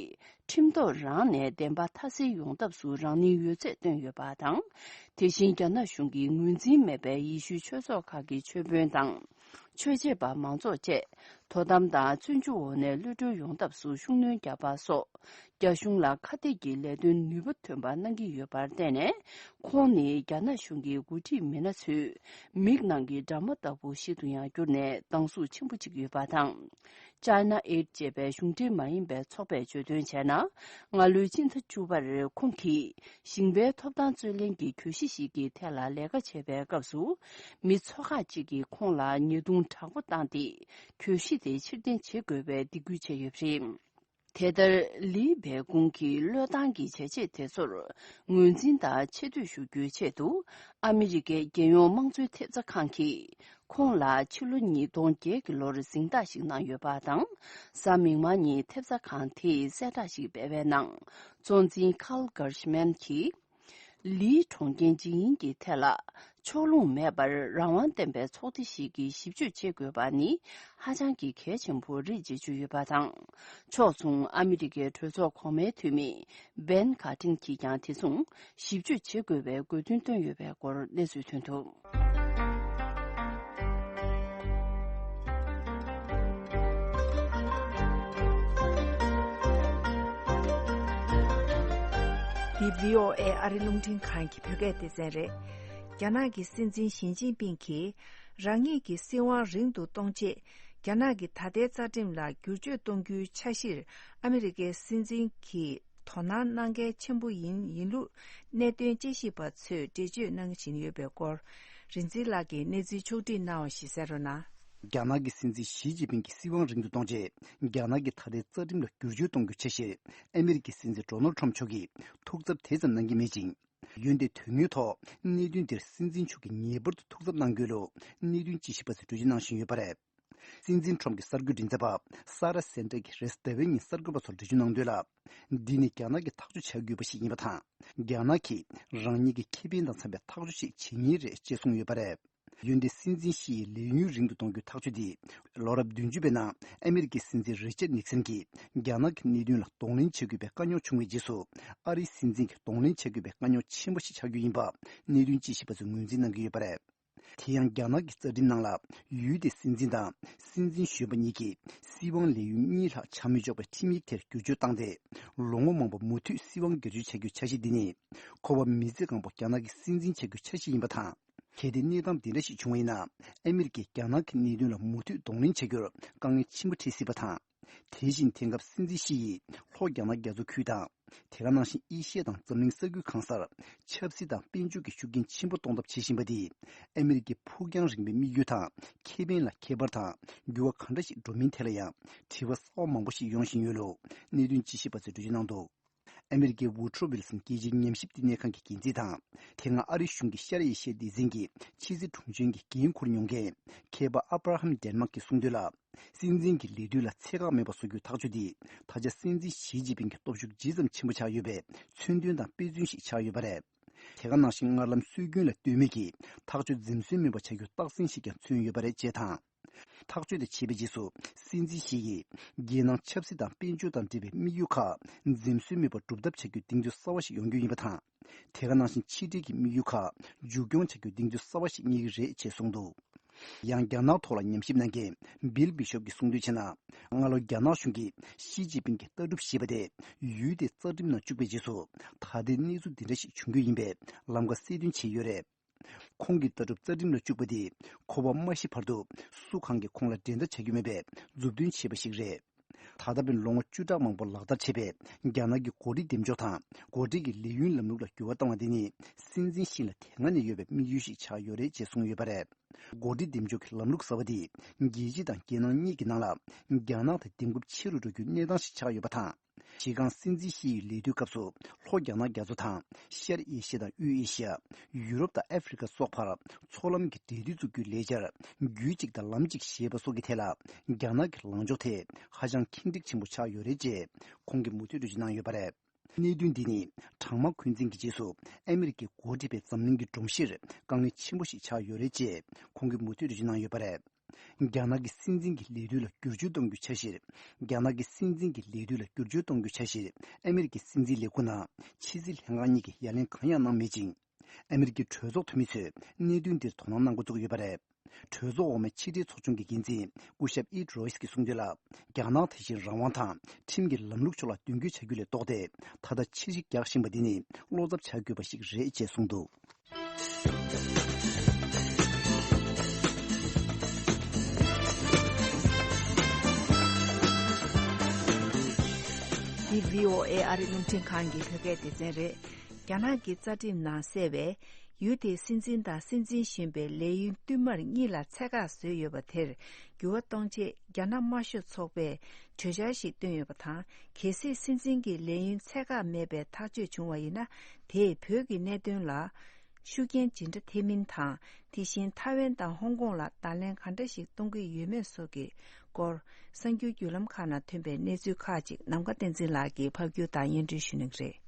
ཁྲིམས་ཐོག་རང་ནས་བདེན་པ་མཐའ་གསལ་ཡོང་ཐབས་སུ་རང་ནུས་ཡོད་ཚད་བཏོན་ཡོད་པ་དང་། དེ་བཞིན་རྒྱ་ནག་གཞུང་གིས་ངོས་འཛིན་མེད་པའི་ཡེ་ཤུའི་ཆོས་ཚོགས་ཁག་གི་ཆོས་དཔོན་དང་། ཆོས་བྱེད་པ་མང་ཚོགས་བཅས་དོ་དམ་དང་བཙོན་འཇུག་འོག་ནས་གློད་གྲོལ་ཡོང་ཐབས་སུ་ཤུགས་སྣོན་བརྒྱབ་པ་སོགས། རྒྱ་གཞུང་ལ་ཁ་གཏད་ཀྱི་ལས་དོན་ནུས་པ་ཐོན་པ་གནང་གི་ཡོད་པར་བརྟེན་ནས། ཁོང་ནི་རྒྱ་ནག་གཞུང་གི་འགོ་ཁྲིད་མི་སྣ་ཚོའི་མིག་ནང་གི་ཌ་མ་ལྟ་བུ་ཞིག་ཏུ་ཡང་གྱུར་ནས་སྡང་ཟུག་ཆེན་པོ་བྱེད་ཀྱི་ཡོད་པ་དང་། China Aid ཅེས་པའི་གཞུང་འབྲེལ་མ་ཡིན་པའི་ཚོགས་པས་བརྗོད་དོན་བྱས་ན། སྔ་ལོའི་སྤྱི་ཟླ་བཅུ་པར་ཁོང་གིས་ཞིང་པའི་ཐོབ་ཐང་རྩོད་ལེན་གྱི་གྱོད་གཞི་ཞིག་གི་ཐད་ལ་ལས་ཀ་བྱེད་པའི་སྐབས་སུ། མི་ཚོ་ཁག་ཅིག་གིས་ཁོང་ལ་ཉེས་རྡུང་དྲག་པོ་བཏང་སྟེ། གྱོད་གཞི་དེ་ཕྱིར་འཐེན་བྱེད་དགོས་པའི་སྡིགས་སྐུལ་བྱས་ཡོད་པ་རེད། དེ་ལྟར། ལིའི་སྦས་སྐུང་གིས་བློས་བཏང་གི་བྱས་རྗེས་དེ་ཚོར་ངོས་འཛིན་དང་ཆེ་བསྟོད་ཞུ་རྒྱུའི་ཆེད་དུ། ཨ་མི་རི་ཀའི་རྒྱལ་ཡོངས་དམངས་གཙོའི་ཐེབས་རྩ་ཁང་གིས། ཁོང་ལ་ཕྱི་ལོ་ཉིས་སྟོང་བརྒྱད་ཀྱི་ལོར་གཟེངས་རྟགས་ཤིག་གནང་ཡོད་པ་དང་། གཟའ་མིག་དམར་ཉིན་ཐེབས་རྩ་ཁང་དེས་གསལ་བསྒྲགས་ཤིག་སྤེལ་བའི་ནང་། གཙོ་འཛིན་Carl Gershman གྱིས། ལིའི་གྲོངས་རྐྱེན་ཇི་ཡིན་གྱི་ཐད་ལ། ཕྱོགས་ལྷུང་མེད་པར་རང་དབང་ལྡན་པའི་ཚོགས་སྡེ་ཞིག་གིས་ཞིབ་དཔྱོད་བྱེད་དགོས་པ་ནི་ཧ་ཅང་གི་གལ་ཆེན་པོ་རེད་ཅེས་བརྗོད་ཡོད་པ་དང་། ཕྱོགས་མཚུངས་ཨ་མི་རི་ཀའི་གྲོས་ཚོགས་གོང་མའི་འཐུས་མི་Ben Cardin གྱིས་ཀྱང་དེ་མཚུངས་ཞིབ་དཔྱོད་བྱེད་དགོས་པའི་དགོས་འདུན་བཏོན་ཡོད་པའི་སྐོར་གནས་ཚུལ་ཐོན་འདུག། འདི་བྷི་ཨོ་ཨེ་ཨ་རི་རླུང་འཕྲིན་ཁང་གི་བོད་སྐད་སྡེ་ཚན་རེད། རྒྱ་ནག་གི་སྲིད་འཛིན་ཞི་ཅིན་ཕིང་གིས་རང་ཉིད་ཀྱི་སྲིད་དབང་རིང་དུ་གཏོང་ཆེད། རྒྱ་ནག་གི་ད་ལྟའི་རྩ་ཁྲིམས་ལ་བསྒྱུར་བཅོས་གཏོང་རྒྱུའི་འཆར་གཞིར་ཨ་མི་རི་ཀའི་སྲིད་འཛིན་གྱིས་དོ་སྣང་གནང་གལ་ཆེན་པོ་ཡིན་ཡིན་ལུགས་གནད་དོན་དཔྱད་ཞིབ་པ་ཚོས་འགྲེལ་བརྗོད་གནང་བཞིན་ཡོད་པའི་སྐོར། རིག་འཛིན་ལགས་ཀྱིས་གནས་ཚུལ་ཕྱོགས་བསྒྲིགས་གནང་བ་ཞིག་གསན་རོགས་གནང་། རྒྱ་ནག་གི་སྲིད་འཛིན་ཞི་ཅིན་ཕིང་གི་སྲིད་དབང་རིང་དུ་གཏོང་ཆེད། རྒྱ་ནག་གི་ད་ལྟའི་རྩ་ཁྲིམས་ལ་བསྒྱུར་བཅོས་གཏོང་རྒྱུའི་འཆར་གཞིར་ཨ་མི་རི་ཀའི་སྲིད་འཛིན་ཌོ་ནལ་ཁྲམ་མཆོག་གིས་ཐུགས་འཚབ་དེ་ཙམ་གནང་གི་མེད་ཅིང་། འོན་ཏེ་དོན་དངོས་ཐོག་གནད་དོན་འདིར་སྲིད་འཛིན་མཆོག་གིས་ངེས་པར་དུ་ཐུགས་འཚབ་གནང་དགོས་ལུགས་གནད་དོན་དཔྱད་ཞིབ་པ་ཚོས་འགྲེལ་བརྗོད་གནང་བཞིན་ཡོད་པ་རེད། སྲིད་འཛིན་ཁྲོམ་གྱི་གསར་འགོད་མགྲིན་ཚབ་པ་ས་ར་སན་ཏྲེ་གིས་རེས་གཟའ་ཟླ་བའི་ཉིན་གསར་འགོད་པ་ཚོར་འགྲེལ་བརྗོད་གནང་དོན་ལ། འདི་ནི་རྒྱ་ནག་གིས་ཐག་གཅོད་བྱ་དགོས་པ་ཞིག་ཡིན་པ་དང་། རྒྱ་ནག་གིས་རང་ཉིད་ཀྱི་ཁེ་ཕན་དང་འཚམ་པའི་ཐག་གཅོད་ཅིག་བྱེད་ངེས་རེད་ཅེས་གསུངས་ཡོད་པ་རེད། འོན་ཏེ་སྲིད་འཛིན་ཞི་ཡི་ལས་ཡུན་རིང་དུ་གཏོང་རྒྱུའི་ཐག་གཅོད་འདིས། ལོ་རབས་བདུན་ཅུ་པའི་ནང་ཨ་མི་རི་ཀའི་སྲིད་འཛིན་རི་ཅར་ནིག་སན་གྱིས་རྒྱ་ནག་གི་གནད་དོན་ལ་གདོང་ལེན་བྱེད་དགོས་པའི་དཀའ་རྙོག་བྱུང་བའི་རྗེས་སུ། ཨ་རིའི་སྲིད་འཛིན་གྱིས་གདོང་ལེན་བྱེད་དགོས་པའི་དཀའ་རྙོག་ཆེན་པོ་ཞིག་ཆགས་རྒྱུ་ཡིན་པ་གནད་དོན་དཔྱད་ཞིབ་པ་ཚོས་ངོས་འཛིན་གནང་གི་ཡོད་པ་རེད། དེ་ཡང་རྒྱ་ནག་གི་རྩ་ཁྲིམས་ནང་ལ། ཡུལ་དེའི་སྲིད་འཛིན་དང་སྲིད་འཛིན་གཞོན་པ་གཉིས་ཀྱིས་སྲིད་དབང་ལས་ཡུན་གཉིས་ལྷག་བྱ་མི་ཆོག་པའི་ཁྲིམས་ཡིག་དེར་བསྒྱུར་བཅོས་བཏང་སྟེ། ལོ་ངོ་མང་པོ་མུ་མཐུད་སྲིད་དབང་སྒེར་གཅོད་བྱ་རྒྱུའི་འཆར་གཞི་འདི་ནི། ཁོ་པ་མི་ཚེ་གང་པོ་རྒྱ་ནག་གི་སྲིད་འཛིན་བྱ་རྒྱུའི་འཆར་གཞི་ཡིན་པ་དང་། གལ་ཏེ་གནས་སྟངས་འདི་འདྲ་ཞིག་བྱུང་བ་ཡིན་ན། ཨ་མི་རི་ཀས་རྒྱ་ནག་གི་གནད་དོན་ལ་མུ་མཐུད་གདོང་ལེན་བྱ་རྒྱུར་དཀའ་ངལ་ཆེན་པོ་འཕྲད་སྲིད་པ་དང་། དེ་བཞིན་དེང་སྐབས་སྲིད་འཛིན་ཞི་ཡིས་ལྷོ་རྒྱ་ནག་རྒྱ་མཚོ་ཁུལ་དང་། དེ་ག་ནང་བཞིན་ཨེ་ཤི་ཡ་དང་འཛམ་གླིང་ས་ཁུལ་གང་སར་ཆབ་སྲིད་དང་དཔལ་འབྱོར་གྱི་ཤུགས་རྐྱེན་ཆེན་པོ་གཏོང་ཐབས་བྱེད་བཞིན་པ་འདིས། ཨ་མི་རི་ཀའི་ཕུགས་རྒྱང་རིང་པོའི་དམིགས་ཡུལ་དང་ཁེ་ཕན་ལ་ཁྱད་པར་དང་འགྱུར་བ་ག་འདྲ་ཞིག་འགྲོ་མིན་ཐད་ལ་ཡང་དྲི་བ་གསར་བ་མང་པོ་ཞིག་ཡོང་བཞིན་ཡོད་ལུགས་གནད་དོན་དཔྱད་ཞིབ་པ་ཚོས་འགྲེལ་བརྗོད་གནང་འདུག། ཨ་མི་རི་ཀའི་ཝུ་ཁྲོ་ཝིལ་སན་རྒྱལ་སྤྱིའི་ཉམས་ཞིབ་བསྟི་གནས་ཁང་གི་འགན་འཛིན་དང་། དེ་སྔ་ཨ་རིའི་གཞུང་གི་ཤར་ཨེ་ཤི་ཡ་སྡེ་ཚན་གྱི་ཕྱི་སྲིད་དྲུང་ཆེན་གྱི་འགན་འཁུར་མྱོང་མཁན་མཁས་པ་ཨབ་ར་ཧམ་ཌེན་མག་གིས་གསུངས་དོན་ལ། སྲིད་འཛིན་གྱི་ལས་དུས་ལ་ཚད་བཀག་མེད་པ་བཟོ་རྒྱུའི་ཐག་གཅོད་འདི་ད་ཆ་སྲིད་འཛིན་ཞི་ཅིན་ཕིང་གི་སྟོབས་ཤུགས་ཇི་ཙམ་ཆེན་པོ་ཆགས་ཡོད་པའི་མཚོན་དོན་དང་དཔེ་མཚོན་ཞིག་ཆགས་ཡོད་པ་རེད། དེ་ག་ནང་བཞིན་སྔར་ལམ་སྲོལ་རྒྱུན་ལ་ལྟོས་མེད་ཀྱིས་ཐག་གཅོད་འཛེམ་ཟོན་མེད་པ་བྱ་རྒྱུའི་རྟགས་མཚན་ཞིག་ཀྱང་མཚོན་ཡོད་པ་རེད་ཅེས་དང་། ཐག་གཅོད་དེ་བྱས་པའི་རྗེས་སུ་སྲིད་འཛིན་ཞི་ཡིས་རྒྱལ་ནང་ཆབ་སྲིད་དང་དཔལ་འབྱོར་དང་འབྲེལ་བའི་དམིགས་ཡུལ་ཁག་འཛེམ་ཟོན་མེད་པར་སྒྲུབ་ཐབས་བྱ་རྒྱུའི་གདེང་ཚོད་གསར་བ་ཞིག་ཡོང་རྒྱུ་ཡིན་པ་དང་། དེ་ག་ནང་བཞིན་ཕྱི་འབྲེལ་གྱི་དམིགས་ཡུལ་ཁག་མཇུག་སྐྱོང་བྱ་རྒྱུའི་གདེང་ཚོད་གསར་བ་ཞིག་རྙེད་ཀྱི་རེད་ཅེས་གསུངས་འདུག། ཡང་རྒྱ་ནག་ཐོག་ལ་ཉམས་ཞིབ་གནང་མཁན་བིལ་བི་ཤོབ་ཀྱིས་གསུངས་དོན་བྱས་ན། སྔ་ལོ་རྒྱ་ནག་གཞུང་གིས་ཞི་ཅིན་ཕིང་གི་ལྟ་གྲུབ་ཞེས་པ་དེ་ཡུལ་དེའི་རྩ་ཁྲིམས་ནང་བཅུག་པའི་རྗེས་སུ། ད་ལྟའི་གནས་ཚུལ་འདི་འདྲ་ཞིག་བྱུང་རྒྱུ་ཡིན་པའི་ལམ་ཁ་གསལ་སྟོན་བྱས་ཡོད་རེད། ཁོང་གི་ལྟ་གྲུབ་རྩ་ཁྲིམས་ལ་བཅུག་པ་དེས་ཁོ་པ་མ་ཤི་བར་དུ་སུ་གང་གིས་ཁོང་ལ་འགྲན་ཟླ་བྱ་རྒྱུ་མེད་པའི་མཛུབ་སྟོན་བྱས་པ་ཞིག་རེད། ད་ལྟ་བར་ལོ་ངོ་བཅུ་ཕྲག་མང་པོ་ལག་བསྟར་བྱས་པའི་རྒྱ་ནག་གི་འགོ་ཁྲིད་འདེམས་འཇོག་དང་འགོ་ཁྲིད་ཀྱི་ལས་ཡུན་ལམ་ལུགས་ལ་འགྱུར་བ་བཏང་བ་འདི་ནི་སྲིད་འཛིན་ཞི་ལ་དེ་སྔ་ནས་ཡོད་པའི་དམིགས་ཡུལ་ཞིག་ཆགས་ཡོད་རེད་ཅེས་གསུངས་ཡོད་པ་རེད། འགོ་ཁྲིད་འདེམས་འཇོག་གི་ལམ་ལུགས་གསར་པ་འདིས་རྒྱལ་སྤྱི་དང་རྒྱལ་ནང་གཉིས་ཀྱི་ནང་ལ་རྒྱ་ནག་དང་ལྡན་ཁུལ་ཆེ་རུ་འགྲོ་རྒྱུའི་གནས་སྟངས་ཤིག་ཆགས་ཡོད་པ་དང་། སྤྱིར་བཏང་སྲིད་འཛིན་ཞི་ཡི་ལས་དུས་སྐབས་སུ་ལྷོ་རྒྱ་ནག་རྒྱ་མཚོ་དང་ཤར་ཨེ་ཤི་ཡ་དང་དབུས་ཨེ་ཤི་ཡ། ཡུ་རོབ་དང་ཨ་ཧྥེ་རི་ཀ་སོགས་བར་མཚོ་ལམ་གྱི་འབྲེལ་མཐུད་འཛུགས་རྒྱུའི་ལས་འཆར་རྒྱུད་གཅིག་དང་ལམ་གཅིག་ཞེས་པ་སོགས་ཀྱི་ཐད་ལ་རྒྱ་ནག་གི་ལངས་ཕྱོགས་དེ་ཧ་ཅང་ཁེངས་དྲེགས་ཆེན་པོ་ཆགས་ཡོད་རེད་ཅེས་ཁོང་གིས་མུ་མཐུད་འགྲེལ་བརྗོད་གནང་ཡོད་པ་རེད། གནད་དོན་འདི་ནི་གྲང་དམག་འཁོན་འཛིན་གྱི་རྗེས་སུ་ཨ་མི་རི་ཀས་འགོ་ཁྲིད་པའི་འཛམ་གླིང་གི་སྒྲོམ་གཞིར་དཀའ་ངལ་ཆེན་པོ་ཞིག་ཆགས་ཡོད་རེད་ཅེས་ཁོང་གིས་མུ་མཐུད་འགྲེལ་བརྗོད་གནང་ཡོད་པ་རེད། རྒྱ་ནག་གི་སྲིད་འཛིན་གྱི་ལས་དུས་ལ་བསྒྱུར་བཅོས་གཏོང་རྒྱུའི་འཆར་གཞིར། རྒྱ་ནག་གི་སྲིད་འཛིན་གྱི་ལས་དུས་ལ་བསྒྱུར་བཅོས་གཏོང་རྒྱུའི་འཆར་གཞིར་ཨ་མི་རི་ཀའི་སྲིད་འཛིན་ལས་ཁུངས་ནང་ཕྱི་སྲིད་ལྷན་ཁང་གཉིས་ཀྱིས་ཡ་ལན་གང་ཡང་གནང་མེད་ཅིང་། ཨ་མི་རི་ཀའི་གྲོས་ཚོགས་འཐུས་མི་ཚོས་གནད་དོན་འདིར་དོ་སྣང་གནང་འགོ་བཙུགས་ཡོད་པ་རེད། གྲོས་ཚོགས་འོག་མའི་ཕྱི་འབྲེལ་ཚོགས་ཆུང་གི་འགན་འཛིན་སྐུ་ཞབས་ཨིད་རོ་ཡིས་ཀྱིས་གསུངས་དོན་ལ། རྒྱ་ནག་དེ་བཞིན་རང་དབང་དང་ཁྲིམས་ཀྱི་ལམ་ལུགས་ཕྱོགས་ལ་མདུན་སྐྱོད་བྱ་རྒྱུ་ལས་ལྡོག་སྟེ། ད་ལྟ་ཕྱིར་བཤིག་རྒྱག་བཞིན་པ་འདི་ནི་བློ་འཚབ་བྱ་དགོས་པ་ཞིག་རེད་ཅེས་གསུངས་འདུག། འདི་བྷི་ཨོ་ཨེ་ཨ་རི་རླུང་འཕྲིན་ཁང་གི་བོད་སྐད་སྡེ་ཚན་རེད། རྒྱ་ནག་གི་རྩ་ཁྲིམས་ནང་གསལ་བའི་ཡུལ་དེའི་སྲིད་འཛིན་དང་སྲིད་འཛིན་གཞོན་པའི་ལས་ཡུན་བསྟུད་མར་གཉིས་ལ་ཚད་བཀག་བཟོས་ཡོད་པ་དེར་འགྱུར་བ་གཏོང་ཆེད་རྒྱ་ནག་དམར་ཤོག་ཚོགས་པས་གྲོས་འཆར་ཞིག་བཏོན་ཡོད་པ་དང་། གལ་སྲིད་སྲིད་འཛིན་གྱི་ལས་ཡུན་ཚད་བཀག་མེད་པའི་ཐག་གཅོད་བྱུང་བ་ཡིན་ན། དེས་བོད་ཀྱི་གནད་དོན་ལ་ཤུགས་རྐྱེན་ཇི་འདྲ་ཐེབས་མིན་དང་། དེ་བཞིན་ཐའེ་ཝན་དང་ཧོང་ཀོང་ལ་བརྡ་ལན་ག་འདྲ་ཞིག་གཏོང་གི་ཡོད་མེད་སོགས་ཀྱི་སྐོར། གསར་འགྱུར་བརྒྱུད་ལམ་ཁག་ནང་ཐོན་པའི་གནས་ཚུལ་ཁག་ཅིག་ནམ་མཁའ་བསྟན་འཛིན་ལགས་ཀྱིས་ཕབ་སྒྱུར་དང་སྙན་སྒྲོན་ཞུ་གནང་གི་རེད།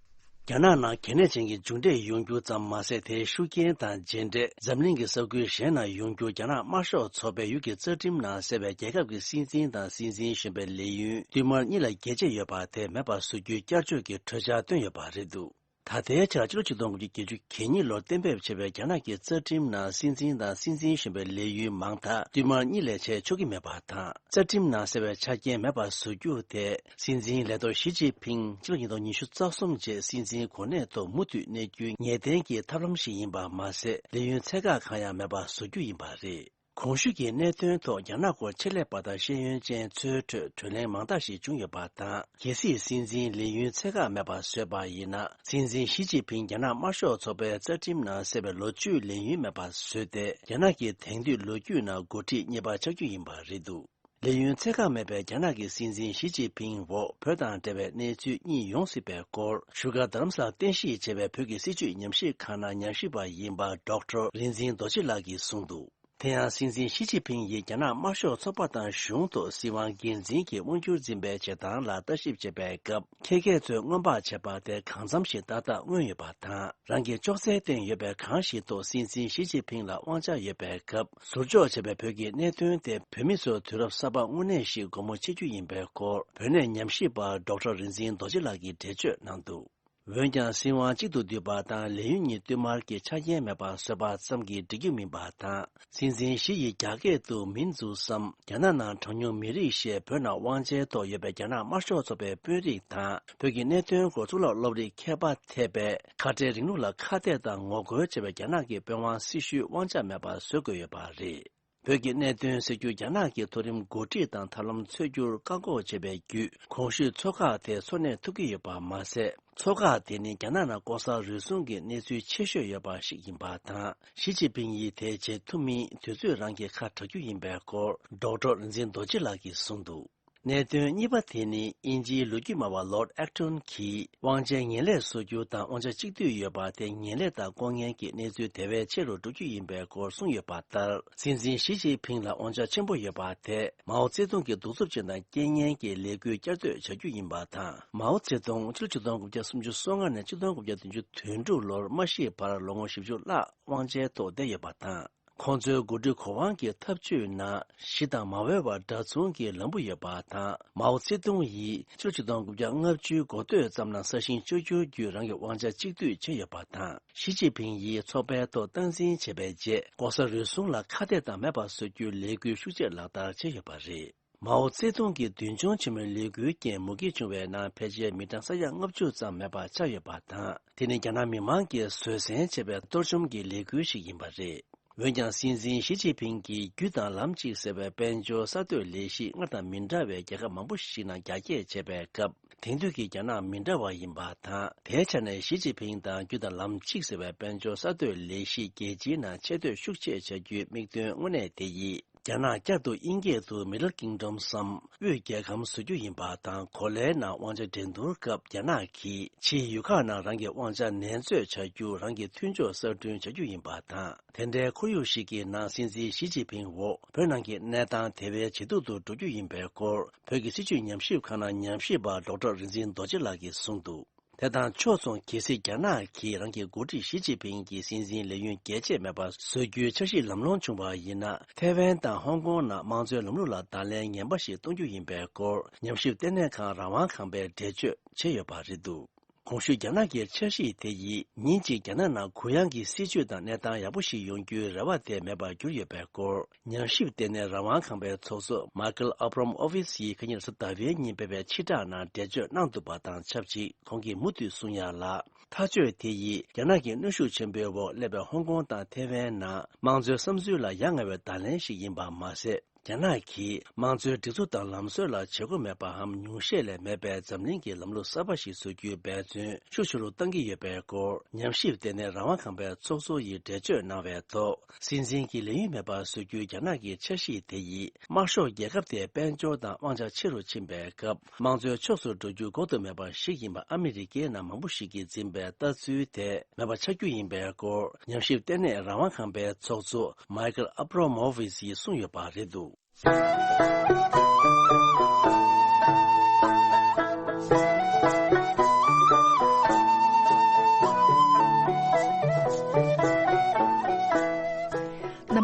རྒྱ་ནག་ནང་གལ་གནད་ཅན་གྱི་མཇུག་འབྲས་ཡོང་རྒྱུ་ཙམ་མ་ཟད། དེའི་ཤུགས་རྐྱེན་དང་རྗེས་འབྲས་འཛམ་གླིང་གི་ས་ཁུལ་གཞན་ན་ཡོང་རྒྱུ། རྒྱ་ནག་དམར་ཤོག་ཚོགས་པའི་ཡུལ་གྱི་རྩ་ཁྲིམས་ནང་གསལ་བའི་རྒྱལ་ཁབ་ཀྱི་སྲིད་འཛིན་དང་སྲིད་འཛིན་གཞོན་པའི་ལས་ཡུན་བསྟུད་མར་གཉིས་ལ་རྒྱས་བཅད་ཡོད་པ་དེ་མེད་པར་བཟོ་རྒྱུའི་བསྐྱར་བཅོས་ཀྱི་གྲོས་འཆར་བཏོན་ཡོད་པ་རེད་འདུག། ད་ལྟའི་ཆར་ཕྱི་ལོ་ཆིག་སྟོང་དགུ་བརྒྱ་བརྒྱད་ཅུ་གྱ་གཉིས་ལོར་གཏན་འབེབས་བྱས་པའི་རྒྱ་ནག་གི་རྩ་ཁྲིམས་ནང་སྲིད་འཛིན་དང་སྲིད་འཛིན་གཞོན་པའི་ལས་ཡུན་མང་མཐའ་བསྟུད་མར་གཉིས་ལས་བྱས་ཆོག་གི་མེད་པ་དང་། རྩ་ཁྲིམས་ནང་གསལ་བའི་ཆ་རྐྱེན་མེད་པར་བཟོ་རྒྱུ་དེ། སྲིད་འཛིན་ལས་ཐོག་ཞི་ཅིན་ཕིང་ཕྱི་ལོ་ཉིས་སྟོང་ཉི་ཤུ་རྩ་གསུམ་རྗེས་སྲིད་འཛིན་གོ་གནས་ཐོག་མུ་མཐུད་གནས་རྒྱུའི་ངེས་གཏན་གྱི་ཐབས་ལམ་ཞིག་ཡིན་པ་མ་ཟད། ལས་ཡུན་ཚད་བཀག་གང་ཡང་མེད་པར་བཟོ་རྒྱུ་ཡིན་པ་རེད། གོང་ཞུས་ཀྱི་གནད་དོན་ཐོག་རྒྱ་ནག་སྐོར་ཆེད་ལས་པ་དང་ཤེས་ཡོན་ཅན་ཚོའི་ཁྲོད་གྲོས་གླེང་མང་དག་ཞིག་བྱུང་ཡོད་པ་དང་། གལ་སྲིད་སྲིད་འཛིན་ལས་ཡུན་ཚད་བཀག་མེད་པར་བཟོས་པ་ཡིན་ན། སྲིད་འཛིན་ཞི་ཅིན་ཕིང་རྒྱ་ནག་དམར་ཤོག་ཚོགས་པའི་རྩ་ཁྲིམས་ནང་གསལ་བའི་ལོ་བཅུའི་ལས་ཡུན་མེད་པར་བཟོས་ཏེ། རྒྱ་ནག་གི་དེང་དུས་ལོ་རྒྱུས་ནང་འགོ་ཁྲིད་གཉིས་པ་ཆགས་རྒྱུ་ཡིན་པ་རེད་འདུག། ལས་ཡུན་ཚད་བཀག་མེད་པའི་རྒྱ་ནག་གི་སྲིད་འཛིན་ཞི་ཅིན་ཕིང་འོག་བོད་དང་འབྲེལ་བའི་གནས་ཚུལ་གཉིས་ཡོང་སྲིད་པའི་སྐོར། བཞུགས་སྒར་རྡ་རམ་ས་ལར་རྟེན་གཞི་བྱས་པའི་བོད་ཀྱི་སྲིད་བྱུས་ཉམས་ཞིབ་ཁང་ནང་ཉམས་ཞིབ་པ་ཡིན་པ་ཌོག་ཊར་རིག་འཛིན་རྡོ་རྗེ་ལགས་ཀྱིས་གསུངས་འདུག། དེ་ཡང་སྲིད་འཛིན་ཞི་ཅིན་ཕིང་ཡིས་རྒྱ་ནག་དམར་ཤོག་ཚོགས་པ་དང་གཞུང་ཐོག་སྲིད་དབང་སྒེར་འཛིན་གྱི་དབང་སྒྱུར་འཛིན་པའི་བྱེད་སྟངས་ལ་ལྟ་ཞིབ་བྱེད་པའི་སྐབས། ཁྱེད་མཁས་ཚོས་སྔོན་དཔག་བྱས་པ་དེ་གང་འཚམ་ཞིག་ཏག་ཏག་མངོན་ཡོད་པ་དང་། རང་གི་ཅོག་ཙེའི་སྟེང་ཡོད་པའི་གང་ཞིག་ཐོག་སྲིད་འཛིན་ཞི་ཅིན་ཕིང་ལ་དབང་ཆ་ཡོད་པའི་སྐབས། ཟུར་འཇོག་བྱས་པའི་བོད་ཀྱི་གནད་དོན་དེ་བོད་མི་ཚོར་དུས་རབས་གསར་པ་དངོས་གནས་ཤིག་སྒོ་མོ་ཕྱེ་རྒྱུ་ཡིན་པའི་སྐོར། བོད་གནས་ཉམས་ཞིབ་པ་ཌོག་ཊར་རིག་འཛིན་རྡོ་རྗེ་ལགས་ཀྱིས་འགྲེལ་བརྗོད་གནང་འདུག། འོན་ཀྱང་། སྲིད་དབང་གཅིག་ཏུ་བསྡུས་པ་དང་ལས་ཡུན་གཉིས་བསྟུད་མར་གྱི་ཆ་རྐྱེན་མེད་པར་བཟོས་པ་ཙམ་གྱིས་འགྲིག་རྒྱུ་མིན་པ་དང་། སྲིད་འཛིན་ཞི་ཡིས་རྒྱ་སྐད་དུ་མིན་ཛུ་སམ། རྒྱ་ནག་ནང་གྲངས་ཉུང་མི་རིགས་ཞེས་བོད་ནང་དབང་ཆའི་ཐོག་ཡོད་པའི་རྒྱ་ནག་དམར་ཤོག་ཚོགས་པའི་དཔོན་རིགས་དང་། བོད་ཀྱི་གནད་དོན་སྐོར་གཙུག་ལག་སློབ་རིགས་མཁས་པ་ཐེ་པའི་ཁ་བྲལ་རིང་ལུགས་ལ་ཁ་གཏད་དང་ངོ་རྒོལ་བྱས་པའི་རྒྱ་ནག་གི་དཔོན་དབང་སྲི་ཞུའི་དབང་ཆ་མེད་པར་བཟོ་དགོས་ཡོད་པ་རེད། བོད་ཀྱི་གནད་དོན་སེལ་རྒྱུར་རྒྱ་ནག་གི་མཐོ་རིམ་འགོ་ཁྲིད་དང་ཐབས་ལམ་འཚོལ་རྒྱུར་བཀག་འགོག་བྱས་པའི་བརྒྱུད། གོང་ཞུས་ཚོགས་ཁག་དེ་འཚོ་གནས་ཐུབ་ཀྱི་ཡོད་པ་མ་ཟད། ཚོགས་ཁག་དེ་ནི་རྒྱ་ནག་ནང་ལྐོག་ཟ་རུལ་སུངས་ཀྱི་གནས་ཚུལ་ཆེ་ཤོས་ཡོད་པ་ཞིག་ཡིན་པ་དང་། ཞི་ཅིན་ཕིང་ཡིས་དེ་བྱེད་ཐུབ་མིན་དུས་ཚོད་རང་གིས་ཁ་གྲག་རྒྱུ་ཡིན་པའི་སྐོར། ཌོག་ཊར་རིག་འཛིན་རྡོ་རྗེ་ལགས་ཀྱིས་གསུངས་འདུག། གནད་དོན་གཉིས་པ་དེ་ནི་དབྱིན་ཇིའི་ལོ་རྒྱུས་སྨྲ་བ་Lord Acton གྱིས་དབང་ཆའི་ངན་ལས་བཟོ་རྒྱུ་དང་དབང་ཆ་གཅིག་སྡུད་ཡོད་པ་དེ་ངན་ལས་དང་ལྐོག་ངན་གྱི་གནས་ཚུལ་དེ་བས་ཆེ་རུ་འགྲོ་རྒྱུ་ཡིན་པའི་སྐོར་གསུངས་ཡོད་པ་ལྟར། སྲིད་འཛིན་ཞི་ཅིན་ཕིང་ལ་དབང་ཆ་ཆེན་པོ་ཡོད་པ་དེ་མའོ་ཙེ་ཏུང་གི་གདུག་རྩུབ་ཅན་དང་རྐྱེན་ངན་གྱི་ལས་འགུལ་བསྐྱར་ཟློས་བྱ་རྒྱུ་ཡིན་པ་དང་། མའོ་ཙེ་ཏུང་ཕྱི་ལོ་ཆིག་སྟོང་དགུ་བརྒྱ་སུམ་ཅུ་སོ་ལྔ་ནས་ཆིག་སྟོང་དགུ་བརྒྱ་བདུན་ཅུ་དོན་དྲུག་ལོར་མ་ཤི་བར་ལོ་ངོ་བཞི་བཅུ་ལྷག་དབང་ཆའི་ཐོག་བསྡད་ཡོད་པ་དང་། ཁོང་ཚོའི་འགོ་ཁྲིད་གོ་དབང་གི་འཐབ་ཇུས་ནང་ཞི་དང་མ་འོས་པ་འདྲ་མཚུངས་ཀྱི་ལམ་བུ་ཡོད་པ་དང་། མའོ་ཙེ་ཏུང་ཡིས་ཕྱི་ལོ་ཆིག་སྟོང་དགུ་བརྒྱ་ལྔ་བཅུའི་འགོ་སྟོད་ཙམ་ལ་ས་ཞིང་བཅོ་བསྒྱུར་བརྒྱུད་རང་གི་དབང་ཆ་གཅིག་སྡུད་བྱས་ཡོད་པ་དང་། ཞི་ཅིན་ཕིང་ཡིས་ཚོགས་པའི་ཐོག་སྟངས་འཛིན་བྱས་པའི་རྗེས་ལྐོག་ཟ་རུལ་སུངས་ལ་ཁ་གཏད་དང་མེད་པར་བཟོ་རྒྱུའི་ལས་འགུལ་ཤུགས་ཆེར་ལག་བསྟར་བྱས་ཡོད་པ་རེད། མའོ་ཙེ་ཏུང་གི་མདུན་མཆོང་ཆེན་མོའི་ལས་འགུལ་རྐྱེན་མུ་གེ་བྱུང་བའི་ནང་ཕལ་ཆེར་མི་གྲངས་ས་ཡ་ལྔ་བཅུ་ཙམ་མེད་པ་ཆགས་ཡོད་པ་དང་། དེ་ནི་རྒྱ་ནག་མི་མང་གིས་བཟོད་བསྲན་བྱས་པའི་གཏོར་བཅོམ་གྱི་ལས་འགུལ་ཞིག་ཡིན་པ་རེད། འོན་ཀྱང་། སྲིད་འཛིན་ཞི་ཅིན་ཕིང་གིས་རྒྱུ་དང་ལམ་གཅིག་ཟེར་བའི་དཔལ་འབྱོར་གསར་གཏོད་ལས་གཞི་སྔར་དང་མི་འདྲ་བའི་རྒྱལ་ཁབ་མང་པོ་ཞིག་ནང་རྒྱ་སྐྱེད་བྱས་པའི་སྐབས། དེང་དུས་ཀྱི་རྒྱ་ནག་མི་འདྲ་བ་ཡིན་པ་དང་། དེའི་ཆ་ནས་ཞི་ཅིན་ཕིང་དང་རྒྱུ་དང་ལམ་གཅིག་ཟེར་བའི་དཔལ་འབྱོར་གསར་གཏོད་ལས་གཞི་རྒྱལ་སྤྱིའི་ནང་ཆེ་བསྟོད་ཤུགས་ཆེ་བྱ་རྒྱུའི་དམིགས་དོན་དངོས་གནས་དེ་ཡིས། རྒྱ་ནག་བསྐྱར་དུ་དབྱིན་སྐད་དུ་Middle Kingdom སམ། དབུས་རྒྱལ་ཁམས་བཟོ་རྒྱུ་ཡིན་པ་དང་། གོ་ལའི་ནང་དབང་ཆ་འགྲན་བསྡུར་སྐབས་རྒྱ་ནག་གིས་ཕྱིའི་ཡུལ་ཁག་ནང་རང་གི་དབང་ཆ་ནན་བརྩོན་བྱ་རྒྱུ། རང་གི་མཐུན་ཕྱོགས་གསར་སྐྲུན་བྱ་རྒྱུ་ཡིན་པ་དང་། དེ་འདྲའི་ཁོར་ཡུག་ཞིག་གི་ནང་སྲིད་འཛིན་ཞི་ཅིན་ཕིང་འོག་བོད་ནང་གི་གནས་སྟངས་དེ་བས་ཇེ་སྡུག་ཏུ་འགྲོ་རྒྱུ་ཡིན་པའི་སྐོར། བོད་ཀྱི་སྲིད་བྱུས་ཉམས་ཞིབ་ཁང་ནང་ཉམས་ཞིབ་པ་ཌོག་ཊར་རིག་འཛིན་རྡོ་རྗེ་ལགས་ཀྱིས་གསུངས་འདུག་དེ་དང་ཕྱོགས་མཚུངས། གལ་སྲིད་རྒྱ་ནག་གིས་རང་གི་འགོ་ཁྲིད་ཞི་ཅིན་ཕིང་གི་སྲིད་འཛིན་ལས་ཡུན་རྒྱས་ཆད་མེད་པར་བཟོ་རྒྱུའི་འཆར་གཞི་ལམ་ལྷོང་བྱུང་བ་ཡིན་ན། ཐའེ་ཝན་དང་ཧོང་ཀོང་ནང་དམངས་གཙོའི་ལམ་ལུགས་ལ་བརྡ་ལན་ངན་པ་ཞིག་གཏོང་རྒྱུ་ཡིན་པའི་སྐོར། ཉམས་ཞིབ་ལྟེ་གནས་ཁང་རང་དབང་ཁང་པས་འགྲེལ་བརྗོད་བྱས་ཡོད་པ་རེད་འདུག་གོང་ཞུས་རྒྱ་ནག་གི་འཆར་གཞི་དེ་ཡིས་ཉིན་གཅིག་རྒྱ་ནག་ནང་གུ་ཡངས་ཀྱི་སྲིད་བྱུས་དང་གནས་སྟངས་ཡག་པོ་ཞིག་ཡོང་རྒྱུའི་རེ་བ་དེ་མེད་པར་གྱུར་ཡོད་པའི་སྐོར། ཉམས་ཞིབ་ལྟེ་གནས་རང་དབང་ཁང་པའི་ཚོགས་གཙོ་Michael Abramovich ཡིས་ཁ་ཉིན་རེས་གཟའ་ཟླ་བའི་ཉིན་སྤེལ་བའི་ཕྱིར་བསྒྲགས་ནང་འགྲེལ་བརྗོད་གནང་འདུག་པ་དང་ཆབས་ཅིག་ཁོང་གིས་མུ་མཐུད་གསུང་ཡ་ལ། ཐག་གཅོད་དེ་ཡིས་རྒྱ་ནག་གི་གནོན་ཤུགས་ཆེན་པོའི་འོག་སླེབས་པའི་ཧོང་ཀོང་དང་ཐའེ་ཝན་ནང་དམངས་གཙོའི་བསམ་ཚུལ་ལ་ཡ་ང་བའི་བརྡ་ལན་ཞིག་ཡིན་པ་མ་ཟད། རྒྱ་ནག་གིས་དམངས་གཙོའི་སྒྲིག་འཛུགས་དང་ལམ་སྲོལ་ལ་བྱེད་སྒོ་མེད་པའམ་ཉུང་ཤས་ལས་མེད་པའི་འཛམ་གླིང་གི་ལམ་ལུགས་གསར་པ་ཞིག་བཟོ་རྒྱུའི་འབད་བརྩོན་ཤུགས་ཆེ་རུ་གཏང་གི་ཡོད་པའི་སྐོར། ཉམས་ཞིབ་ལྟེ་གནས་རང་དབང་ཁང་པའི་ཚོགས་གཙོ་ཡིས་འགྲེལ་བརྗོད་གནང་བའི་ཐོག་སྲིད་འཛིན་གྱི་ལས་ཡུན་མེད་པར་བཟོ་རྒྱུའི་རྒྱ་ནག་གི་འཆར་གཞི་དེ་ཡིས་དམར་ཤོག་རྒྱལ་ཁབ་དེའི་དཔལ་འབྱོར་དང་དབང་ཆ་ཆེ་རུ་ཕྱིན་པའི་སྐབས། དམངས་གཙོའི་ཕྱོགས་སུ་འགྲོ་རྒྱུ་འགོག་ཏུ་མེད་པ་ཞིག་ཡིན་པ་ཨ་མི་རི་ཀའི་ནང་མང་པོ་ཞིག་གིས་འཛིན་པའི་ལྟ་ཚུལ་དེ་མེད་པ་ཆགས་རྒྱུ་ཡིན་པའི་སྐོར། ཉམས་ཞིབ་ལྟེ་གནས་རང་དབང་ཁང་པའི་ཚོགས་གཙོ་Michael Abramovich ཡིས་གསུངས་ཡོད་པ་རེད་འདུག་རྣམ་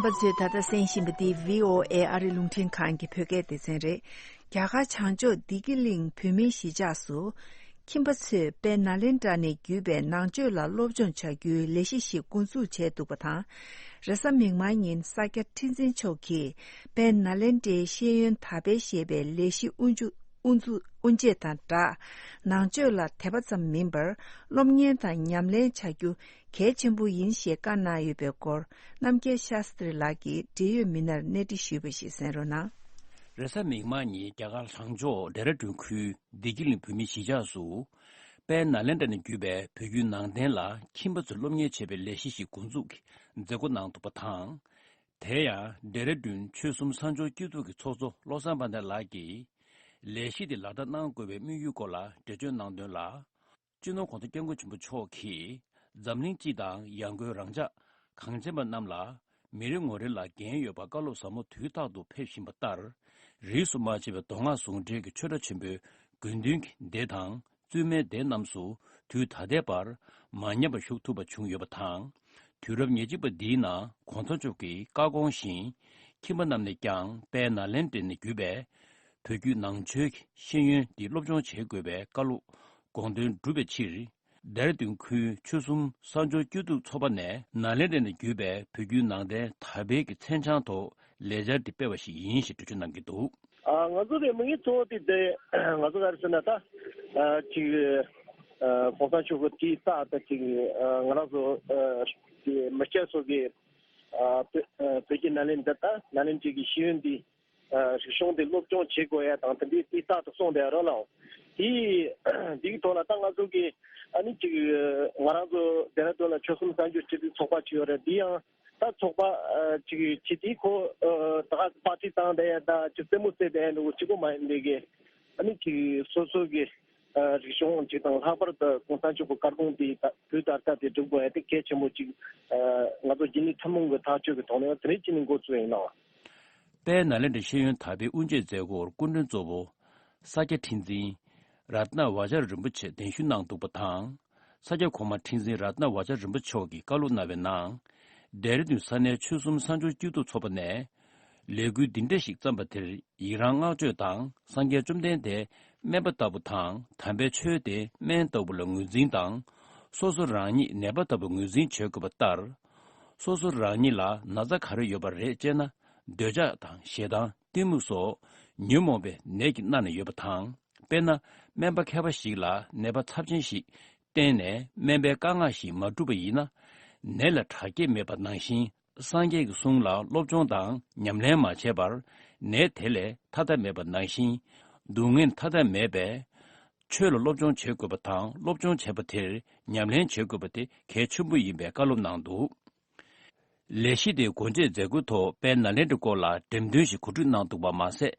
པ་ཚོས་ད་ལྟ་གསན་བཞིན་པ་འདི་བྷི་ཨོ་ཨེ་ཨ་རི་རླུང་འཕྲིན་ཁང་གི་བོད་སྐད་སྡེ་ཚན་རེད། རྒྱ་གར་བྱང་ཕྱོགས་བདེ་སྐྱིད་གླིང་བོད་མིའི་གཞིས་ཆགས་སུ། ཁྱིམ་པ་ཚོས་དཔལ་ནཱ་ལེནྡྲ་ནས་བརྒྱུད་པའི་ནང་ཆོས་ལ་སློབ་སྦྱོང་བྱ་རྒྱུའི་ལས་གཞི་ཞིག་འགོ་འཛུགས་བྱས་འདུག་པ་དང་། རེས་གཟའ་མིག་དམར་ཉིན་ས་སྐྱ་ཁྲི་འཛིན་མཆོག་གིས་དཔལ་ནཱ་ལེནྡྲའི་ཤེས་ཡོན་དར་སྤེལ་ཞེས་པའི་ལས་གཞི་དབུ་འཛུགས་དབུ་འཛུགས་དབུ་འབྱེད་དང་སྦྲགས། ནང་ཆོས་ལ་དད་པ་ཙམ་མིན་པར་སློབ་གཉེར་དང་ཉམས་ལེན་བྱ་རྒྱུ་གལ་ཆེན་པོ་ཡིན་ཞེས་བཀའ་གནང་ཡོད་པའི་སྐོར། རྣམ་རྒྱལ་ཤཱ་སྟྲི་ལགས་ཀྱིས་འབྲེལ་ཡོད་མི་སྣར་གནས་འདྲི་ཞུས་པ་ཞིག་གསན་རོགས་གནང་། རེས་གཟའ་མིག་དམར་ཉིན་རྒྱ་གར་ལྷོ་ཕྱོགས་ཌེ་ར་ཌུན་ཁུལ་བདེ་སྐྱིད་གླིང་བོད་མིའི་གཞིས་ཆགས་སུ། དཔལ་ནཱ་ལེནྡྲ་ནས་བརྒྱུད་པའི་བོད་བརྒྱུད་ནང་བསྟན་ལ་ཁྱིམ་པ་ཚོས་སློབ་གཉེར་བྱེད་པའི་ལས་གཞི་ཞིག་འགོ་འཛུགས་ཀྱིས་མཛད་སྒོ་གནང་འདུག་པ་དང་། དེ་ཡང་ཌེ་ར་ཌུན་ཆོལ་གསུམ་གསར་འབྱོར་སྐྱིད་སྡུག་གི་ཚོགས་གཙོ་བློ་བཟང་དཔལ་ལྡན་ལགས་ཀྱིས། ལས་གཞི་དེ་ལག་བསྟར་གནང་དགོས་པའི་དམིགས་ཡུལ་སྐོར་ལ་འགྲེལ་བརྗོད་གནང་དོན་ལ། སྤྱི་ནོར་༸གོང་ས་༸སྐྱབས་མགོན་ཆེན་པོ་མཆོག་གིས་འཛམ་གླིང་སྤྱི་དང་ཡང་སྒོས་རང་ཅག་གངས་ཅན་པ་རྣམས་ལ་མི་རེ་ངོ་རེ་ལ་འགན་ཡོད་པ་བཀའ་སློབ་ཟབ་མོ་དུས་རྟག་ཏུ་ཕེབས་བཞིན་པ་ལྟར། རིས་སུ་མ་ཆད་པའི་མདོ་སྔགས་ཟུང་འབྲེལ་གྱི་ཆོས་གྲྭ་ཆེན་པོའི་དགེ་འདུན་གྱི་སྡེ་དང་བཙུན་མའི་སྡེ་རྣམས་སུ་དུས་ད་ལྟའི་བར་མ་ཉམས་པར་ཞུགས་ཐུབ་པ་བྱུང་ཡོད་པ་དང་། དུས་རབས་ཉེར་གཅིག་པ་འདིའི་ནང་༸གོང་ས་མཆོག་གི་བཀའ་དགོངས་བཞིན་ཁྱིམ་པ་རྣམས་ནས་ཀྱང་དཔལ་ནཱ་ལེནྡྲ་ནས་བརྒྱུད་པའི་བོད་བརྒྱུད་ནང་ཆོས་ཀྱི་ཤེས་ཡོན་འདི་སློབ་སྦྱོང་བྱེད་དགོས་པའི་བཀའ་སློབ་དགོངས་དོན་བསྒྲུབ་པའི་ཕྱིར། ཌེ་ར་ཌུན་ཁུལ་ཆོལ་གསུམ་གསར་འབྱོར་སྐྱིད་སྡུག་ཚོགས་པ་ནས་ནཱ་ལེནྡྲ་ནས་བརྒྱུད་པའི་བོད་བརྒྱུད་ནང་བསྟན་དར་སྤེལ་གྱི་མཚན་བྱང་ཐོག་ལས་འཆར་འདི་སྤེལ་བ་ཞིག་ཡིན་ཞེས་འགྲེལ་བརྗོད་གནང་གི་འདུག་ཨ། ང་ཚོ་གི་དམིགས་ཡུལ་གཙོ་བོ་དེ་དེ་ང་ཚོ་ག་རེ་ཟེར་ན་ད། ཨ། ཅིག་ཨ། གོང་ས་མཆོག་གི་དེའི་རྟགས་ད་ཅིག་ཨ། ང་རང་ཚོ་ཨ། དེ་མི་སྐྱ་ཚོ་གི་ཨ། བོད་ཨ། བོད་ཀྱི་ནཱ་ལེནྡྲ་ད་ནཱ་ལེནྡྲ་གི་ཤེས་ཡོན་འདི། ཨ། རིག་གཞུང་དེ་སློབ་སྦྱོང་བྱེད་དགོས་ཡ་དང་དེ་འདྲའི་དེའི་རྟགས་དེ་གསུངས་བསྡད་རོགས་ལའོ། དེ་འདིའི་ཐོག་ལ་ད་ང་ཚོ་གི་ཨ་ནི་ཅིག་ང་རང་ཚོ་ཌེ་ར་ཌུན་ལ་ཆོལ་གསུམ་གསར་འགྱུར་སྤྱི་འཐུས་ཚོགས་པ་ཅིག་ཡོད་རེད། འདི་ཡང་ ད་ཚོགས་པ་ཨ་ཅིག་ཅི་ཏི་ཁོ་ཨ་ད་ག་པར་ཊི་བཏང་བསྡད་ཡ་ད་ཅིག་རྩེད་མོ་རྩེ་བསྡད་ཡ་འདྲ་བོ་གཅིག་པོ་མ་ཡིན་པའི་གི། ཨ་ནི་ཅིག་སོ་སོ་གི་ཨ་རིག་གཞུང་ཅིག་དང་ལྷག་པར་དུ་གོང་ས་མཆོག་གི་བཀའ་དགོངས་དེ་ད་དུས་ད་ལྟ་དེ་སྒྲུབ་དགོས་ཡ་དེ་གལ་ཆེན་པོ་ཅིག་ཨ་ང་ཚོ་རྒྱུན་ལས་ཐུན་མོང་གི་ཐག་གཅོད་ཀྱི་ཐོག་ནས་དེ་རིང་ཅིག་ནས་འགོ་བཙུགས་ཡིན་ནོ། དཔལ་ནཱ་ལེནྡྲ་ཤེས་ཡོན་དར་སྤེལ་དབུ་འབྱེད་མཛད་སྒོར་སྐུ་མགྲོན་གཙོ་བོ་ས་སྐྱ་ཁྲི་འཛིན་རཏྣ་བཛྲ་རིན་པོ་ཆེ་གདན་ཞུ་གནང་འདུག་པ་དང་། ས་སྐྱ་གོང་མ་ཁྲི་འཛིན་རཏྣ་བཛྲ་རིན་པོ་ཆེ་མཆོག་གིས་བཀའ་སློབ་གནང་བའི་ནང་། ལྡེ་ར་ལྡུན་ས་གནས་ཆོལ་གསུམ་གསར་འབྱོར་སྐྱིད་སྡུག་ཚོགས་པ་ནས་ལས་འགུལ་འདི་འདྲ་ཞིག་བརྩམས་པ་དེར་ཡི་རང་བསྔགས་བརྗོད་དང་། སངས་རྒྱས་བཅོམ་ལྡན་འདས་སྨན་པ་ལྟ་བུ་དང་། དམ་པའི་ཆོས་དེ་སྨན་ལྟ་བུ་ལ་ངོས་འཛིན་དང་། སོ་སོ་རང་ཉིད་ནད་པ་ལྟ་བུ་ངོས་འཛིན་བྱེད་དགོས་པ་ལྟར། སོ་སོ་རང་ཉིད་ལ་ན་ཚ་ག་རེ་ཡོད་པ་རེད་ཅེ་ན། འདོད་ཆགས་དང་ཞེ་སྡང་གཏི་མུག་སོགས་ཉོན་མོངས་པའི་ནད་ཀྱིས་མནར་ནས་ཡོད་པ་དང་། དཔེར་ན། སྨན་པ་མཁས་པ་ཞིག་ལ་ནད་པ་ཚབས་ཆེན་ཞིག་བསྟེན་ནས་སྨན་པའི་བཀའ་མངགས་ཤིག་མ་བསྒྲུབས་པ་ཡིན་ན། ནད་ལ་དྲག་སྐྱེད་མེད་པ་ནང་བཞིན། སངས་རྒྱས་ཀྱི་གསུང་ལ་སློབ་སྦྱོང་དང་ཉམས་ལེན་མ་བྱས་པར་ནད་དེ་ལས་ཐར་ཐབས་མེད་པ་ནང་བཞིན། སྡུག་བསྔལ་ཐར་ཐབས་མེད་པས། ཆོས་ལ་སློབ་སྦྱོང་བྱེད་དགོས་པ་དང་། སློབ་སྦྱོང་བྱས་པ་དེར་ཉམས་ལེན་བྱེད་དགོས་པ་དེ་གལ་ཆེན་པོ་ཡིན་པའི་བཀའ་སློབ་གནང་འདུག་ལས་གཞི་དེ་སྒོ་འབྱེད་མཛད་སྒོའི་ཐོག་དཔལ་ནཱ་ལེནྡྲའི་སྐོར་ལ་འགྲེམས་སྟོན་ཞིག་གོ་སྒྲིག་གནང་འདུག་པ་མ་ཟད།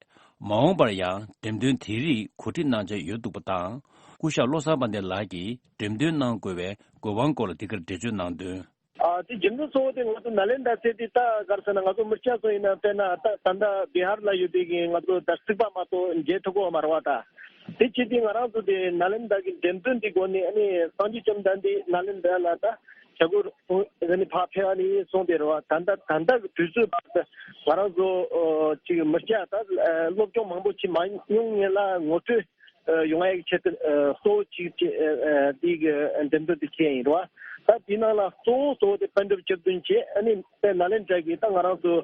མ་འོངས་པར་ཡང་འགྲེམས་སྟོན་དེ་རིགས་གོ་སྒྲིག་གནང་འཆར་ཡོད་འདུག་པ་དང་། སྐུ་ཞབས་བློ་བཟང་དཔལ་ལྡན་ལགས་ཀྱིས་འགྲེམས་སྟོན་གནང་དགོས་པའི་དགོས་དབང་སྐོར་ལ་འདི་གར་འགྲེལ་བརྗོད་གནང་དོན། ཨ་དེ་རྒྱུ་མཚན་གཙོ་བོ་དེ་ང་ཚོ་ནཱ་ལེནྡྲ་ཟེར་དེ་ད་ག་རེ་ཟེར་ན། ང་ཚོ་མི་སྐྱ་ཚོ་ཡིན་ན་དཔེར་ན་ད་ད་ལྟ་བི་ཧར་ལ་ཡོད་པའི་གི་ང་ཚོ་ད་རྩིག་པ་མ་གཏོགས་མཇལ་ཐུབ་ཀྱི་མ་རེད་བ། ད་དེ་བྱས་དུས་ང་རང་ཚོ་དེ་ནཱ་ལེནྡྲ་གི་འགྲེམས་སྟོན་དེ་སྒོ་ནས། ཨ་ནི་སངས་རྒྱས་བཅོམ་ལྡན་འདས་ནཱ་ལེནྡྲ་ལ་ད་ཞབས་སྐུ་ཨ་ནི་ཕར་ཕེབས་པ་ནས་གསུངས་ཏེ་རེད་བ། ད་ལྟ་ད་ལྟ་གི་དུས་ཚོད་བར་དུ་ང་རང་ཚོ་ཨོ་ཅིག་མི་སྐྱ་ད་སློབ་སྦྱོང་མང་པོ་བྱེད་མ་མྱོང་མཁན་ལ་ངོ་སྤྲོད་ཨ་ཡོང་ཡག་གི་ཆེད་དུ་ཨ་གཙོ་བོ་གཅིག་བྱས་ཨ་ཨ་འདི་གི་འགྲེམས་སྟོན་འདི་བྱས་ཡིན་རེད་བ། ད་དེའི་ནང་ལ་གཙོ་བོ་གཙོ་བོ་དེ་པཎ་གྲུབ་བཅུ་བདུན་བྱས། ཨ་ནི་དཔལ་ནཱ་ལེནྡྲ་གི་ད་ང་རང་ཚོ་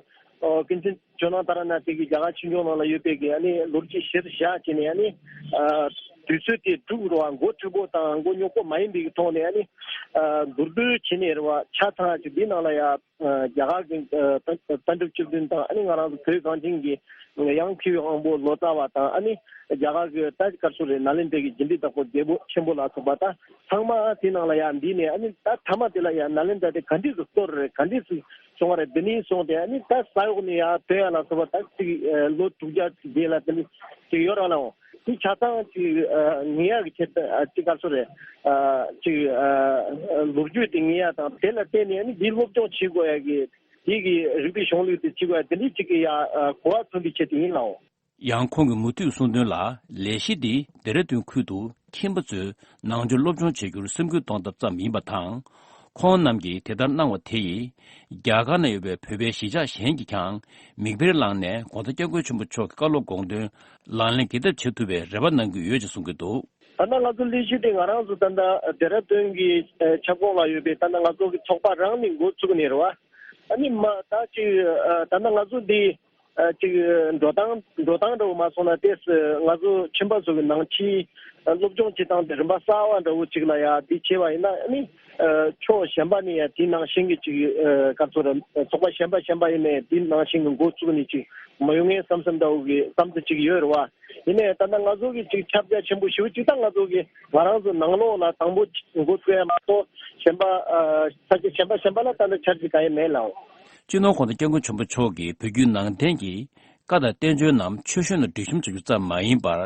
ཨོ་ཀུན་མཁྱེན་ཇོ་ནང་ཏཱ་ར་ནཱ་ཐ་གི་རྒྱ་གར་ཆོས་འབྱུང་ནང་ལ་ཡོད་པའི་གི་ཨ་ནི་ལོ་རྒྱུས་གཞིར་བཞག་བྱས་ནས། ཨ་ནི་ཨ་དུས་ཚོད་དེ་སྒྲུབ་རེད་བ། མགོ་འཁྲུག་པོ་དང་མགོ་རྙོག་པོ་མ་ཡིན་པའི་གི་ཐོག་ནས། ཨ་ནི་ཨ་མདོར་བསྡུས་བྱས་ནས་རེད་བ། ཆ་ཚང་ཅིག་འདིའི་ནང་ལ་ཡ། ཨ་རྒྱ་གར་གྱི་ཨ་པཎ་པཎ་གྲུབ་བཅུ་བདུན་དང་། ཨ་ནི་ང་རང་ཚོ་བོད་གངས་ཅན་གྱི་ཡང་ཁྱེའུ་དབང་པོ་ལོ་ཙཱ་བ་དང་། ཨ་ནི་རྒྱ་གར་གྱི་ད་ག་རེ་ཟེར་རེད། ནཱ་ལེནྡྲ་གི་རྒྱུད་འགྲེལ་བདག་པོ་རྒྱལ་པོ་ཆེན་པོ་ལ་སོགས་པ་ད་ཚང་མ་དེའི་ནང་ལ་ཡ་འདུས་ནས། ཨ་ནི་ད་མཐའ་མ་དེ་ལ་ཡ་ནཱ་ལེནྡྲ་དེ་ག་འདྲས་སུ་གཏོར་རེད། ག་འདྲས་སུ་བྱུང་བ་རེད། འདི་ནས་བཟུང་སྟེ་ཨ་ནི་ད་ས་འོག་ནས་ཡ་ཐོན་ཡ་ལ་སོགས་པ་ད་ཅིག་ཨ་ལོ་དྲུག་བརྒྱ་ཅིག་རྗེས་ལ་དེ་འདྲས་ཅིག་ཡོད་ར་ལ། འོང་དེ་ཆ་ཚང་ཅིག་ཨ་ངེས་ཡག་གི་ཆེད་དུ། ཨ་ཅིག་ག་རེ་ཟེར་རེད། ཨ་ཅིག་ཨ་ལོ་རྒྱུས་དེ་ངེས་ཡག་དང་། དེ་ལ་བརྟེན་ནས་ཨ་ནི་འདི་སློབ་སྦྱོང་བྱེད་དགོས་ཡག་གི། དེ་གི་རིག་པའི་གཞུང་ལུགས་དེ་བྱེད་དགོས་ཡག་དེ་འདྲའི་ཅིག་གི་ཡ་ཨ་གོ་བ་མཚོན་པའི་ཆེད་དུ་ཡིན་ལ། འོང་། ཡང་ཁོང་གིས་མུ་མཐུད་གསུངས་དོན་ལ། ལས་གཞི་འདི་ལྡེ་ར་ལྡུན་ཁུལ་དུ་ཁྱིམ་པ་ཚོས་ནང་ཆོས་སློབ་སྦྱོང་བྱེད་རྒྱུར་སེམས་འགུལ་གཏོང་ཐབས་ཙམ་ཡིན་པ་དང་། ཁོང་རྣམས་ཀྱིས་དེ་ལྟར་གནང་བ་དེ་ཡིས་རྒྱ་གར་ན་ཡོད་པའི་བོད་པའི་གཞིས་ཆགས་གཞན་གྱིས་ཀྱང་མིག་དཔེར་བླངས་ནས་དགོང་དག་སྐྱབས་མགོན་ཆེན་པོ་མཆོག་གི་བཀའ་སློབ་དགོངས་དོན་ལག་ལེན་འགེལ་ཐབས་བྱེད་ཐུབ་པའི་རེ་བ་གནང་གི་ཡོད་ཅེས་གསུང་གི་འདུག། ད་ལྟ་ང་ཚོ་ལས་གཞི་དེ་ང་རང་ཚོ་ད་ལྟ་ལྡེ་ར་ལྡུན་གྱི་ཨ་ཁྱབ་ཁོངས་ལ་ཡོད་པའི་ད་ལྟ་ང་ཚོ་གི་ཚོགས་པ་རང་ནས་འགོ་བཙུགས་ནས་རེད་བ། ཨ་ནི་མ་ད་ཅིག་ཨ་ད་ལྟ་ང་ཚོ་འདི་ཨ་ཅིག་འགྲོ་སྟངས་འགྲོ་སྟངས་འདྲ་བོ་མ་སོང་ན། ཏོག་ཙམ་ང་ཚོ་ཁྱིམ་པ་ཚོ་གི་ནང་ཆོས་ཨ་སློབ་སྦྱོང་བྱེད་སྟངས་དེ་རིམ་པ་གསར་བ་འདྲ་བོ་ཅིག་ལ་ཡ་འདི་བྱས་པ་ཡིན་ན། ཨ་ནི་ཨ་ཕྱོགས་གཞན་པ་ནས་ཡ་དེ་ནང་བཞིན་གྱི་ཅིག་ཨ་ག་ཚོད་རེད། ཚོགས་པ་གཞན་པ་གཞན་པ་ཡིན་ནའི་དེ་ནང་བཞིན་གྱི་འགོ་བཙུགས་ནས་ཅིག་མ་ཡོང་ངའི་བསམ་བསམ་འདྲ་བོ་གི་བསམ་ཚུལ་ཅིག་ཡོད་རེད་བ། ཡིན་ནའི་ད་ལྟ་ང་ཚོ་གི་ཅིག་ཁྱབ་རྒྱ་ཆེན་པོ་ཞེ་པོ་ཅིག་ད་ང་ཚོ་གི་ང་རང་ཚོ་ནང་ལོགས་ལ་དང་པོ་འགོ་ཚུགས་ཡ་མ་གཏོགས། གཞན་པ་ཨ་ས་ཆ་གཞན་པ་གཞན་པ་ལ་ད་ལྟ་འཆར་གཞི་གང་ཡང་མེད་ལགས། སྤྱི་ནོར་༸གོང་ས་༸སྐྱབས་མགོན་ཆེན་པོ་མཆོག་གིས་བོད་བརྒྱུད་ནང་བསྟན་གྱི་བཀའ་དང་བསྟན་བཅོས་རྣམས་ཆོས་གཞུང་ནང་སྒྲིག་གཤོམ་བྱ་རྒྱུ་ཙམ་མ་ཡིན་པར།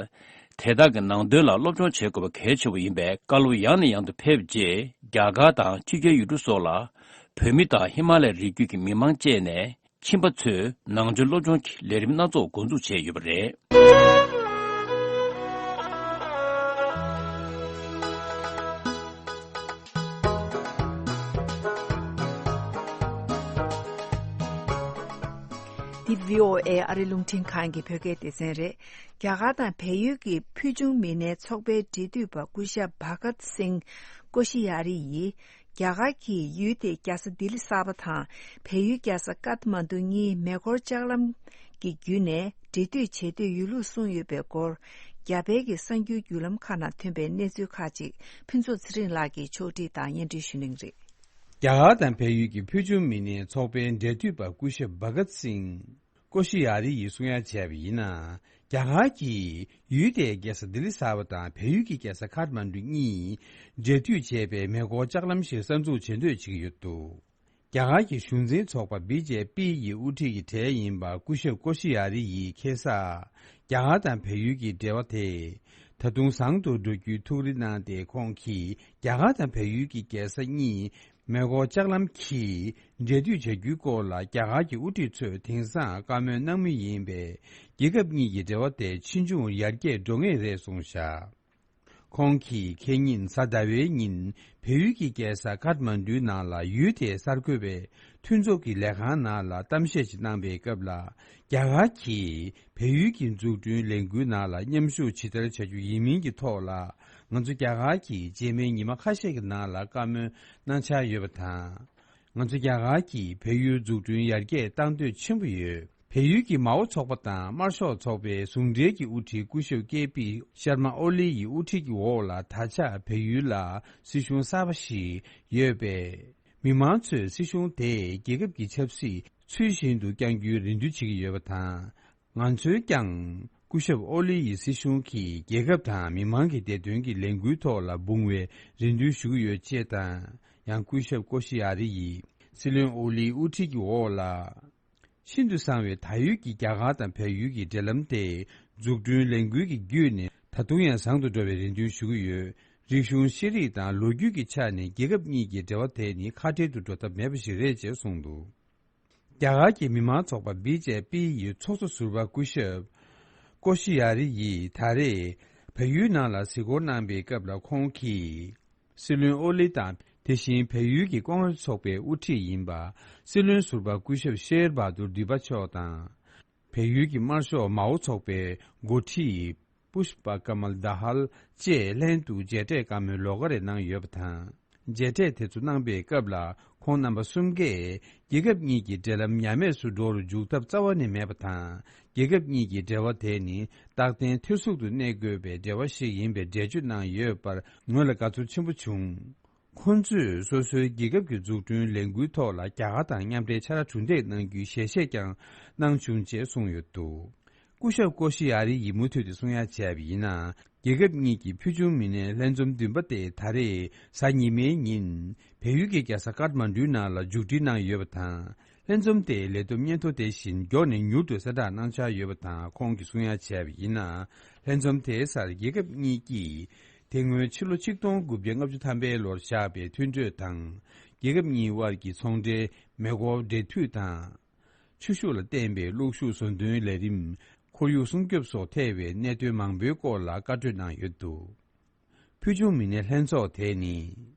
དེ་དག་གི་ནང་དོན་ལ་སློབ་སྦྱོང་བྱེད་དགོས་པ་གལ་ཆེ་བ་ཡིན་པའི་བཀའ་སློབ་ཡང་ནས་ཡང་དུ་ཕེབས་རྗེས། རྒྱ་གར་དང་ཕྱི་རྒྱལ་ཡུལ་གྲུ་སོགས་ལ་བོད་མི་དང་ཧི་མ་ལ་ཡའི་རི་རྒྱུད་ཀྱི་མི་མང་བཅས་ནས། ཁྱིམ་པ་ཚོས་ནང་ཆོས་སློབ་སྦྱོང་གི་ལས་རིམ་སྣ་ཚོགས་འགོ་འཛུགས་བྱས་ཡོད་པ་རེད། འདི་བྷི་ཨོ་ཨེ་ཨ་རི་རླུང་འཕྲིན་ཁང་གི་བོད་སྐད་སྡེ་ཚན་རེད། རྒྱ་གར་དང་བལ་ཡུལ་གྱི་ཕུལ་བྱུང་མི་སྣའི་ཚོགས་པའི་འབྲེལ་མཐུད་པ་སྐུ་ཞབས་བྷ་གཏ་སིང་ཀོ་ཤི་ཡ་རི་ཡིས། རྒྱ་གར་གྱིས་ཡུལ་དེའི་རྒྱལ་ས་ལྡི་ལི་གསར་པ་དང་བལ་ཡུལ་རྒྱལ་ས་ཀཏ་མན་ཌུ་གཉིས་མེ་འཁོར་ལྕགས་ལམ་གྱི་བརྒྱུད་ནས་འབྲེལ་མཐུད་བྱེད་འདོད་ཡོད་ལུགས་གསུངས་ཡོད་པའི་སྐོར། རྒྱ་བལ་གྱི་གསར་འགྱུར་བརྒྱུད་ལམ་ཁག་ནང་ཐོན་པའི་གནས་ཚུལ་ཁག་ཅིག་ཕུན་ཚོགས་ཚེ་རིང་ལགས་ཀྱིས་ཕྱོགས་སྒྲིག་དང་སྙན་སྒྲོན་ཞུ་གླེང་རེད། རྒྱ་གར་དང་བལ་ཡུལ་གྱི་ཕུལ་བྱུང་མི་སྣའི་ཚོགས་པའི་འབྲེལ་མཐུད་པ་སྐུ་ཞབས་བྷ་གཏ་སིང་ཀོ་ཤི་ཡ་རི་ཡིས་གསུང་ཡ་བྱས་པ་ཡིན་ན། རྒྱ་གར་གྱིས་ཡུལ་དེའི་རྒྱལ་ས་ལྡི་ལི་གསར་པ་དང་བལ་ཡུལ་གྱི་རྒྱལ་ས་ཁཱཐ་མན་ཌུ་གཉིས་འབྲེལ་མཐུད་བྱས་པའི་མེ་འཁོར་ལྕགས་ལམ་ཞིག་གསར་འཛུགས་བྱེད་འདོད་ཅིག་ཡོད་འདུག། རྒྱ་གར་གྱི་གཞུང་འཛིན་ཚོགས་པ་བི་ཇེ་པི་ཡི་དབུ་ཁྲིད་ཀྱི་གྲས་ཡིན་པ་སྐུ་ཞབས་ཀོ་ཤི་ཡ་རི་ཡིས་ཁ་སང་རྒྱ་གར་དང་བལ་ཡུལ་གྱི་འབྲེལ་བ་དེ་ད་དུང་བཟང་དུ་འགྲོ་རྒྱུའི་ཐུགས་རེ་གནང་སྟེ། ཁོང་གིས་རྒྱ་གར་དང་བལ་ཡུལ་གྱི་རྒྱལ་ས་གཉིས་མེ་འཁོར་ལྕགས་ལམ་གྱིས་འབྲེལ་མཐུད་བྱ་རྒྱུའི་སྐོར་ལ་རྒྱ་གར་གྱི་དབུ་ཁྲིད་ཚོས་དེང་སང་བཀའ་མོལ་གནང་མུས་ཡིན་པས། རྒྱལ་ཁབ་གཉིས་ཀྱི་འབྲེལ་བ་དེ་ཕྱིས་འབྱུང་ཡར་རྒྱས་འགྲོ་ངེས་རེད་གསུངས་བཞག་ཁོང་གིས་ཁེ་ཉིན་གཟའ་ཟླ་བའི་ཉིན་བལ་ཡུལ་གྱི་རྒྱལ་ས་ཀཐ་མན་ཌུའི་ནང་ལ་ཡུལ་དེའི་གསར་འགོད་པའི་མཐུན་ཚོགས་ཀྱི་ལས་ཁང་ནང་ལ་གཏམ་བཤད་ཅིག་གནང་པའི་སྐབས་ལ། རྒྱ་གར་གྱིས་བལ་ཡུལ་གྱི་འཛུགས་སྐྲུན་ལས་འགུལ་ནང་ལ་མཉམ་ཞུགས་ཇི་ལྟར་བྱ་རྒྱུ་ཡིན་མིན་གྱི་ཐོག་ལ། ང་ཚོ་རྒྱ་གར་གྱིས་རྗེས་མའི་ཉི་མ་ཁ་ཤས་ཀྱི་ནང་ལ་བཀའ་མོལ་གནང་འཆར་ཡོད་པ་དང་། ང་ཚོ་རྒྱ་གར་གྱིས་བལ་ཡུལ་འཛུགས་སྐྲུན་ཡར་རྒྱས་གཏང་འདོད་ཆེན་པོ་ཡོད། བལ་ཡུལ་གྱི་མའོ་ཚོགས་པ་དང་དམར་ཤོག་ཚོགས་པའི་ཟུང་འབྲེལ་གྱི་དབུ་ཁྲིད་སྐུ་ཞབས་ཀེ་པི་ཤར་མ་ཨོ་ལི་ཡི་དབུ་ཁྲིད་ཀྱི་འོག་ལ་ད་ཆ་བལ་ཡུལ་ལ་སྲིད་གཞུང་གསར་པ་ཞིག་ཡོད་པས། མི་མང་ཚོས་སྲིད་གཞུང་དེས་རྒྱལ་ཁབ་ཀྱི་ཆབ་སྲིད་ཚུལ་བཞིན་དུ་བསྐྱང་རྒྱུའི་རེ་འདུན་བྱེད་ཀྱི་ཡོད་པ་དང་། ང་ཚོས་ཀྱང་སྐུ་ཞབས་ཨོ་ལི་ཡི་སྲིད་གཞུང་གིས་རྒྱལ་ཁབ་དང་མི་མང་གི་བདེ་དོན་གྱི་ལས་འགུལ་ཐོག་ལ་འབུང་བའི་རེ་འདུན་ཞུ་གི་ཡོད་ཅེས་དང་། ཡང་སྐུ་ཞབས་ཀོ་ཤི་ཡ་རི་ཡིས་སྲིད་བློན་ཨོ་ལིའི་དབུ་ཁྲིད་ཀྱི་འོག་ལ། ཤིན་ཏུ་གསང་བའི་ད་ཡོད་ཀྱི་རྒྱ་གར་དང་བལ་ཡུལ་གྱི་འབྲེལ་ལམ་དེ་འཛུགས་སྐྲུན་ལས་འགུལ་གྱི་བརྒྱུད་ནས་ད་དུང་ཡང་བཟང་དུ་འགྲོ་བའི་རེ་འདུན་ཞུ་གི་ཡོད། རིག་གཞུང་ཤེས་རིག་དང་ལོ་རྒྱུས་ཀྱི་ཆ་ནས་རྒྱལ་ཁབ་གཉིས་ཀྱི་འབྲེལ་བ་དེ་ནི་ཁ་བྲལ་དུ་འགྲོ་ཐབས་མེད་པ་ཞིག་རེད་ཅེས་གསུངས་འདུག་རྒྱ་གར་གྱི་མི་མང་ཚོགས་པ་བི་ཇེ་པི་ཡི་ཚོགས་གཙོ་ཟུར་པ་སྐུ་ཞབས་ཀོ་ཤི་ཡ་རི་ཡིས་ད་རེས་བལ་ཡུལ་ནང་ལ་གཟིགས་སྐོར་གནང་པའི་སྐབས་ལ་ཁོང་གིས། སྲིད་བློན་ཨོ་ལི་དང་། དེ་བཞིན་བལ་ཡུལ་གྱི་ཀོང་རེས་ཚོགས་པའི་དབུ་ཁྲིད་ཡིན་པ། སྲིད་བློན་ཟུར་པ་སྐུ་ཞབས་ཤེར་བྷ་དུར་དི་པ་མཆོག་དང་། བལ་ཡུལ་གྱི་དམར་ཤོག་མའོ་ཚོགས་པའི་འགོ་ཁྲིད་པུཤ་པ་ཀ་མལ་དཱ་ཧལ་བཅས་ལྷན་དུ་མཇལ་འཕྲད་བཀའ་མོལ་ལོགས་ཀ་རེ་གནང་ཡོད་པ་དང་། མཇལ་འཕྲད་དེ་ཚོ་གནང་པའི་སྐབས་ལ་ཁོང་རྣམ་པ་གསུམ་ཀས་རྒྱལ་ཁབ་གཉིས་ཀྱི་འབྲེལ་ལམ་ཉམས་དམས་སུ་འགྲོ་རུ་འཇུག་ཐབས་རྩ་བ་ནས་མེད་པ་དང་། རྒྱལ་ཁབ་གཉིས་ཀྱི་འབྲེལ་བ་དེ་ནི་རྟག་བརྟན་མཐུན་སུག་ཏུ་གནས་དགོས་པའི་འབྲེལ་བ་ཞིག་ཡིན་པའི་འགྲེལ་བརྗོད་གནང་ཡོད་པར་ངོས་ལ་དགའ་ཚོར་ཆེན་པོ་བྱུང་། ཁོང་ཚོས་སོ་སོའི་རྒྱལ་ཁབ་ཀྱི་འཛུགས་སྐྲུན་ལས་འགུལ་ཐོག་ལ་རྒྱ་གར་དང་མཉམ་འབྲེལ་ཕྱག་ར་གྲུ་འདེགས་གནང་རྒྱུའི་ཞལ་བཞེས་ཀྱང་གནང་བྱུང་ཅེས་གསུངས་ཡོད་འདུག་སྐུ་ཞབས་ཀོ་ཤི་ཡ་རི་ཡིས་མུ་མཐུད་དེ་གསུང་ཡ་བྱས་པ་ཡིན་ན། རྒྱལ་ཁབ་གཉིས་ཀྱི་ཕུལ་བྱུང་མི་སྣའི་ལྷན་འཛོམས་བདུན་པ་དེ་ད་རེས་གཟའ་ཉི་མའི་ཉིན་བལ་ཡུལ་གྱི་རྒྱལ་ས་ཀཐ་མན་ཌུའི་ནང་ལ་མཇུག་སྒྲིལ་གནང་ཡོད་པ་དང་། ལྷན་འཛོམས་དེའི་ལས་བསྡོམས་སྙན་ཐོ་དེ་བཞིན་མགྱོགས་ནས་མྱུར་དུ་གསལ་བསྒྲགས་གནང་འཆར་ཡོད་པ་དང་། ཁོང་གིས་གསུང་ཡ་བྱས་པ་ཡིན་ན། ལྷན་འཛོམས་དེའི་སར་རྒྱལ་ཁབ་གཉིས་ཀྱིས་དེ་སྔོན་ཕྱི་ལོ་ཆིག་སྟོང་དགུ་བརྒྱ་ལྔ་བཅུ་ཐམ་པའི་ལོར་བཞག་པའི་མཐུན་གྲོས་དང་། རྒྱལ་ཁབ་གཉིས་དབར་གྱི་ཚོང་འབྲེལ་མེ་འཁོར་འབྲེལ་མཐུད་དང་། ཆུ་ཤུགས་ལ་བརྟེན་པའི་གློག་ཤུགས་བཟོ་འདྲེན་ལས་རིམ། ཁོར་ཡུག་སྲུང་སྐྱོབ་སོགས་ཐེ་བའི་གནད་དོན་མང་པོའི་སྐོར་ལ་བཀའ་གྲོས་གནང་ཡོད་འདུག་ཕུལ་བྱུང་མི་སྣའི་ལྷན་ཚོགས་དེ་ནི།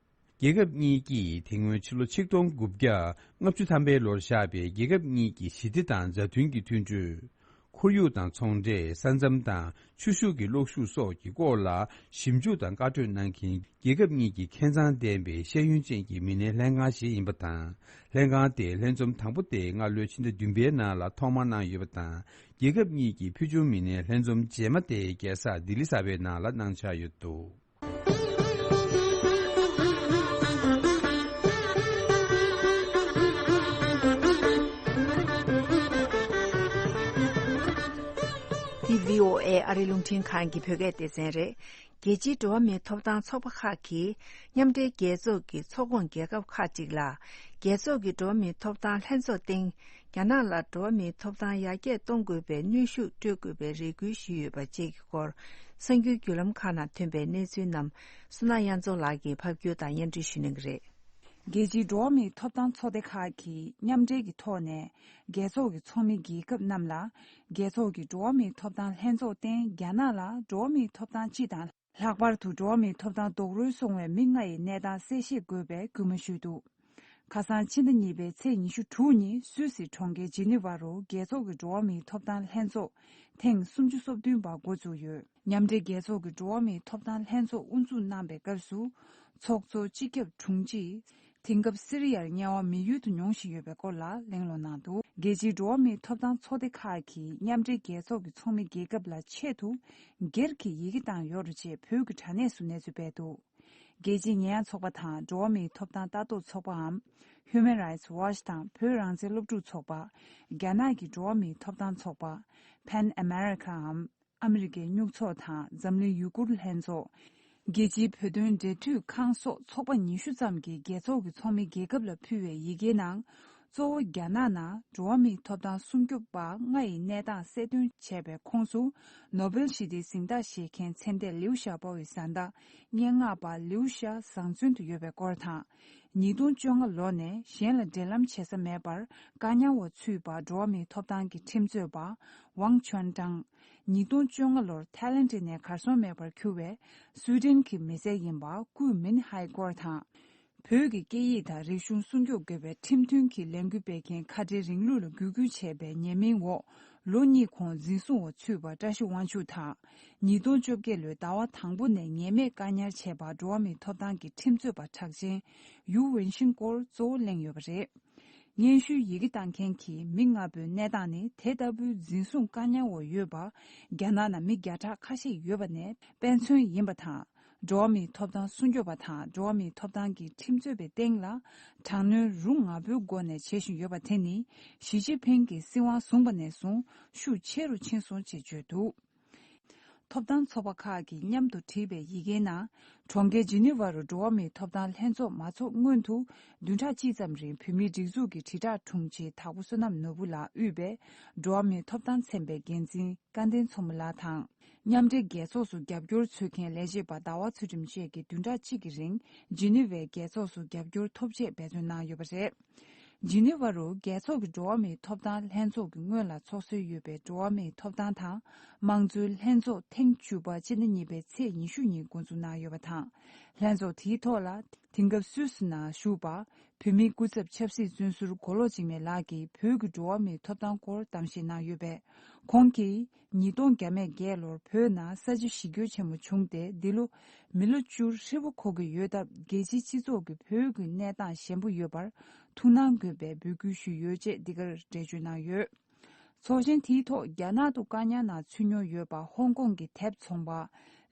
རྒྱལ་ཁབ་གཉིས་ཀྱིས་དེ་སྔོན་ཕྱི་ལོ་ཆིག་སྟོང་དགུ་བརྒྱ་ལྔ་བཅུ་ཐམ་པའི་ལོར་བཞག་པའི་རྒྱལ་ཁབ་གཉིས་ཀྱི་ཞི་བདེ་དང་མཛའ་མཐུན་གྱི་མཐུན་གྲོས། ཁོར་ཡུག་དང་ཚོང་འབྲེལ། ས་མཚམས་དང་ཆུ་ཤུགས་ཀྱི་གློག་ཤུགས་སོགས་ཀྱི་སྐོར་ལ་ཞིབ་འཇུག་དང་བཀའ་གྲོས་གནང་མཁན་རྒྱལ་ཁབ་གཉིས་ཀྱི་ཁྱད་མཚང་ལྡན་པའི་ཤེས་ཡོན་ཅན་གྱི་མི་སྣའི་ལྷན་ཁང་ཞིག་ཡིན་པ་དང་། ལྷན་ཁང་དེ་ལྷན་འཛོམས་དང་པོ་དེ་སྔ་ལོའི་ཕྱི་ཟླ་བདུན་པའི་ནང་ལ་ཐོག་མར་གནང་ཡོད་པ་དང་། རྒྱལ་ཁབ་གཉིས་ཀྱི་ཕུལ་བྱུང་མི་སྣའི་ལྷན་འཛོམས་རྗེས་མ་དེ་རྒྱལ་ས་ལྡི་ལི་གསར་པའི་ནང་ལ་གནང་འཆར་ཡོད་འདུག་འདི་བྷི་ཨོ་ཨེ་ཨ་རི་རླུང་འཕྲིན་ཁང་གི་བོད་སྐད་སྡེ་ཚན་རེད། རྒྱལ་སྤྱིའི་འགྲོ་བ་མིའི་ཐོབ་ཐང་ཚོགས་པ་ཁག་གིས་མཉམ་འབྲེལ་རྒྱལ་ཚོགས་ཀྱི་ཚོགས་ཁོངས་རྒྱལ་ཁབ་ཁག་ཅིག་ལ། རྒྱལ་ཚོགས་ཀྱི་འགྲོ་བ་མིའི་ཐོབ་ཐང་ལྷན་ཚོགས་སྟེང་། རྒྱ་ནག་ལ་འགྲོ་བ་མིའི་ཐོབ་ཐང་ཡར་རྒྱས་གཏོང་དགོས་པའི་གནོན་ཤུགས་སྤྲོད་དགོས་པའི་རེ་སྐུལ་ཞུས་ཡོད་པ་བཅས་ཀྱི་སྐོར། གསར་འགྱུར་བརྒྱུད་ལམ་ཁག་ནང་ཐོན་པའི་གནས་ཚུལ་རྣམས་བསོད་ནམས་དབྱངས་འཛོམས་ལགས་ཀྱིས་ཕབ་སྒྱུར་དང་སྙན་སྒྲོན་ཞུ་གནང་གི་རེད། རྒྱལ་སྤྱིའི་འགྲོ་བ་མིའི་ཐོབ་ཐང་ཚོགས་སྡེ་ཁག་གིས་མཉམ་འབྲེལ་གྱི་ཐོག་ནས། རྒྱལ་ཚོགས་ཀྱི་ཚོགས་མི་རྒྱལ་ཁབ་རྣམས་ལ། རྒྱལ་ཚོགས་ཀྱི་འགྲོ་བ་མིའི་ཐོབ་ཐང་ལྷན་ཚོགས་སྟེང་རྒྱ་ནག་ལ་འགྲོ་བ་མིའི་ཐོབ་ཐང་སྤྱི་དང་། ལྷག་པར་དུ་འགྲོ་བ་མིའི་ཐོབ་ཐང་རྡོག་རོལ་སོང་བའི་མི་ལྔ་ཡི་གནས་སྟངས་གསལ་བཤད་དགོས་པའི་སྐུལ་མ་ཞུས་འདུག་ཁ་སང་ཕྱི་ཟླ་གཉིས་པའི་ཚེས་ཉི་ཤུ་དྲུག་ཉིན་སུད་སི་གྲོང་ཁྱེར་ཇི་ནི་ཝ་རུ་རྒྱལ་ཚོགས་ཀྱི་འགྲོ་བ་མིའི་ཐོབ་ཐང་ལྷན་ཚོགས་ཐེངས་སུམ་ཅུ་སོ་བདུན་པ་འགོ་བཙུགས་ཡོད། མཉམ་འབྲེལ་རྒྱལ་ཚོགས་ཀྱི་འགྲོ་བ་མིའི་ཐོབ་ཐང་ལྷན་ཚོགས་དབུ་འཛུགས་གནང་པའི་སྐབས་སུ། ཚོགས་གཙོ་སྤྱི་ཁྱབ་དྲུང་ཆེས། དེང་སྐབས་སི་རི་ཡར་དམྱལ་བ་མི་ཡུལ་དུ་མྱོང་བཞིན་ཡོད་པའི་སྐོར་ལ་གླེང་སློང་གནང་འདུག་རྒྱལ་སྤྱིའི་འགྲོ་བ་མིའི་ཐོབ་ཐང་ཚོགས་སྡེ་ཁག་གིས་མཉམ་འབྲེལ་རྒྱལ་ཚོགས་ཀྱི་ཚོགས་མི་རྒྱལ་ཁབ་ལ་ཆེད་དུ་སྒེར་གྱི་ཡི་གེ་བཏང་ཡོད་རེད་ཅེས་བོད་ཀྱི་དྲ་གནས་སུ་གནས་ཚུལ་སྤེལ་འདུག་རྒྱལ་སྤྱིའི་ཉེས་ཡངས་ཚོགས་པ་དང་འགྲོ་བ་མིའི་ཐོབ་ཐང་ལྟ་རྟོག་ཚོགས་པའམ། Human Rights Watch དང་བོད་རང་བཙན་སློབ་ཕྲུག་ཚོགས་པ། རྒྱ་ནག་གི་འགྲོ་བ་མིའི་ཐོབ་ཐང་ཚོགས་པ། Pan Americaའམ། ཨ་མི་རི་ཀའི་སྨྱུག་ཚོགས་དང་འཛམ་གླིང་ཡུ་གུར་ལྷན་ཚོགས། རྒྱལ་སྤྱིའི་བོད་དོན་འབྲེལ་མཐུད་ཁང་སོགས་ཚོགས་པ་ཉི་ཤུ་ཙམ་གྱིས་རྒྱལ་ཚོགས་ཀྱི་ཚོགས་མི་རྒྱལ་ཁབ་ལ་ཕུལ་བའི་ཡི་གེའི་ནང་། གཙོ་བོ་རྒྱ་ནག་ནང་འགྲོ་བ་མིའི་ཐོབ་ཐང་སྲུང་སྐྱོབ་པ་ལྔ་ཡི་གནས་སྟངས་གསལ་སྟོན་བྱས་པའི་ཁོངས་སུ། ནོ་སྦེལ་ཞི་བདེའི་གཟེངས་རྟགས་བཞེས་མཁན་ཚེ་འདས་ལིའུ་ཞའོ་པོ་ཡི་བཟའ་ཟླ་སྙན་ངག་པ་ལིའུ་ཞའོ་བཟང་བཙོན་དུ་ཡོད་པའི་སྐོར་དང་། ཉིས་སྟོང་བཅོ་ལྔ་ལོ་ནས་གཞན་ལ་འབྲེལ་ལམ་བྱེད་ས་མེད་པར་བཀག་ཉར་འོག་ཚུད་པ་འགྲོ་བ་མིའི་ཐོབ་ཐང་གི་ཁྲིམས་རྩོད་པ་ཝང་ཆོན་ཀྲང་། ཉིས་སྟོང་བཅོ་ལྔ་ལོར་ཐའི་ལེན་ཌི་ནས་གར་སོང་མེད་པར་གྱུར་བའི་སུའེ་ཏེན་གྱི་མི་སེར་ཡིན་པ་ཀུའུ་མིན་ཧའེ་སྐོར་དང་། བོད་ཀྱི་སྐད་ཡིག་དང་རིག་གཞུང་སྲུང་སྐྱོབ་དགོས་པའི་ཁྲིམས་མཐུན་གྱི་ལས་འགུལ་སྤེལ་མཁན་ཁ་བྲལ་རིང་ལུགས་ལ་འགོས་འགུལ་བྱས་པའི་ཉེས་མིང་འོག་ལོ་གཉིས་གོང་འཛིན་བཟུང་འོག་ཚུད་པ་བཀྲ་ཤིས་དབང་ཕྱུག་དང་། ཉིས་སྟོང་བཅོ་བརྒྱད་ལོའི་ཟླ་བ་དང་པོ་ནས་ངེས་མེད་བཀག་ཉར་བྱས་པ་འགྲོ་བ་མིའི་ཐོབ་ཐང་གི་ཁྲིམས་རྩོད་པ་གྲགས་ཅན་ཡུའུ་ཝེན་ཤིན་སྐོར་གཙོ་བོ་གླེང་ཡོད་པ་རེད། སྙན་ཞུའི་ཡི་གེ་བཏང་མཁན་གྱི་མི་ལྔ་པོའི་གནས་སྟངས་ནི་དེ་ལྟ་བུའི་འཛིན་བཟུང་བཀག་ཉར་འོག་ཡོད་པ། རྒྱ་ནག་ནང་མི་བརྒྱ་ཕྲག་ཁ་ཤས་ཡོད་པ་ནས་དཔེ་མཚོན་ཡིན་པ་དང་། འགྲོ་བ་མིའི་ཐོབ་ཐང་སྲུང་སྐྱོབ་པ་དང་འགྲོ་བ་མིའི་ཐོབ་ཐང་གི་ཁྲིམས་རྩོད་པའི་སྟེང་ལ་དྲག་གནོན་རུ་ང་པོའི་སྒོ་ནས་བྱེད་བཞིན་ཡོད་པ་དེ་ནི་ཞི་ཅིན་ཕིང་གིས་སྲིད་དབང་བཟུང་པ་ནས་བཟུང་ཤུགས་ཆེ་རུ་ཕྱིན་སོང་ཅེས་བརྗོད་འདུག་ཐོབ་ཐང་ཚོགས་པ་ཁག་གིས་མཉམ་དུ་བྲིས་པའི་ཡི་གེའི་ནང་། གྲོང་ཁྱེར་ཇི་ནི་ཝ་རུ་འགྲོ་བ་མིའི་ཐོབ་ཐང་ལྷན་ཚོགས་མ་ཚོགས་སྔོན་དུ་བདུན་ཕྲག་གཅིག་ཙམ་རིང་བོད་མིའི་སྒྲིག་འཛུགས་ཀྱི་དྲིལ་བསྒྲགས་དྲུང་ཆེ་དྭགས་པོ་བསོད་ནམས་ནོར་བུ་ལགས་དབུས་པའི་འགྲོ་བ་མིའི་ཐོབ་ཐང་ཚན་པའི་འགན་འཛིན་སྐལ་ལྡན་མཚོ་མོ་ལགས་དང་། མཉམ་འབྲེལ་རྒྱལ་ཚོགས་སུ་རྒྱབ་སྐྱོར་འཚོལ་མཁན་ལས་བྱེད་པ་ཟླ་བ་ཚུལ་ཁྲིམས་བཅས་ཀྱིས་བདུན་ཕྲག་གཅིག་གི་རིང་ཇི་ནི་ཝའི་རྒྱལ་ཚོགས་སུ་རྒྱབ་སྐྱོར་ཐོབ་ཆེད་འབད་བརྩོན་གནང་ཡོད་པ་རེད། ཇི་ནི་ཝ་རུ་རྒྱལ་ཚོགས་ཀྱི་འགྲོ་བ་མིའི་ཐོབ་ཐང་ལྷན་ཚོགས་ཀྱི་སྔོན་ལ་ཚོགས་སྲོལ་ཡོད་པའི་འགྲོ་བ་མིའི་ཐོབ་ཐང་དང་། དམངས་གཙོའི་ལྷན་ཚོགས་ཐེངས་བཅུ་པ་སྤྱི་ཟླ་གཉིས་པའི་ཚེས་ཉི་ཤུ་ཉིན་འགོ་འཛུགས་གནང་ཡོད་པ་དང་། ལྷན་ཚོགས་དེའི་ཐོག་ལ་དེང་སྐབས་སུད་སི་ནང་བཞུགས་པ་བོད་མིའི་སྐུ་ཚབ་ཆབ་སྲིད་བཙོན་ཟུར་མགོ་ལོག་འཇིགས་མེད་ལགས་ཀྱིས་བོད་ཀྱི་འགྲོ་བ་མིའི་ཐོབ་ཐང་སྐོར་གཏམ་བཤད་གནང་ཡོད་པས། ཁོང་གིས། ཉིས་སྟོང་བརྒྱ་མེད་བརྒྱད་ལོར་བོད་ནང་ས་བྱི་ཞི་རྒོལ་ཆེན་མོ་བྱུང་སྟེ་འདི་ལོ་མི་ལོ་བཅུར་ཧྲིལ་པོ་འཁོར་གྱི་ཡོད་སྟབས་རྒྱལ་སྤྱིའི་སྤྱི་ཚོགས་ཀྱིས་བོད་ཀྱི་གནས་སྟངས་ཞན་པོ་ཡོད་པར་ཐུགས་སྣང་དགོས་པའི་འབོད་སྐུལ་ཞུས་ཡོད་ཅེས་འདི་གར་འགྲེལ་བརྗོད་གནང་ཡོད། ཚོགས་ཆེན་དེའི་ཐོག་རྒྱ་ནག་ཏུ་བཀག་ཉར་ནང་ཚུད་མྱོང་ཡོད་པ་ཧོང་ཀོང་གི་དེབ་ཚོང་པ་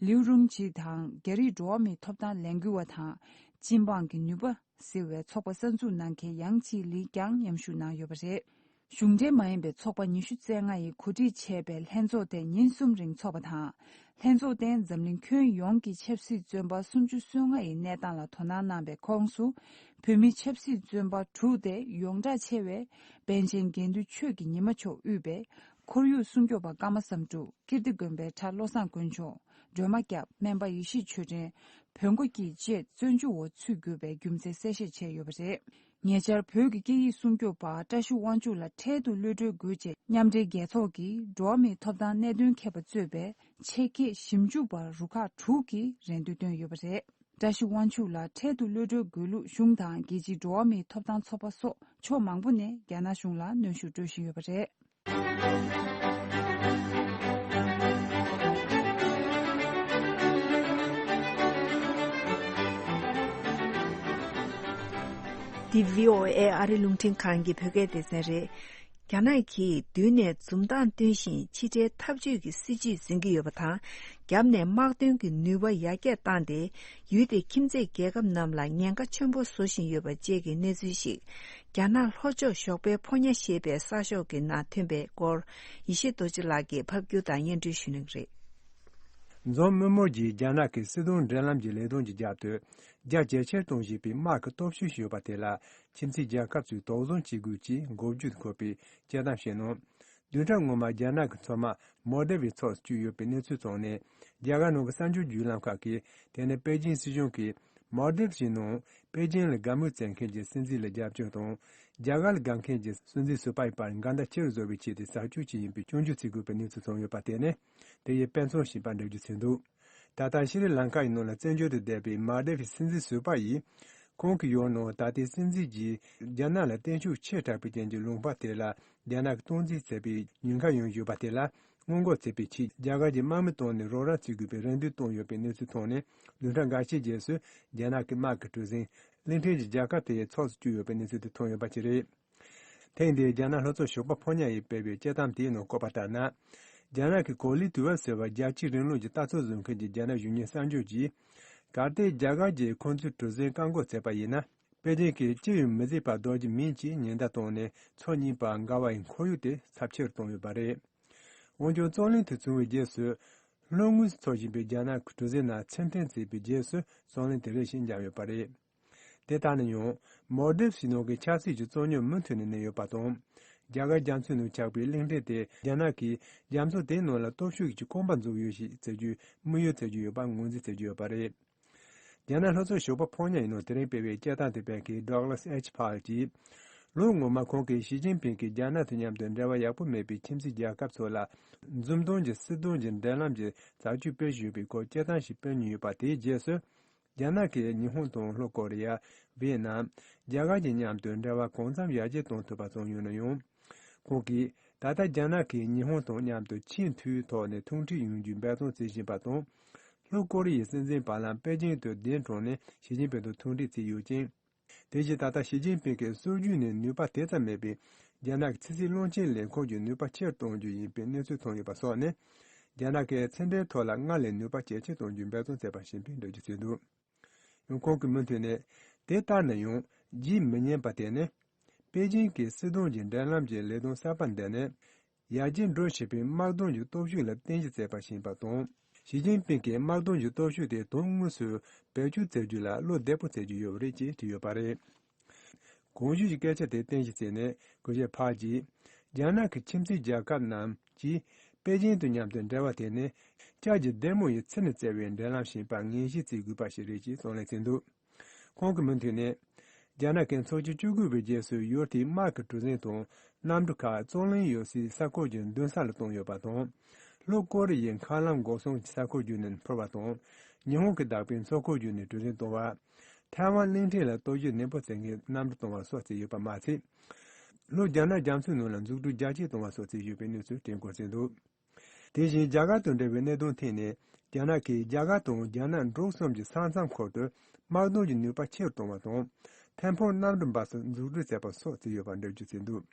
ལིའུ་རུང་ཅི་དང་རྒྱ་རིགས་འགྲོ་བ་མིའི་ཐོབ་ཐང་ལས་འགུལ་བ་དང་སྤྱི་འབངས་ཀྱི་ནུས་པ་ཟེར་བའི་ཚོགས་པ་གསར་འཛུགས་གནང་མཁན་ཡང་ཅི་ལི་ཀྱང་མཉམ་ཞུགས་གནང་ཡོད་པ་རེད། གཞུང་འབྲེལ་མ་ཡིན་པའི་ཚོགས་པ་ཉི་ཤུ་རྩ་ལྔ་ཡིས་གོ་སྒྲིག་བྱས་པའི་ལྷན་ཚོགས་དེ་ཉིན་གསུམ་རིང་འཚོགས་པ་དང་། ལྷན་ཚོགས་སྟེང་འཛམ་གླིང་ཁྱོན་ཡོངས་ཀྱི་ཆབ་སྲིད་བཙོན་པ་སུམ་ཅུ་སོ་ལྔ་ཡི་གནས་སྟངས་ལ་དོ་སྣང་གནང་བའི་ཁོངས་སུ། བོད་མི་ཆབ་སྲིད་བཙོན་པ་དྲུག་སྟེ་ཡོངས་གྲགས་ཆེ་བའི་པཎ་ཆེན་དགེ་འདུན་ཆོས་ཀྱི་ཉི་མ་མཆོག་དབུས་པའི་ཁོར་ཡུག་སྲུང་སྐྱོབ་པ་ཀརྨ་བསམ་གྲུབ། ཀིརྟི་དགོན་པའི་གྲྭ་བློ་བཟང་དཀོན་མཆོག། སྒྲོལ་མ་སྐྱབས། སྨན་པ་ཡེ་ཤེས་ཆོས་སྒྲོན། བོན་སྒོ་སྐྱིད་བཅས་བཙོན་འཇུག་འོག་ཚུད་དགོས་པའི་རྒྱུ་མཚན་གསལ་བཤད་བྱས་ཡོད་པ་རེད། ཉེ་ཆར་བོད་ཀྱི་སྐད་ཡིག་སྲུང་སྐྱོབ་པ་བཀྲ་ཤིས་དབང་ཕྱུག་ལ་འཕྲལ་དུ་གློད་གྲོལ་དགོས་ཅེས་མཉམ་འབྲེལ་རྒྱལ་ཚོགས་ཀྱི་འགྲོ་བ་མིའི་ཐོབ་ཐང་གནད་དོན་མཁས་པ་གཙོས་པའི་ཆེད་མཁས་ཞིབ་འཇུག་པ་རུ་ཁག་དྲུག་གིས་རེ་འདུན་བཏོན་ཡོད་པ་རེད། བཀྲ་ཤིས་དབང་ཕྱུག་ལ་འཕྲལ་དུ་གློད་གྲོལ་དགོས་ལུགས་གཞུང་དང་རྒྱལ་སྤྱིའི་འགྲོ་བ་མིའི་ཐོབ་ཐང་ཚོགས་པ་སོགས་ཕྱོགས་མང་པོ་ནས་རྒྱ་ནག་གཞུང་ལ་གནོན་ཤུགས་སྤྲོད་བཞིན་ཡོད་པ་རེད། འདི་བྷི་ཨོ་ཨེ་ཨ་རི་རླུང་འཕྲིན་ཁང་གི་བོད་སྐད་སྡེ་ཚན་རེད། རྒྱ་ནག་གིས་མདུན་ནས་འཛུམ་མདངས་སྟོན་བཞིན་ཕྱི་འབྲེལ་འཐབ་ཇུས་ཀྱི་སྲིད་བྱུས་འཛིན་གྱི་ཡོད་པ་དང་། རྒྱབ་ནས་དམག་དོན་གྱི་ནུས་པ་ཡར་རྒྱས་བཏང་སྟེ། ཡུལ་དེའི་ཁྱིམ་མཚེས་རྒྱལ་ཁབ་རྣམས་ལ་ཉེན་ཁ་ཆེན་པོ་བཟོ་བཞིན་ཡོད་པ་བཅས་ཀྱི་གནས་ཚུལ་ཞིག་རྒྱ་ནག་ལྷོ་ཕྱོགས་ཞོགས་པའི་ཕོ་ཉ་ཞེས་པའི་གསར་ཤོག་གི་ནང་ཐོན་པའི་སྐོར། ཡེ་ཤེས་རྡོ་རྗེ་ལགས་ཀྱིས་ཕབ་སྒྱུར་དང་སྙན་སྒྲོན་ཞུ་གནང་གི་རེད། འཛམ་མི་མོ་གྱིས་རྒྱ་ནག་གི་སྲིད་དོན་འབྲེལ་ལམ་གྱི་ལས་དོན་གྱི་རྒྱབ་ཏུ་རྒྱ་ཇེ་ཆེར་གཏོང་བཞིན་པའི་དམག་གི་སྟོབས་ཤུགས་ཤིག་ཡོད་པ་དེ་ལ་ཁྱིམ་མཚེས་རྒྱལ་ཁབ་ཚོས་དོགས་ཟོན་བྱེད་དགོས་ཅེས་འགོ་བརྗོད་འཁོད་པའི་དཔྱད་གཏམ་བཤད་གནང་། བདུན་ཕྲག་སྔོན་མ་རྒྱ་ནག་གི་མཚོ་དམག་མོལ་ཌི་བི་ཚོགས་སུ་བཅུག་ཡོད་པའི་གནས་ཚུལ་ཐོག་ནས། རྒྱ་གར་ནང་གི་གསར་འགྱུར་བརྒྱུད་ལམ་ཁག་གིས་དེ་ནི་པེ་ཅིན་སྲིད་གཞུང་གིས་མོལ་ཌི་བི་ཡི་ནང་པེ་ཅིན་ལ་དགའ་མོས་བྱེད་མཁན་གྱི་སྲིད་འཛིན་ལ་རྒྱབ་སྐྱོར་དང་། རྒྱ་གར་ལ་དགའ་མཁན་གྱི་སྲིད་འཛིན་ཟུར་པ་ཡི་བར་འགལ་ཟླ་ཆེ་རུ་བཟོ་བའི་ཆེད་དུ་ཟབ་སྤྱོད་ཅིག་ཡིན་པའི་སྐྱོན་བརྗོད་བྱེད་དགོས་པའི་གནས་ཚུལ་ཐོན་ཡོད་པ་དེ་ནི་དེ་ཡི་དཔེ་མཚོན་ཞིག་ཡིན་པ་འགྲེལ་བརྗོད་བྱས་འདུག་ད་ལྟ་ཤྲི་ལང་ཀ་ཡི་ནང་ལ་བཙན་བྱོལ་དུ་བསྡད་པའི་མོལ་ཌི་བི་སྲིད་འཛིན་ཟུར་པ་ཡིས། ཁོང་གི་ཡུལ་ནང་ད་ལྟའི་སྲིད་འཛིན་གྱིས་རྒྱ་ནག་ལ་བརྟན་བཞུགས་ཆེ་དྲགས་པའི་རྐྱེན་གྱིས་ལུང་པ་དེ་ལ་རྒྱ་ནག་གིས་སྟངས་འཛིན་བྱས་པའི་ཉེན་ཁ་ཡོང་བཞིན་ཡོད་པ་དེ་ལ་སྔོན་འགོག་བྱེད་པའི་ཆེད་རྒྱ་གར་གྱི་དམག་མི་བཏང་ནས་རོགས་རམ་བྱེད་དགོས་པའི་རེ་འདུན་བཏང་ཡོད་པའི་གནས་ཚུལ་ཐོག་ནས་བདུན་ཕྲག་འགའ་ཤས་རྗེས་སུ་རྒྱ་ནག་གི་དམག་གི་གྲུ་གཟིངས་གླིང་ཕྲན་གྱི་རྒྱལ་ཁབ་དེའི་ཕྱོགས་སུ་བསྐྱོད་ཡོད་པའི་གནས་ཚུལ་དེ་ཐོན་ཡོད་པ་ཞིག་རེད། ཐེངས་འདིའི་རྒྱ་ནག་ལྷོ་ཕྱོགས་ཞོགས་པ་ཕོ་ཉ་ཡིས་སྤེལ་བའི་དཔྱད་གཏམ་དེའི་ནང་བཀོད་པ་ལྟར་ན། རྒྱ་ནག་གི་གོ་ལི་ཏུའུ་ཟེར་བ་རྒྱལ་གཅེས་རིང་ལུགས་ཀྱི་ལྟ་ཚུལ་བཟུང་མཁན་གྱི་རྒྱ་ནག་གཞོན་ནུའི་གསར་འགྱུར་གྱིས། གལ་ཏེ་རྒྱ་གར་གྱིས་ཁོ་ཚོའི་གྲུ་གཟིངས་བཀག་འགོག་བྱས་པ་ཡིན་ན། པེ་ཅིན་གྱིས་ཅི་ཡང་མི་བྱེད་པ་ལྡོག་རྒྱུ་མིན་ཅེས་ཉེན་བརྡ་བཏང་ནས་མཚོ་གཉིས་བར་འགལ་བ་ཡི་ཁོར་ཡུག་དེ་ཚབས་ཆེར་བཏང་ཡོད་པ་རེད། འོན་ཀྱང་རྩོད་གླེང་དེ་བྱུང་བའི་རྗེས་སུ། ལོ་དངོས་སུ་འཚོགས་བཞིན་པའི་རྒྱ་ནག་གི་གྲུ་གཟིངས་ནང་ཕྱིར་འཐེན་བྱས་པའི་རྗེས་སུ་རྩོད་གླེང་དེ་རིགས་ཤིག་བརྒྱབ་ཡོད་པ་རེད། དེ་ལྟར་ན་ཡང་། མོལ་དིབ་ཞིག་ནང་གི་ཆབ་སྲིད་ཀྱི་རྩོད་རྙོག་མུ་མཐུད་ནས་གནས་ཡོད་པ་དང་། རྒྱ་གར་རྒྱ་མཚོའི་ནང་ཆགས་པའི་གླིང་ཕྲན་དེ་རྒྱ་ནག་གིས་རྒྱ་མཚོ་དེའི་ནང་ལ་སྟོབས་ཤུགས་ཀྱི་རྐང་པ་འཛུགས་ཡུལ་ཞིག་བརྩི་རྒྱུའི་དམིགས་ཡུལ་བརྩི་རྒྱུ་ཡོད་པ་ངོས་འཛིན་བྱེད་ཀྱི་ཡོད་པ་རེད། རྒྱ་ནག་ལྷོ་ཕྱོགས་ཞོགས་པ་ཕོ་ཉ་ཡིན་ནོ་དེ་རིང་སྤེལ་བའི་དཔྱད་གཏམ་དེ་སྤེལ་མཁན་Douglas H Park གྱིས། ལོ་སྔོན་མ་ཁོང་གིས་ཞི་ཅིན་ཕིང་གིས་རྒྱ་ནག་དང་མཉམ་དུ་འབྲེལ་བ་ཡག་པོ་མེད་པའི་ཁྱིམ་མཚེས་རྒྱལ་ཁབ་ཚོ་ལ། འཛུམ་གདོང་གི་སྲིད་དོན་གྱི་འབྲེལ་ལམ་གྱི་རྩད་གཅོད་སྤེལ་བཞིན་ཡོད་པའི་སྐོར་དཔྱད་གཏམ་ཞིག་སྤེལ་མྱོང་ཡོད་པ་དེའི་རྗེས་སུ། རྒྱ་ནག་གིས་ཉི་ཧོང་དང་ལྷོ་ཀོ་རི་ཡ། ཝི་ཡེ་ནམ། རྒྱ་གར་གྱི་མཉམ་དུ་འབྲེལ་བ་གང་འཚམ་ཡར་རྒྱས་གཏོང་ཐུབ་པ་བྱུང་ཡོད་ན་ཡང་། ཁོང་གིས་ད་ལྟ་རྒྱ་ནག་གིས་ཉི་ཧོང་དང་མཉམ་དུ་ཆེས་མཐོའི་ཐོག་ནས་ཐུག་འཕྲད་ཡོང་རྒྱུའི་འབད་བརྩོན་བྱེད་བཞིན་པ་དང་། ལྷོ་ཀོ་རི་ཡའི་སྲིད་འཛིན་བར་ལམ་པེ་ཅིང་དུ་གདན་དྲངས་ནས་ཞི་ཅིན་ཕིང་དང་ཐུག་འཕྲད་བྱས་ཡོད་ཅིང་། དེ་བཞིན་ད་ལྟ་ཞི་ཅིན་ཕིང་གིས་སྲོལ་རྒྱུན་ནས་ནུས་པ་དེ་ཙམ་མེད་པའི་རྒྱ་ནག་གི་ཕྱི་སྲིད་བློན་ཆེན་ལས་ཁུངས་ཀྱི་ནུས་པ་ཆེར་གཏོང་རྒྱུ་ཡིན་པའི་གནས་ཚུལ་ཐོན་ཡོད་པ་སོགས་ནས། རྒྱ་ནག་གིས་ཕྱི་འབྲེལ་ཐོག་ལ་སྔར་ལས་ནུས་པ་ཇེ་ཆེར་གཏོང་རྒྱུའི་འབད་བརྩོན་བྱས་པ་ཞིག་ཡིན་པའི་འགྲེལ་བརྗོད་བྱས་འདུག་ཡང་ཁོང་གིས་མུ་མཐུད་ནས། དེ་ལྟར་ན་ཡང་བརྗེད་མི་ཉན་པ་དེ་ནི། པེ་ཅིང་གིས་སྲིད་དོན་གྱི་འབྲེལ་ལམ་གྱི་ལས་དོན་གསར་པ་འདི་ནི། ཡར་རྒྱས་འགྲོ་བཞིན་པའི་དམག་དོན་གྱི་སྟོབས་ཤུགས་ལ་རྟེན་གཞི་བྱས་པ་ཞིག་ཡིན་པ་དང་། ཞི་ཅིན་ཕིང་གིས་དམག་དོན་གྱི་སྟོབས་ཤུགས་དེ་དོན་དངོས་སུ་བེད་སྤྱོད་བྱེད་རྒྱུ་ལ་བློ་བདེ་པོ་བྱེད་ཀྱི་ཡོད་པ་རེད་ཅེས་བྲིས་ཡོད་པ་རེད། གོང་ཞུས་ཀྱི་སྐད་ཆ་དེ་རྟེན་གཞི་བྱས་ནས་སྐུ་ཞབས་ཕག་གིས། རྒྱ་ནག་གི་ཁྱིམ་མཚེས་རྒྱལ་ཁབ་རྣམས་ཀྱིས་པེ་ཅིང་དང་མཉམ་དུ་འབྲེལ་བ་དེ་ནི། ལྕགས་ཀྱི་རྡེ་མོ་ཡིས་ཚིག་ནས་བརྩེགས་པའི་འབྲེལ་ལམ་ཞིག་ཡིན་པ་ངེས་ཤེས་བྱེད་དགོས་པ་ཞིག་རེད་ཅེས་གསུངས་ལན་བྱས་འདུག་ཁོང་གིས་མུ་མཐུད་ནས། རྒྱ་ནག་གིས་ཚོགས་ཆེན་བཅུ་དགུ་པའི་རྗེས་སུ་ཡུལ་དེའི་དམག་གི་གྲུ་གཟིངས་དང་གནམ་གྲུ་ཁག་རྩོད་གླེང་ཡོད་སའི་ས་ཁུལ་གྱི་མདུན་ས་ལ་བཏང་ཡོད་པ་དང་། ལྷོ་ཀོ་རི་ཡའི་མཁའ་ལམ་འགོག་སྲུང་གི་ས་ཁུལ་བརྒྱུད་ནས་འཕུར་བ་དང་། ཉི་ཧོང་གི་བདག་པོའི་མཚོ་ཁུལ་བརྒྱུད་ནས་གྲུ་གཟིངས་གཏོང་བ། ཐའེ་ཝན་གླིང་ཕྲན་ལ་གཏོར་བཤིག་ནན་པོ་བྱེད་མཁན་གནམ་གྲུ་གཏོང་བ་སོགས་བྱས་ཡོད་པ་མ་ཚད། ལྷོ་རྒྱ་ནག་རྒྱ་མཚོའི་ནང་ལ་འཛུགས་སྐྲུན་རྒྱ་སྐྱེད་གཏོང་བ་སོགས་བྱས་ཡོད་པའི་གནས་ཚུལ་བྲིས་སྐོར་བྱས་འདུག་དེ་བཞིན་རྒྱ་གར་དང་འབྲེལ་བའི་གནད་དོན་ཐད་ནས། རྒྱ་ནག་གིས་རྒྱ་གར་དང་རྒྱ་ནག་འབྲུག་གསུམ་གྱི་ས་མཚམས་ཁུལ་དུ་དམག་དོན་གྱི་ནུས་པ་ཆེ་རུ་གཏོང་བ་དང་། ཐད་འཕུར་གནམ་གྲུ་འབབ་ས་འཛུགས་སྐྲུན་བྱས་པ་སོགས་བྱས་ཡོད་པ་འགྲེལ་བརྗོད་བྱས་འདུག་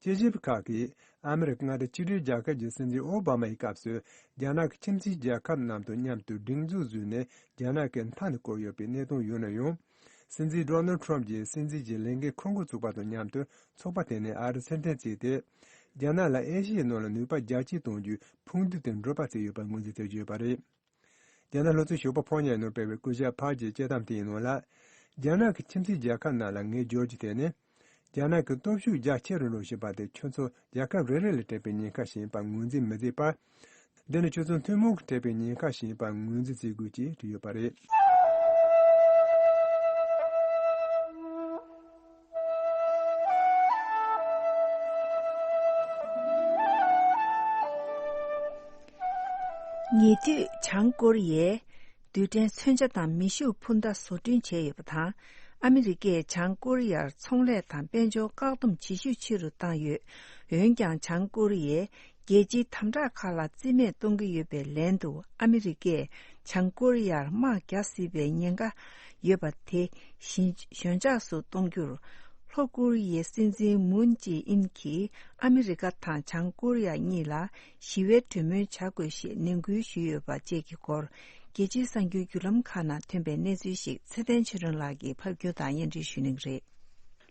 དཔྱད་ཞིབ་པ་ཁག་གིས་ཨ་མི་རི་ཀ་མངའ་སྡེ་གཅིག་སྒྲིལ་རྒྱལ་ཁབ་ཀྱི་སྲིད་འཛིན་ཨོ་བྷ་མ་ཡི་སྐབས་སུ་རྒྱ་ནག་གི་ཁྱིམ་མཚེས་རྒྱལ་ཁབ་རྣམས་དང་མཉམ་དུ་སྒྲིག་འཛུགས་བཟོས་ནས་རྒྱ་ནག་གི་མཐའ་ནས་བསྐོར་ཡོད་པའི་གནད་དོན་ཡོད་ན་ཡང་། སྲིད་འཛིན་ཌོ་ནལ་ཊམ་གྱིས་སྲིད་འཛིན་གྱི་ལས་འགན་འཁུར་འགོ་བཙུགས་པ་དང་མཉམ་དུ་ཚོགས་པ་དེ་ནས་ཨ་རི་ཕྱིར་འཐེན་བྱས་ཏེ། རྒྱ་ནག་ལ་ཨེ་ཤི་ཡའི་ནང་ལ་ནུས་པ་རྒྱ་སྐྱེད་གཏོང་རྒྱུའི་ཕུགས་འདུན་དེ་འགྲུབ་པ་བྱས་ཡོད་པ་ངོས་འཛིན་བྱེད་ཀྱི་ཡོད་པ་རེད། རྒྱ་ནག་ལྷོ་ཕྱོགས་ཞོགས་པ་ཕོ་ཉའི་ནང་སྤེལ་བའི་སྐུ་ཞབས་ཕག་གི་དཔྱད་གཏམ་དེའི་ནང་ལ། རྒྱ་ནག་གི་ཁྱིམ་མཚེས་རྒྱལ་ཁབ་རྣམས་ལ་ངས་བརྗོད་རྒྱུ་དེ་ནི། རྒྱ་ནག་གི་སྟོབས་ཤུགས་རྒྱ་ཆེ་རུ་འགྲོ་བཞིན་པ་དེ་ཁྱོད་ཚོ་རྒྱལ་ཁབ་རེ་རེ་ལ་སྤྲད་པའི་ཉེན་ཁ་ཞིག་ཡིན་པ་ངོས་འཛིན་མི་བྱེད་པར། འདི་ནི་ཁྱོད་ཚོ་ཐུན་མོང་གིས་སྤྲད་པའི་ཉེན་ཁ་ཞིག་ཡིན་པ་ངོས་འཛིན་བྱེད་དགོས་ཅེས་བྲིས་ཡོད་པ་རེད། ཉེ་དུས་བྱང་ཀོ་རི་ཡས་རྡུལ་ཕྲན་མཚོན་ཆ་དང་མེ་ཤུགས་འཕུར་མདའ་བཟོ་སྐྲུན་བྱས་ཡོད་པ་དང་། ཨ་མི་རི་ཀས་བྱང་ཀོ་རི་ཡར་ཚོང་ལས་དང་དཔལ་འབྱོར་བཀག་སྡོམ་བྱེད་ཤུགས་ཆེ་རུ་བཏང་ཡོད། འོན་ཀྱང་བྱང་ཀོ་རི་ཡས་རྒྱལ་སྤྱིའི་དམ་དྲག་ཁག་ལ་རྩིས་མེད་གཏོང་གི་ཡོད་པའི་ལན་དུ། ཨ་མི་རི་ཀས་བྱང་ཀོ་རི་ཡར་དམག་རྒྱག་སྲིད་པའི་ཉེན་ཁ་ཡོད་པ་དེ་ཞི་ཞོད་འཇགས་སུ་གཏོང་རྒྱུར། ལྷོ་ཀོ་རི་ཡའི་སྲིད་འཛིན་མུན་ཇེ་ཨིན་གྱིས་ཨ་མི་རི་ཀ་དང་བྱང་ཀོ་རི་ཡ་གཉིས་ལ་ཞི་བའི་གྲོས་མོལ་བྱ་དགོས་ཞེས་ནན་སྐུལ་ཞུས་ཡོད་པ་བཅས་ཀྱི་སྐོར། རྒྱལ་སྤྱིའི་གསར་འགྱུར་བརྒྱུད་ལམ་ཁག་ནང་ཐོན་པའི་གནས་ཚུལ་ཞིག་ཚེ་བརྟན་ཆོས་སྒྲོན་ལགས་ཀྱིས་ཕབ་སྒྱུར་དང་སྙན་སྒྲོན་ཞུ་གནང་གི་རེད།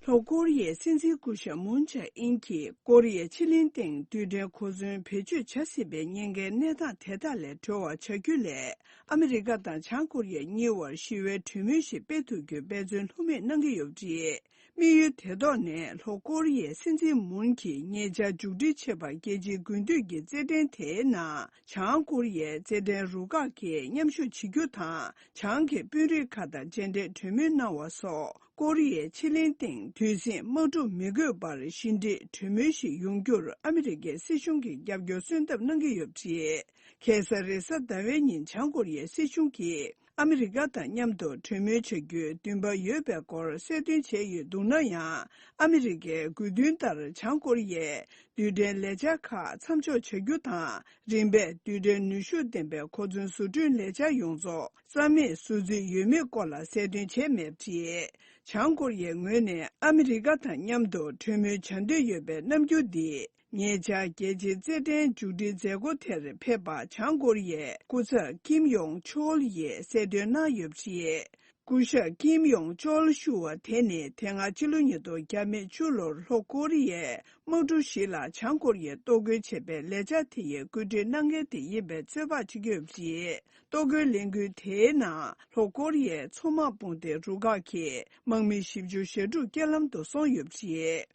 ལྷོ་ཀོ་རི་ཡའི་སྲིད་འཛིན་སྐུ་ཞབས་མུན་ཇེ་ཨིན་གྱིས་ཀོ་རི་ཡའི་ཕྱེད་གླིང་སྟེང་རྡུལ་ཕྲན་གོ་མཚོན་བེད་སྤྱོད་བྱ་སྲིད་པའི་ཉེན་ཁའི་གནས་སྟངས་དེ་དག་ལས་གྲོལ་བ་བྱ་རྒྱུ་ལས། ཨ་མི་རི་ཀ་དང་བྱང་ཀོ་རི་ཡ་གཉིས་བར་ཞི་བའི་གྲོས་མོལ་ཞིག་སྤེལ་ཐུབ་རྒྱུའི་འབད་བརྩོན་ལྷུག་མེད་གནང་གི་ཡོད་པ་རེད། དམིགས་ཡུལ་དེ་ཐོག་ནས་ལྷོ་ཀོ་རི་ཡའི་སྲིད་འཛིན་མུན་གྱིས་ཉེ་ཆར་མཇུག་སྒྲིལ་བྱས་པ་རྒྱལ་སྤྱིའི་དགུན་དུས་ཀྱི་རྩེད་འགྲན་དེའི་ནང་བྱང་ཀོ་རི་ཡའི་རྩེད་འགྲན་རུ་ཁག་གིས་མཉམ་ཞུགས་བྱེད་རྒྱུ་དང་། བྱང་གི་དཔོན་རིགས་ཁག་དང་མཇལ་འཕྲད་གྲོས་མོལ་གནང་བ་སོགས། ཀོ་རི་ཡའི་ཕྱེད་གླིང་སྟེང་དུས་ཟིང་དམག་འཁྲུག་མི་དགོས་པར་ཞི་འགྲིག་གྲོས་མོལ་ཞིག་ཡོང་རྒྱུར་ཨ་མི་རི་ཀའི་སྲིད་གཞུང་གིས་རྒྱབ་སྐྱོར་སོན་ཐབས་གནང་གི་ཡོད་པ་རེད། ཁ་སང་རེས་གཟའ་ཟླ་བའི་ཉིན་བྱང་ཀོ་རི་ཡའི་སྲིད་གཞུང་གིས་ཨ་མི་རི་ཀ་དང་མཉམ་དུ་གྲོས་མོལ་བྱ་རྒྱུའི་འདུན་པ་ཡོད་པའི་སྐོར་གསལ་སྟོན་བྱས་ཡོད་འདུག་ན་ཡང་། ཨ་མི་རི་ཀའི་དགོས་འདུན་ལྟར་བྱང་ཀོ་རི་ཡས་རྡུལ་ཕྲན་ལས་འཆར་ཁག་མཚམས་འཇོག་བྱ་རྒྱུ་དང་། རིམ་པས་རྡུལ་ཕྲན་ནུས་ཤུགས་ལྡན་པའི་གོ་མཚོན་བཟོ་སྐྲུན་ལས་འཆར་ཡོངས་རྫོགས་རྩ་མེད་བཟོ་རྩིས་ཡོད་མེད་སྐོར་ལ་གསལ་སྟོན་བྱས་མེད་པ་རེད། བྱང་ཀོ་རི་ཡའི་ངོས་ནས་ཨ་མི་རི་ཀ་དང་མཉམ་དུ་གྲོས་མོལ་བྱ་འདོད་ཡོད་པའི་རྣམ་འགྱུར་འདི། ཉེ་ཆར་རྒྱལ་སྤྱིའི་རྩེད་འགྲན་མཇུག་སྒྲིལ་མཛད་སྒོ་དེར་ཕེབས་པ་བྱང་ཀོ་རི་ཡའི་སྐུ་ཚབ་ཀིམ་ཡོང་ཆོལ་ཡིས་གསལ་སྟོན་གནང་ཡོད་པ་རེད། སྐུ་ཞབས་ཀིམ་ཡོང་ཅོལ་ཞུ་བ་དེ་ནི་དེ་སྔ་ཕྱི་ལོ་ཉིས་སྟོང་བརྒྱ་མེད་བཅུ་ལོར་ལྷོ་ཀོ་རི་ཡའི་དམག་གྲུ་བཞི་ལ་བྱང་ཀོ་རི་ཡས་གཏོར་རྒོལ་བྱས་པའི་ལས་འཆར་དེ་ཡི་བཀོད་སྒྲིག་གནང་མཁན་དེ་ཡིན་པའི་ཚོད་དཔག་བྱེད་ཀྱི་ཡོད་པ་རེད། གཏོར་རྒོལ་ལས་འགུལ་དེའི་ནང་ལྷོ་ཀོ་རི་ཡའི་མཚོ་དམག་དཔུང་སྡེའི་རུ་ཁག་གི་དམག་མི་བཞི་བཅུ་ཞེ་དྲུག་རྐྱེན་ལམ་དུ་སོང་ཡོད་པ་རེད།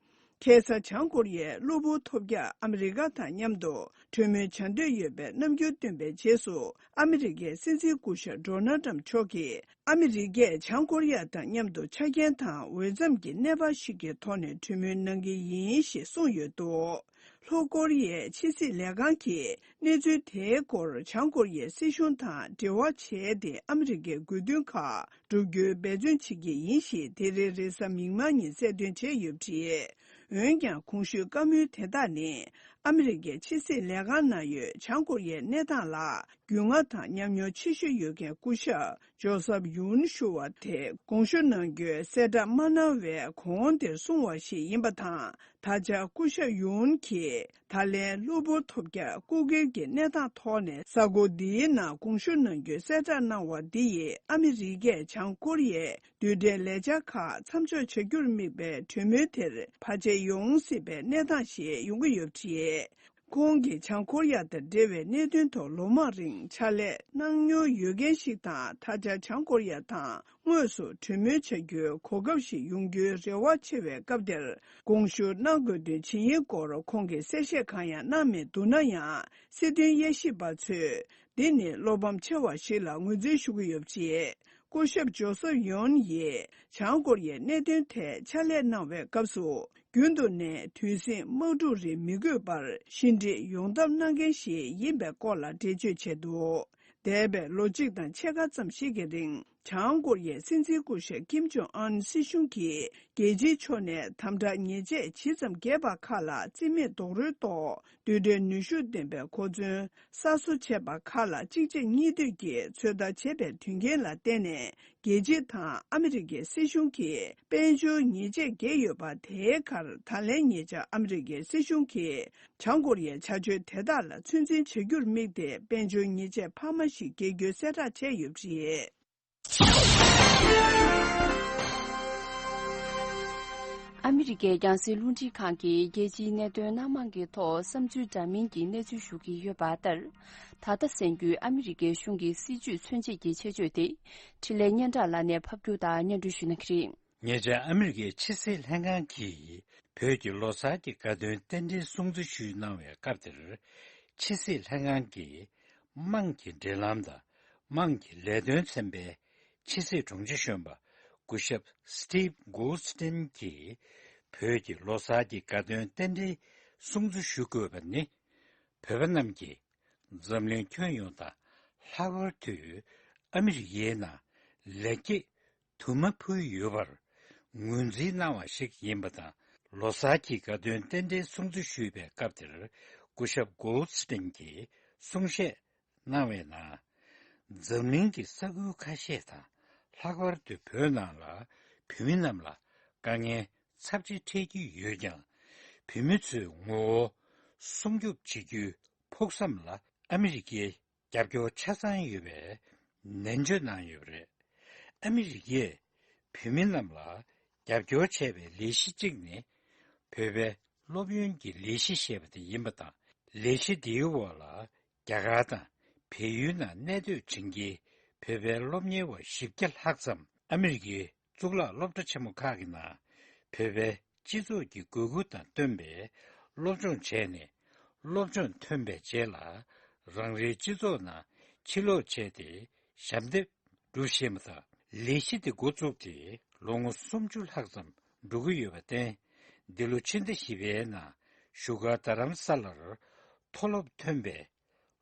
ཁ་སང་བྱང་ཀོ་རི་ཡའི་གློ་བུར་ཐོལ་རྒྱག་ཨ་མི་རི་ཀ་དང་མཉམ་དུ་གྲོས་མོལ་བྱ་འདོད་ཡོད་པའི་རྣམ་འགྱུར་བཏོན་པའི་རྗེས་སུ། ཨ་མི་རི་ཀའི་སྲིད་འཛིན་སྐུ་ཞབས་ཌོ་ནལ་ཏྲམ་མཆོག་གིས་ཨ་མི་རི་ཀས་བྱང་ཀོ་རི་ཡ་དང་མཉམ་དུ་ཆ་རྐྱེན་དང་འོས་འཚམ་གྱི་གནས་བབ་ཞིག་གི་ཐོག་ནས་གྲོས་མོལ་གནང་གི་ཡིན་ཞེས་གསུངས་ཡོད་འདུག་ལྷོ་ཀོ་རི་ཡའི་ཕྱི་སྲིད་ལས་ཁང་གིས་གནས་ཚུལ་དེའི་སྐོར་བྱང་ཀོ་རི་ཡའི་སྲིད་གཞུང་དང་འབྲེལ་བ་བྱས་ཏེ་ཨ་མི་རི་ཀའི་དགོས་འདུན་ཁག་བསྒྲུབ་རྒྱུའི་འབད་བརྩོན་བྱེད་ཀྱི་ཡིན་ཞེས་དེ་རིང་རེས་གཟའ་མིག་དམར་ཉིན་གསལ་སྟོན་བྱས་ཡོད་པ་རེད། འོན་ཀྱང་གོང་ཞུས་བཀའ་མོལ་དེ་དག་ནི་ཨ་མི་རི་ཀའི་ཕྱི་སྲིད་ལས་ཁང་ནང་ཡོད་བྱང་ཀོ་རི་ཡའི་གནས་སྟངས་ལ་རྒྱུས་མངའ་དང་ཉམས་མྱོང་ཆེ་ཤོས་ཡོད་མཁན་སྐུ་ཞབས་ཇོ་སབ་ཡུན་ཞུ་བ་དེ་དགོངས་ཞུ་གནང་རྒྱུའི་གསལ་བསྒྲགས་མ་གནང་བའི་གོང་དེར་གསུངས་པ་ཞིག་ཡིན་པ་དང་། ད་ཆ་སྐུ་ཞབས་ཡུན་གྱིས་ད་ལན་གློ་བུར་ཐོལ་རྒྱག་སྐུ་སྒེར་གྱི་གནས་སྟངས་ཐོག་ནས་གཟའ་འཁོར་འདིའི་ནང་དགོངས་ཞུ་གནང་རྒྱུའི་གསལ་བསྒྲགས་གནང་བ་འདི་ཡིས་ཨ་མི་རི་ཀས་བྱང་ཀོ་རི་ཡའི་རྡུལ་ཕྲན་ལས་འཆར་ཁག་མཚམས་འཇོག་བྱ་རྒྱུར་དམིགས་པའི་གྲོས་མོལ་དེར་བར་ཆད་ཡོང་སྲིད་པའི་གནས་སྟངས་ཤིག་ཡོང་གི་ཡོད་པ་རེད། ཁོང་གིས་བྱང་ཀོ་རི་ཡ་དང་འབྲེལ་བའི་གནད་དོན་ཐོག་ལོ་མང་རིང་ཕྱག་ལས་གནང་མྱོང་ཡོད་མཁན་ཞིག་དང་། ད་ཆ་བྱང་ཀོ་རི་ཡ་དང་དངོས་སུ་གྲོས་མོལ་བྱ་རྒྱུའི་གོ་སྐབས་ཤིག་ཡོང་རྒྱུའི་རེ་བ་ཆེ་བའི་སྐབས་དེར། དགོངས་ཞུ་གནང་དགོས་དོན་ཇི་ཡིན་སྐོར་ཁོང་གིས་གསལ་བཤད་གང་ཡང་གནང་མི་འདུག་ན་ཡང་། སྲིད་དོན་དབྱེ་ཞིབ་པ་ཚོས་འདི་ནི་བློ་ཕམ་ཆེ་བ་ཞིག་ལ་ངོས་འཛིན་ཞུ་གི་ཡོད་པ་རེད། སྐུ་ཞབས་ཇོ་སབ་ཡོན་ཡིས་བྱང་ཀོ་རི་ཡའི་གནད་དོན་ཐད་ཕྱག་ལས་གནང་བའི་སྐབས་སུ། རྒྱུན་དུ་ནས་དུས་ཟིང་དམག་འཁྲུག་རིགས་མི་དགོས་པར་ཕྱིར་འགྲིག་ཡོང་ཐབས་གནང་མཁན་ཞིག་ཡིན་པའི་སྐོར་ལ་འགྲེལ་བརྗོད་བྱས་འདུག་འདས་པའི་ལོ་གཅིག་དང་ཕྱེད་ཀ་ཙམ་ཞིག་གི་རིང་། བྱང་ཀོ་རི་ཡའི་སྲིད་འཛིན་སྐུ་ཞབས་ཀིམ་ཇོང་ཨན་སྲིད་གཞུང་གིས་རྒྱལ་སྤྱིའི་ཕྱོགས་ནས་དམ་དྲག་ཉེས་ཆད་ཇི་ཙམ་བརྒྱབ་པ་ཁག་ལ་རྩིས་མེད་རྡོག་རོལ་ཐོག་རྡུལ་ཕྲན་ནུས་ཤུགས་ལྡན་པའི་གོ་མཚོན་གསར་བཟོ་བྱས་པ་ཁག་ལ་གཅིག་རྗེས་གཉིས་མཐུད་ཀྱིས་ཚོད་ལྟ་བྱས་པའི་དོན་རྐྱེན་ལ་བརྟེན་ནས། རྒྱལ་སྤྱི་དང་ཨ་མི་རི་ཀའི་སྲིད་གཞུང་གིས་དཔལ་འབྱོར་ཉེས་ཆད་བཀལ་ཡོད་པ་དེའི་ཁར། ད་ལན་ཉེ་ཆར་ཨ་མི་རི་ཀའི་སྲིད་གཞུང་གིས་བྱང་ཀོ་རི་ཡའི་བྱ་སྤྱོད་དེ་དག་ལ་ཚོད་འཛིན་བྱ་རྒྱུར་དམིགས་ཏེ། དཔལ་འབྱོར་ཉེས་ཆད་འཕར་མ་ཞིག་འགེལ་རྒྱུའི་གསལ་བསྒྲགས་བྱས་ཡོད་པ་རེད། ཨ་མི་རི་ཀའི་རྒྱང་སྲིང་རླུང་འཕྲིན་ཁང་གིས་རྒྱལ་སྤྱིའི་གནད་དོན་སྣ་མང་གི་ཐོག་བསམ་ཚུལ་འདྲ་མིན་གྱི་གནས་ཚུལ་ཞུ་གི་ཡོད་པ་ལྟར། ད་ལྟ་གསན་རྒྱུའི་ཨ་མི་རི་ཀའི་གཞུང་གི་སྲིད་ཇུས་མཚོན་བྱེད་ཀྱི་ཆེད་བརྗོད་དེ། འཕྲིན་ལས་སྙན་གྲགས་ལགས་ནས་ཕབ་སྒྱུར་དང་སྙན་སྒྲོན་ཞུ་གནང་གི་རེད། ཉེ་ཆར་ཨ་མི་རི་ཀའི་ཕྱི་སྲིད་ལྷན་ཁང་གིས་བོད་ཀྱི་ལོ་གསར་གྱི་དགའ་སྟོན་རྟེན་འབྲེལ་སྲུང་བརྩི་ཞུས་གནང་བའི་སྐབས་དེར། ཕྱི་སྲིད་ལྷན་ཁང་གི་དམངས་ཀྱི་འབྲེལ་ལམ་དང་དམངས་ཀྱི་ལས་དོན་ཚན་པའི་ཕྱི་སྲིད་དྲུང་ཆེ་གཞོན་པ་སྐུ་ཞབས་Steve Goldstein་གྱིས། བོད་ཀྱི་ལོ་གསར་གྱི་དགའ་སྟོན་རྟེན་འབྲེལ་སྲུང་བརྩི་ཞུ་དགོས་པ་ནི། བོད་པ་རྣམས་ཀྱིས་འཛམ་གླིང་ཁྱོན་ཡོངས་དང་། ལྷག་པར་དུ་ཨ་མི་རི་ཀའི་ནང་ལེགས་སྐྱེས་དུ་མ་ཕུལ་ཡོད་པར་ངོས་འཛིན་གནང་བ་ཞིག་ཡིན་པ་དང་། ལོ་གསར་གྱི་དགའ་སྟོན་རྟེན་འབྲེལ་སྲུང་བརྩི་ཞུས་པའི་སྐབས་དེར། སྐུ་ཞབས་Goldstein་གྱིས་གསུང་བཤད་གནང་བའི་ནང་། འཛམ་གླིང་གི་ས་ཁུལ་ཁ་ཤས་དང་། ལྷག་པར་དུ་བོད་ནང་ལ་བོད་མི་རྣམས་ལ་དཀའ་ངལ་ཚབས་ཆེ་འཕྲད་ཀྱི་ཡོད་ཀྱང་། བོད་མི་ཚོའི་ངོ་བོ་སྲུང་སྐྱོབ་བྱེད་རྒྱུའི་ཕུགས་བསམ་ལ་ཨ་མི་རི་ཀའི་རྒྱབ་སྐྱོར་ཆ་ཚང་ཡོད་པའི་ནན་བརྗོད་གནང་ཡོད་པ་རེད། ཨ་མི་རི་ཀས་བོད་མི་རྣམས་ལ་རྒྱབ་སྐྱོར་བྱས་པའི་ལས་གཞི་གཅིག་ནི། བོད་པའི་སློབ་ཡོན་གྱི་ལས་གཞི་ཞེས་པ་དེ་ཡིན་པ་དང་། ལས་གཞི་འདིའི་འོག་ལ་རྒྱ་གར་དང་བལ་ཡུལ་ནང་གནས་སྡོད་བྱེད་མཁན་བོད་པའི་སློབ་གཉེར་བ་བཞི་བརྒྱ་ལྷག་ཙམ་ཨ་མི་རི་ཀའི་གཙུག་ལག་སློབ་གྲྭ་ཆེན་མོ་ཁག་གི་ནང་བོད་པའི་སྤྱི་ཚོགས་ཀྱི་དགོས་མཁོ་དང་བསྟུན་པའི་སློབ་སྦྱོང་བྱས་ནས། སློབ་སྦྱོང་ཐོན་པའི་རྗེས་ལ་རང་རེའི་སྤྱི་ཚོགས་ནང་ཕྱིར་ལོག་བྱས་ཏེ་ཞབས་འདེགས་སྒྲུབ་བཞིན་པ་དང་། ལས་གཞི་དེ་འགོ་བཙུགས་ཏེ་ལོ་ངོ་སུམ་ཅུ་ལྷག་ཙམ་འགྲོ་གི་ཡོད་པར་བརྟེན། འདི་ལོ་ཕྱི་ཟླ་བཞི་པའི་ནང་བཞུགས་སྒར་རྡ་རམ་ས་ལར་མཐོ་སློབ་ཐོན་པའི་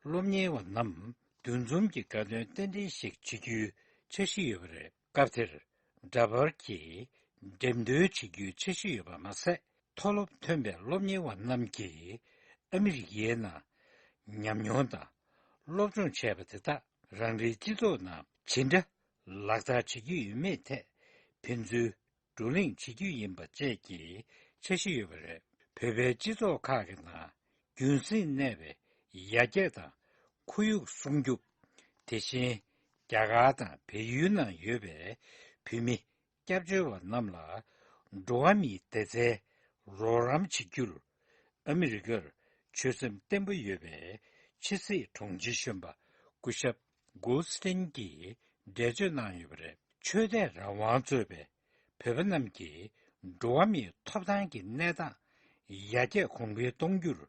སློབ་གཉེར་བ་རྣམས་འདུ་འཛོམས་ཀྱི་དགའ་སྟོན་རྟེན་འབྲེལ་ཞིག་བྱེད་རྒྱུའི་འཆར་གཞི་ཡོད་པ་རེད། སྐབས་དེར་འདྲ་པར་གྱིས་འགྲེམས་སྟོན་བྱེད་རྒྱུའི་འཆར་གཞི་ཡོད་པ་མ་ཟད། མཐོ་སློབ་ཐོན་པའི་སློབ་གཉེར་བ་རྣམས་ཀྱིས་ཨ་མི་རི་ཀའི་ནང་ཉམས་མྱོང་དང་སློབ་སྦྱོང་བྱས་པ་དེ་དག་རང་རེའི་སྤྱི་ཚོགས་ནང་ཇི་འདྲ་ལག་བསྟར་བྱེད་ཀྱི་ཡོད་མེད་ཐད་ཕན་ཚུན་བགྲོ་གླེང་བྱེད་རྒྱུ་ཡིན་པ་བཅས་ཀྱི་འཆར་གཞི་ཡོད་པ་རེད། བོད་པའི་སྤྱི་ཚོགས་ཁག་གི་ནང་རྒྱུན་སྲིང་གནས་པའི་ཡར་རྒྱས་དང་ཁོར་ཡུག་སྲུང་སྐྱོབ། དེ་བཞིན་ རྒྱ་གར་དང་བལ་ཡུལ་ནང་ཡོད་པའི་བོད་མི་སྐྱབས་བཅོལ་བ་རྣམས་ལ་འགྲོ་བ་མིའི་བདེ་རྩའི་རོགས་རམ་བྱེད་རྒྱུར་ཨ་མི་རི་ཀར་ཆོད་སེམས་བརྟན་པོ་ཡོད་པའི་ཕྱི་སྲིད་དྲུང་ཆེ་གཞོན་པ་སྐུ་ཞབས་གོལ་སྟིན་གྱིས་འགྲེལ་བརྗོད་གནང་ཡོད་པ་རེད། ཆོས་དད་རང་དབང་གཙོས་པའི་བོད་པ་རྣམས་ཀྱི་འགྲོ་བ་མིའི་ཐོབ་ཐང་གི་གནས་སྟངས་ཡར་རྒྱས་གོང་འཕེལ་གཏོང་རྒྱུར་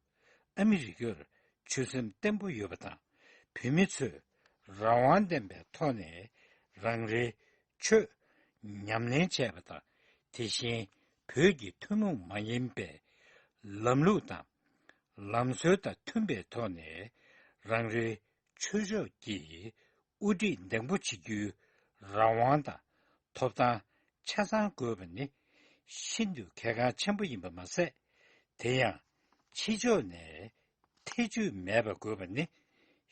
ཨ་མི་རི་ཀར་ཆོད་སེམས་བརྟན་པོ་ཡོད་པ་དང་། བོད་མི་ཚོས་རང་དབང་ལྡན་པའི་ཐོག་ནས་རང་རེའི་ཆོས་ཉམས་ལེན་བྱས་པ་དང་། དེ་བཞིན་བོད་ཀྱི་ཐུན་མོང་མ་ཡིན་པའི་ལམ་ལུགས་དང་ལམ་སྲོལ་དང་མཐུན་པའི་ཐོག་ནས་རང་རེའི་ཆོས་ཕྱོགས་ཀྱི་དབུ་ཁྲིད་འདེམས་བསྐོ་བྱེད་རྒྱུའི་རང་དབང་དང་ཐོབ་ཐང་ཆ་ཚང་དགོས་པ་ནི་ཤིན་ཏུ་གལ་འགངས་ཆེན་པོ་ཡིན་པ་མ་ཟད། དེ་ཡང་ཕྱི་ཕྱོགས་ནས་ཐེ་ཇུས་མེད་པ་དགོས་པ་ནི་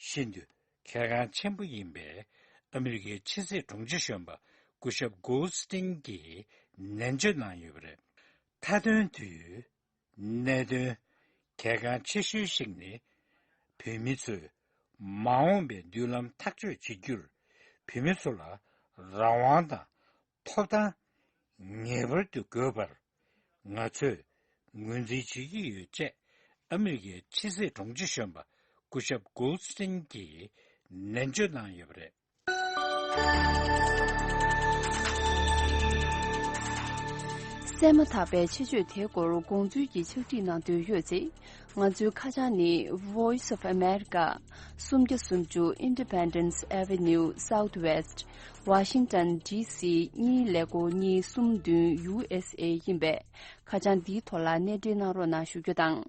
ཤིན་ཏུ་གལ་འགངས་ཆེན་པོ་ཡིན་པའི་ཨ་མི་རི་ཀའི་ཕྱི་སྲིད་དྲུང་ཆེ་གཞོན་པ་སྐུ་ཞབས་གོལ་སྟིན་གྱིས་ནན་བརྗོད་གནང་ཡོད་པ་རེད། མཐའ་དོན་དུ། གནད་དོན་གལ་འགངས་ཆེ་ཤོས་ཤིག་ནི། བོད་མི་ཚོས་མ་འོངས་པའི་མདུན་ལམ་ཐག་གཅོད་བྱེད་རྒྱུར་བོད་མི་ཚོ་ལ་རང་དབང་དང་ཐོབ་ཐང་ངེས་པར་དུ་དགོས་པར་ང་ཚོས་ངོས་འཛིན་བྱེད་ཀྱི་ཡོད་ཅེས་ཨ་མི་རི་ཀའི་ཕྱི་སྲིད་དྲུང་ཆེ་གཞོན་པ་སྐུ་ཞབས་གོལ་སྟིན་གྱིས་ནན་བརྗོད་གནང་ཡོད་པ་རེད། གསན་མ་ཐག་པའི་ཆེད་བརྗོད་དེའི་སྐོར་དགོངས་ཚུལ་གྱི་ཕྱག་བྲིས་གནང་འདོད་ཡོད་ཚེ། ང་ཚོའི་ཁ་བྱང་ནི། Voice of America། སུམ་བརྒྱ་སུམ་ཅུ་Independence Avenue Southwest། Washington D C གཉིས་ཀླད་ཀོར་གཉིས་གསུམ་བདུན། U S A ཡིན་པས། ཁ་བྱང་འདིའི་ཐོག་ལ་གནས་འབྲེལ་གནང་རོགས་གནང་ཞུ་རྒྱུ་དང་།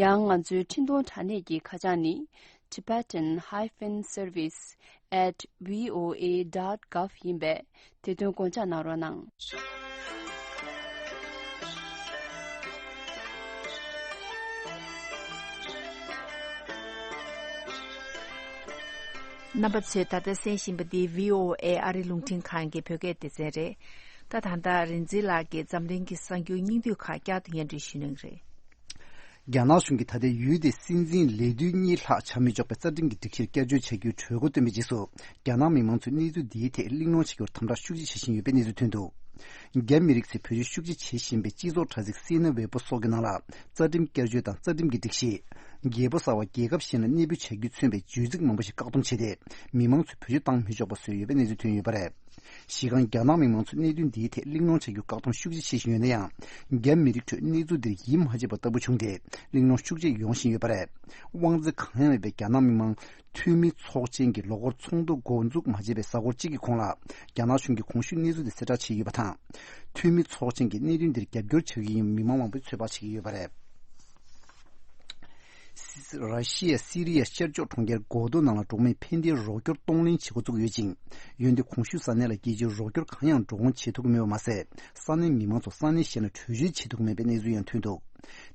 ཡང་ང་ཚོའི་འཕྲིན་གཏོང་དྲ་གནས་ཀྱི་ཁ་བྱང་ནི། Tibetan hyphen service at V O A dot gov ཡིན་པས། དེ་དོན་དགོངས་འཇགས་གནང་རོགས་གནང་། རྣམ་པ་ཚོས་ད་ལྟ་གསན་བཞིན་པ་འདི་V O A ཨ་རི་རླུང་འཕྲིན་ཁང་གི་བོད་སྐད་སྡེ་ཚན་རེད། ད་ད་ལྟ་རིག་འཛིན་ལགས་ཀྱིས་འཛམ་གླིང་གི་གསར་འགྱུར་སྙིང་བསྡུས་ཁག་བསྐྱར་དུ་སྙན་སྒྲོན་ཞུ་གནང་གི་རེད། རྒྱ་ནག་གཞུང་གིས་ད་ལྟའི་ཡུལ་དེའི་སྲིད་འཛིན་ལས་དུས་གཉིས་ལྷག་བྱ་མི་ཆོག་པའི་རྩ་ཁྲིམས་ཀྱི་སྒྲིག་གཞིར་བསྐྱར་བཅོས་བྱ་རྒྱུའི་གྲོས་འགོ་བཏོན་པའི་རྗེས་སུ། རྒྱ་ནག་མི་མང་ཚོས་གནས་ཚུལ་འདིའི་ཐད་གླེང་སློང་བྱེད་རྒྱུར་དམ་དྲག་ཤུགས་ཆེ་བྱེད་བཞིན་ཡོད་པའི་གནས་ཚུལ་ཐོན་འདུག། རྒྱ་མི་རིགས་ཚོས་བེད་སྤྱོད་ཤུགས་ཆེ་བྱེད་བཞིན་པའི་སྤྱི་ཚོགས་དྲ་ཚིགས་སི་ཨེན་ཨེན་ཝེ་པོ་སོགས་ཀྱི་ནང་ལ། རྩ་ཁྲིམས་བསྐྱར་བཅོས་དང་རྩ་ཁྲིམས་ཀྱི་སྒྲིག་གཞི། རྒྱལ་པོ་གསར་པ་རྒྱལ་ཁབ་གཞན་ལ་གནས་སྤོས་བྱ་རྒྱུས་མཚོན་པའི་བརྗོད་ཚིག་མང་པོ་ཞིག་བཀག་སྡོམ་བྱས་ཏེ། མི་མང་ཚོས་བེད་སྤྱོད་བཏང་མི་ཆོག་པ་བཟོས་ཡོད་པའི་གནས་ཚུལ་ཐོན་ཡོད་པ་རེད། གཞི་རྐང་རྒྱ་ནག་མི་མང་ཚོས་གནད་དོན་འདིའི་ཐད་གླེང་སློང་བྱ་རྒྱུར་བཀག་སྡོམ་ཤུགས་ཆེ་བྱེད་བཞིན་ཡོད་ན་ཡང་། རྒྱ་མི་རིགས་ཁྲོད་གནས་ཚུལ་འདིར་ཡིད་མ་ཆེས་པ་ལྟ་བུ་བྱུང་སྟེ། གླེང་སློང་ཤུགས་ཆེ་ཡོང་བཞིན་ཡོད་པ་རེད། དབང་ཚད་གང་ཡང་མེད་པའི་རྒྱ་ནག་མི་མང་འཐུས་མི་ཚོགས་ཆེན་གྱི་ལོ་འཁོར་ཚོགས་འདུ་འགོ་འཛུགས་མ་བྱས་པའི་གཟའ་འཁོར་གཅིག་གི་གོང་ལ། རྒྱ་ནག་གཞུང་གིས་གོང་ཞུས་གནས་ཚུལ་དེ་གསལ་བསྒྲགས་བྱས་ཡོད་པ་དང་། འཐུས་མི་ཚོགས་ཆེན་གྱིས་གནད་དོན་འདིར་རྒྱབ་སྐྱོར་བྱ་རྒྱུ་ཡིན་མི་མང་མང་པོས་ཚོད་དཔག་བྱེད་ཀྱི་ཡོད་པ་རེད། ར་ཤི་ཡ་སི་རི་ཡ་ཤར་ཕྱོགས་གྲོང་ཁྱེར་གོ་ཏོ་ནང་ལ་འགྲོ་བ་མིའི་ཕན་བདེའི་རོགས་སྐྱོར་གཏོང་ལེན་བྱེད་འགོ་བཙུགས་ཡོད་ཅིང་། འོན་ཏེ་གོང་ཞུས་ས་གནས་ལ་རྒྱལ་སྤྱིའི་རོགས་སྐྱོར་གང་ཡང་འགྲོ་འོང་བྱེད་ཐུབ་ཀྱི་མེད་པ་མ་ཟད། ས་གནས་མི་མང་ཚོ་ས་གནས་གཞན་ལ་བྲོས་བྱོལ་བྱེད་ཐུབ་ཀྱི་མེད་པའི་གནས་ཚུལ་ཡང་ཐོན་འདུག།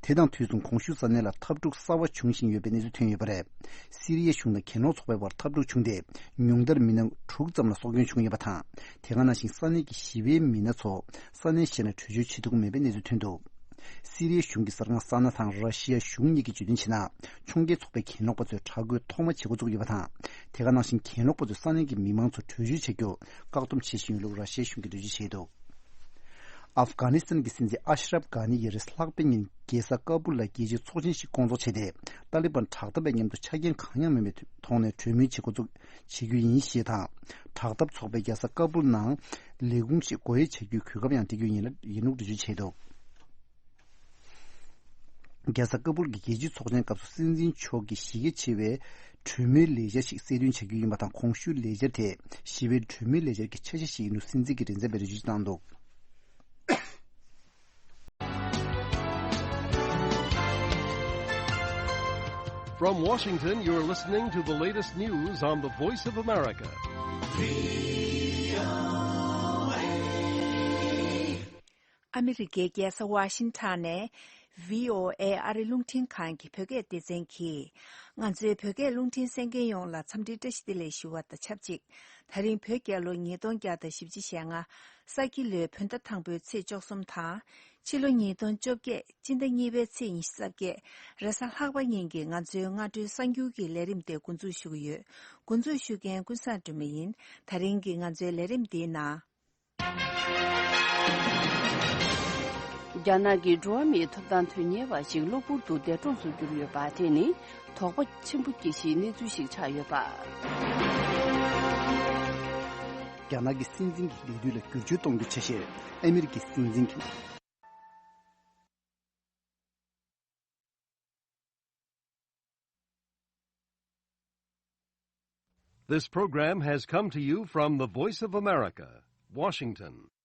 དེ་དང་དུས་མཚུངས་གོང་ཞུས་ས་གནས་ལ་འཐབ་འཁྲུག་གསར་པ་འབྱུང་བཞིན་ཡོད་པའི་གནས་ཚུལ་ཐོན་ཡོད་པ་རེད། སི་རི་ཡའི་གཞུང་དང་གྱེན་ལོག་ཚོགས་པའི་བར་འཐབ་འཁྲུག་བྱུང་སྟེ། ཉུང་མཐར་མི་སྣ་དྲུག་ཙམ་ལ་སྲོག་སྐྱོན་བྱུང་ཡོད་པ་དང་། དེ་ག་ནང་བཞིན་ས་གནས་ཀྱི་ཞི་བའི་མི་སྣ་ཚོ་ས་གནས་གཞན་ལ་བྲོས་བྱོལ་བྱེད་ཐུབ་ཀྱི་མེད་པའི་གནས་ཚུལ་ཐོན་འདུག། སི་རི་ཡའི་གཞུང་གི་གསར་ཁང་ས་ན་དང་ར་ཤི་ཡའི་གཞུང་གཉིས་ཀྱིས་བརྗོད་དོན་བྱས་ན། ཕྱོགས་འགལ་ཚོགས་པའི་གྱེན་ལོག་པ་ཚོས་དྲག་རྒོལ་ཐོག་མ་བྱེད་འགོ་བཙུགས་ཡོད་པ་དང་། དེ་ག་ནང་བཞིན་གྱེན་ལོག་པ་ཚོས་ས་གནས་ཀྱི་མི་མང་ཚོ་བྲོས་བྱོལ་བྱ་རྒྱུ་བཀག་སྡོམ་བྱེད་བཞིན་ཡོད་ལུགས་ར་ཤི་ཡའི་གཞུང་གིས་འགྲེལ་བརྗོད་བྱས་འདུག། ཨབ་གྷ་ནི་སི་ཐན་གྱི་སྲིད་འཛིན་ཨ་ཤ་རབ་གྷ་ནི་ཡིས་རེས་ལྷག་པའི་ཉིན་རྒྱལ་ས་ཀ་པུལ་ལ་རྒྱལ་སྤྱིའི་ཚོགས་ཆེན་ཞིག་བསྐོང་ཚོགས་བྱས་ཏེ། ཏཱ་ལི་བན་དྲག་འཐབ་པའི་མཉམ་དུ་ཆ་རྐྱེན་གང་ཡང་མེད་པའི་ཐོག་ནས་གྲོས་མོལ་བྱེད་འགོ་བཙུགས་བྱེད་རྒྱུ་ཡིན་ཞེས་དང་། དྲག་འཐབ་ཚོགས་པས་རྒྱལ་ས་ཀ་པུལ་ནང་ལས་ཁུངས་ཤིག་སྒོ་དབྱེ་བྱ་རྒྱུའི་གོ་སྐབས་ཡང་སྤྲད་རྒྱུ་ཡིན་ལ་ཡིན་ལུགས་འགྲེལ་བརྗོད་བྱས་འདུག། རྒྱལ་ས་ཀ་པུལ་གྱི་རྒྱལ་སྤྱིའི་ཚོགས་ཆེན་སྐབས་སུ་སྲིད་འཛིན་མཆོག་གིས་གཞི་རྒྱ་ཆེ་བའི་གྲོས་མོལ་ལས་འཆར་ཞིག་གསལ་སྟོན་བྱ་རྒྱུ་ཡིན་པ་དང་། གོང་ཞུས་ལས་འཆར་དེ་ཞི་བའི་གྲོས་མོལ་ལས་འཆར་གྱི་ཆ་ཤས་ཤིག་ཡིན་ལུགས་སྲིད་འཛིན་གྱིས་རིན་བསྲེལ་བའི་འགྲེལ་བརྗོད་བཏང་འདུག། From Washington, you're listening to the latest news on the Voice of America. ཨ་མི་རི་ཀའི་རྒྱལ་ས་ཝ་ཤིང་ཊོན་ནས་ ཝི་ཨོ་ཨེ་ཨ་རི་རླུང་འཕྲིན་ཁང་གི་བོད་སྐད་སྡེ་ཚན་གྱིས། ང་ཚོའི་བོད་སྐད་རླུང་འཕྲིན་གསན་མཁན་ཡོངས་ལ་འཚམས་འདྲིའི་བཀྲ་ཤིས་བདེ་ལེགས་ཞུ་བ་དང་ཆབས་ཅིག་དེ་རིང་བོད་རྒྱལ་ལོ་ཉིས་སྟོང་བརྒྱ་དང་བཞི་བཅུ་ཞེ་ལྔ། ས་ཁྱི་ལོའི་བོད་ཟླ་དང་པོའི་ཚེས་བཅུ་གསུམ་དང་། ཕྱི་ལོ་ཉིས་སྟོང་བཅོ་བརྒྱད། སྤྱི་ཟླ་གཉིས་པའི་ཚེས་ཉི་ཤུ་རྩ་བརྒྱད། རེས་གཟའ་ལྷག་པ་ཉིན་གྱི་ང་ཚོའི་སྔ་དྲོའི་གསར་འགྱུར་གྱི་ལས་རིམ་དེ་འགོ་འཛུགས་ཞུ་གི་ཡོད། འགོ་འཛུགས་ཞུ་མཁན་ཀུན་བཟང་སྒྲོལ་མ་ཡིན། དེ་རིང་གི་ང་ཚོའི་ལས་རིམ་འདིའི་ནང་། རྒྱ་ནག་གི་འགྲོ་བ་མིའི་ཐོབ་ཐང་དོན་གཉེར་བ་ཞིག་གློ་བུར་དུ་འདས་གྲོངས་སུ་གྱུར་ཡོད་པ་དེ་ནི་དོགས་པ་ཆེན་པོ་སྐྱེ་གཞིའི་གནས་ཚུལ་ཞིག་ཆགས་ཡོད་པ། རྒྱ་ནག་གི་སྲིད་འཛིན་གྱི་ལས་དུས་ལ་བསྒྱུར་བཅོས་གཏོང་རྒྱུའི་ཆ་ཤས་ཨ་མི་རི་ཀའི་སྲིད་འཛིན་གྱི། This program has come to you from the Voice of America, Washington.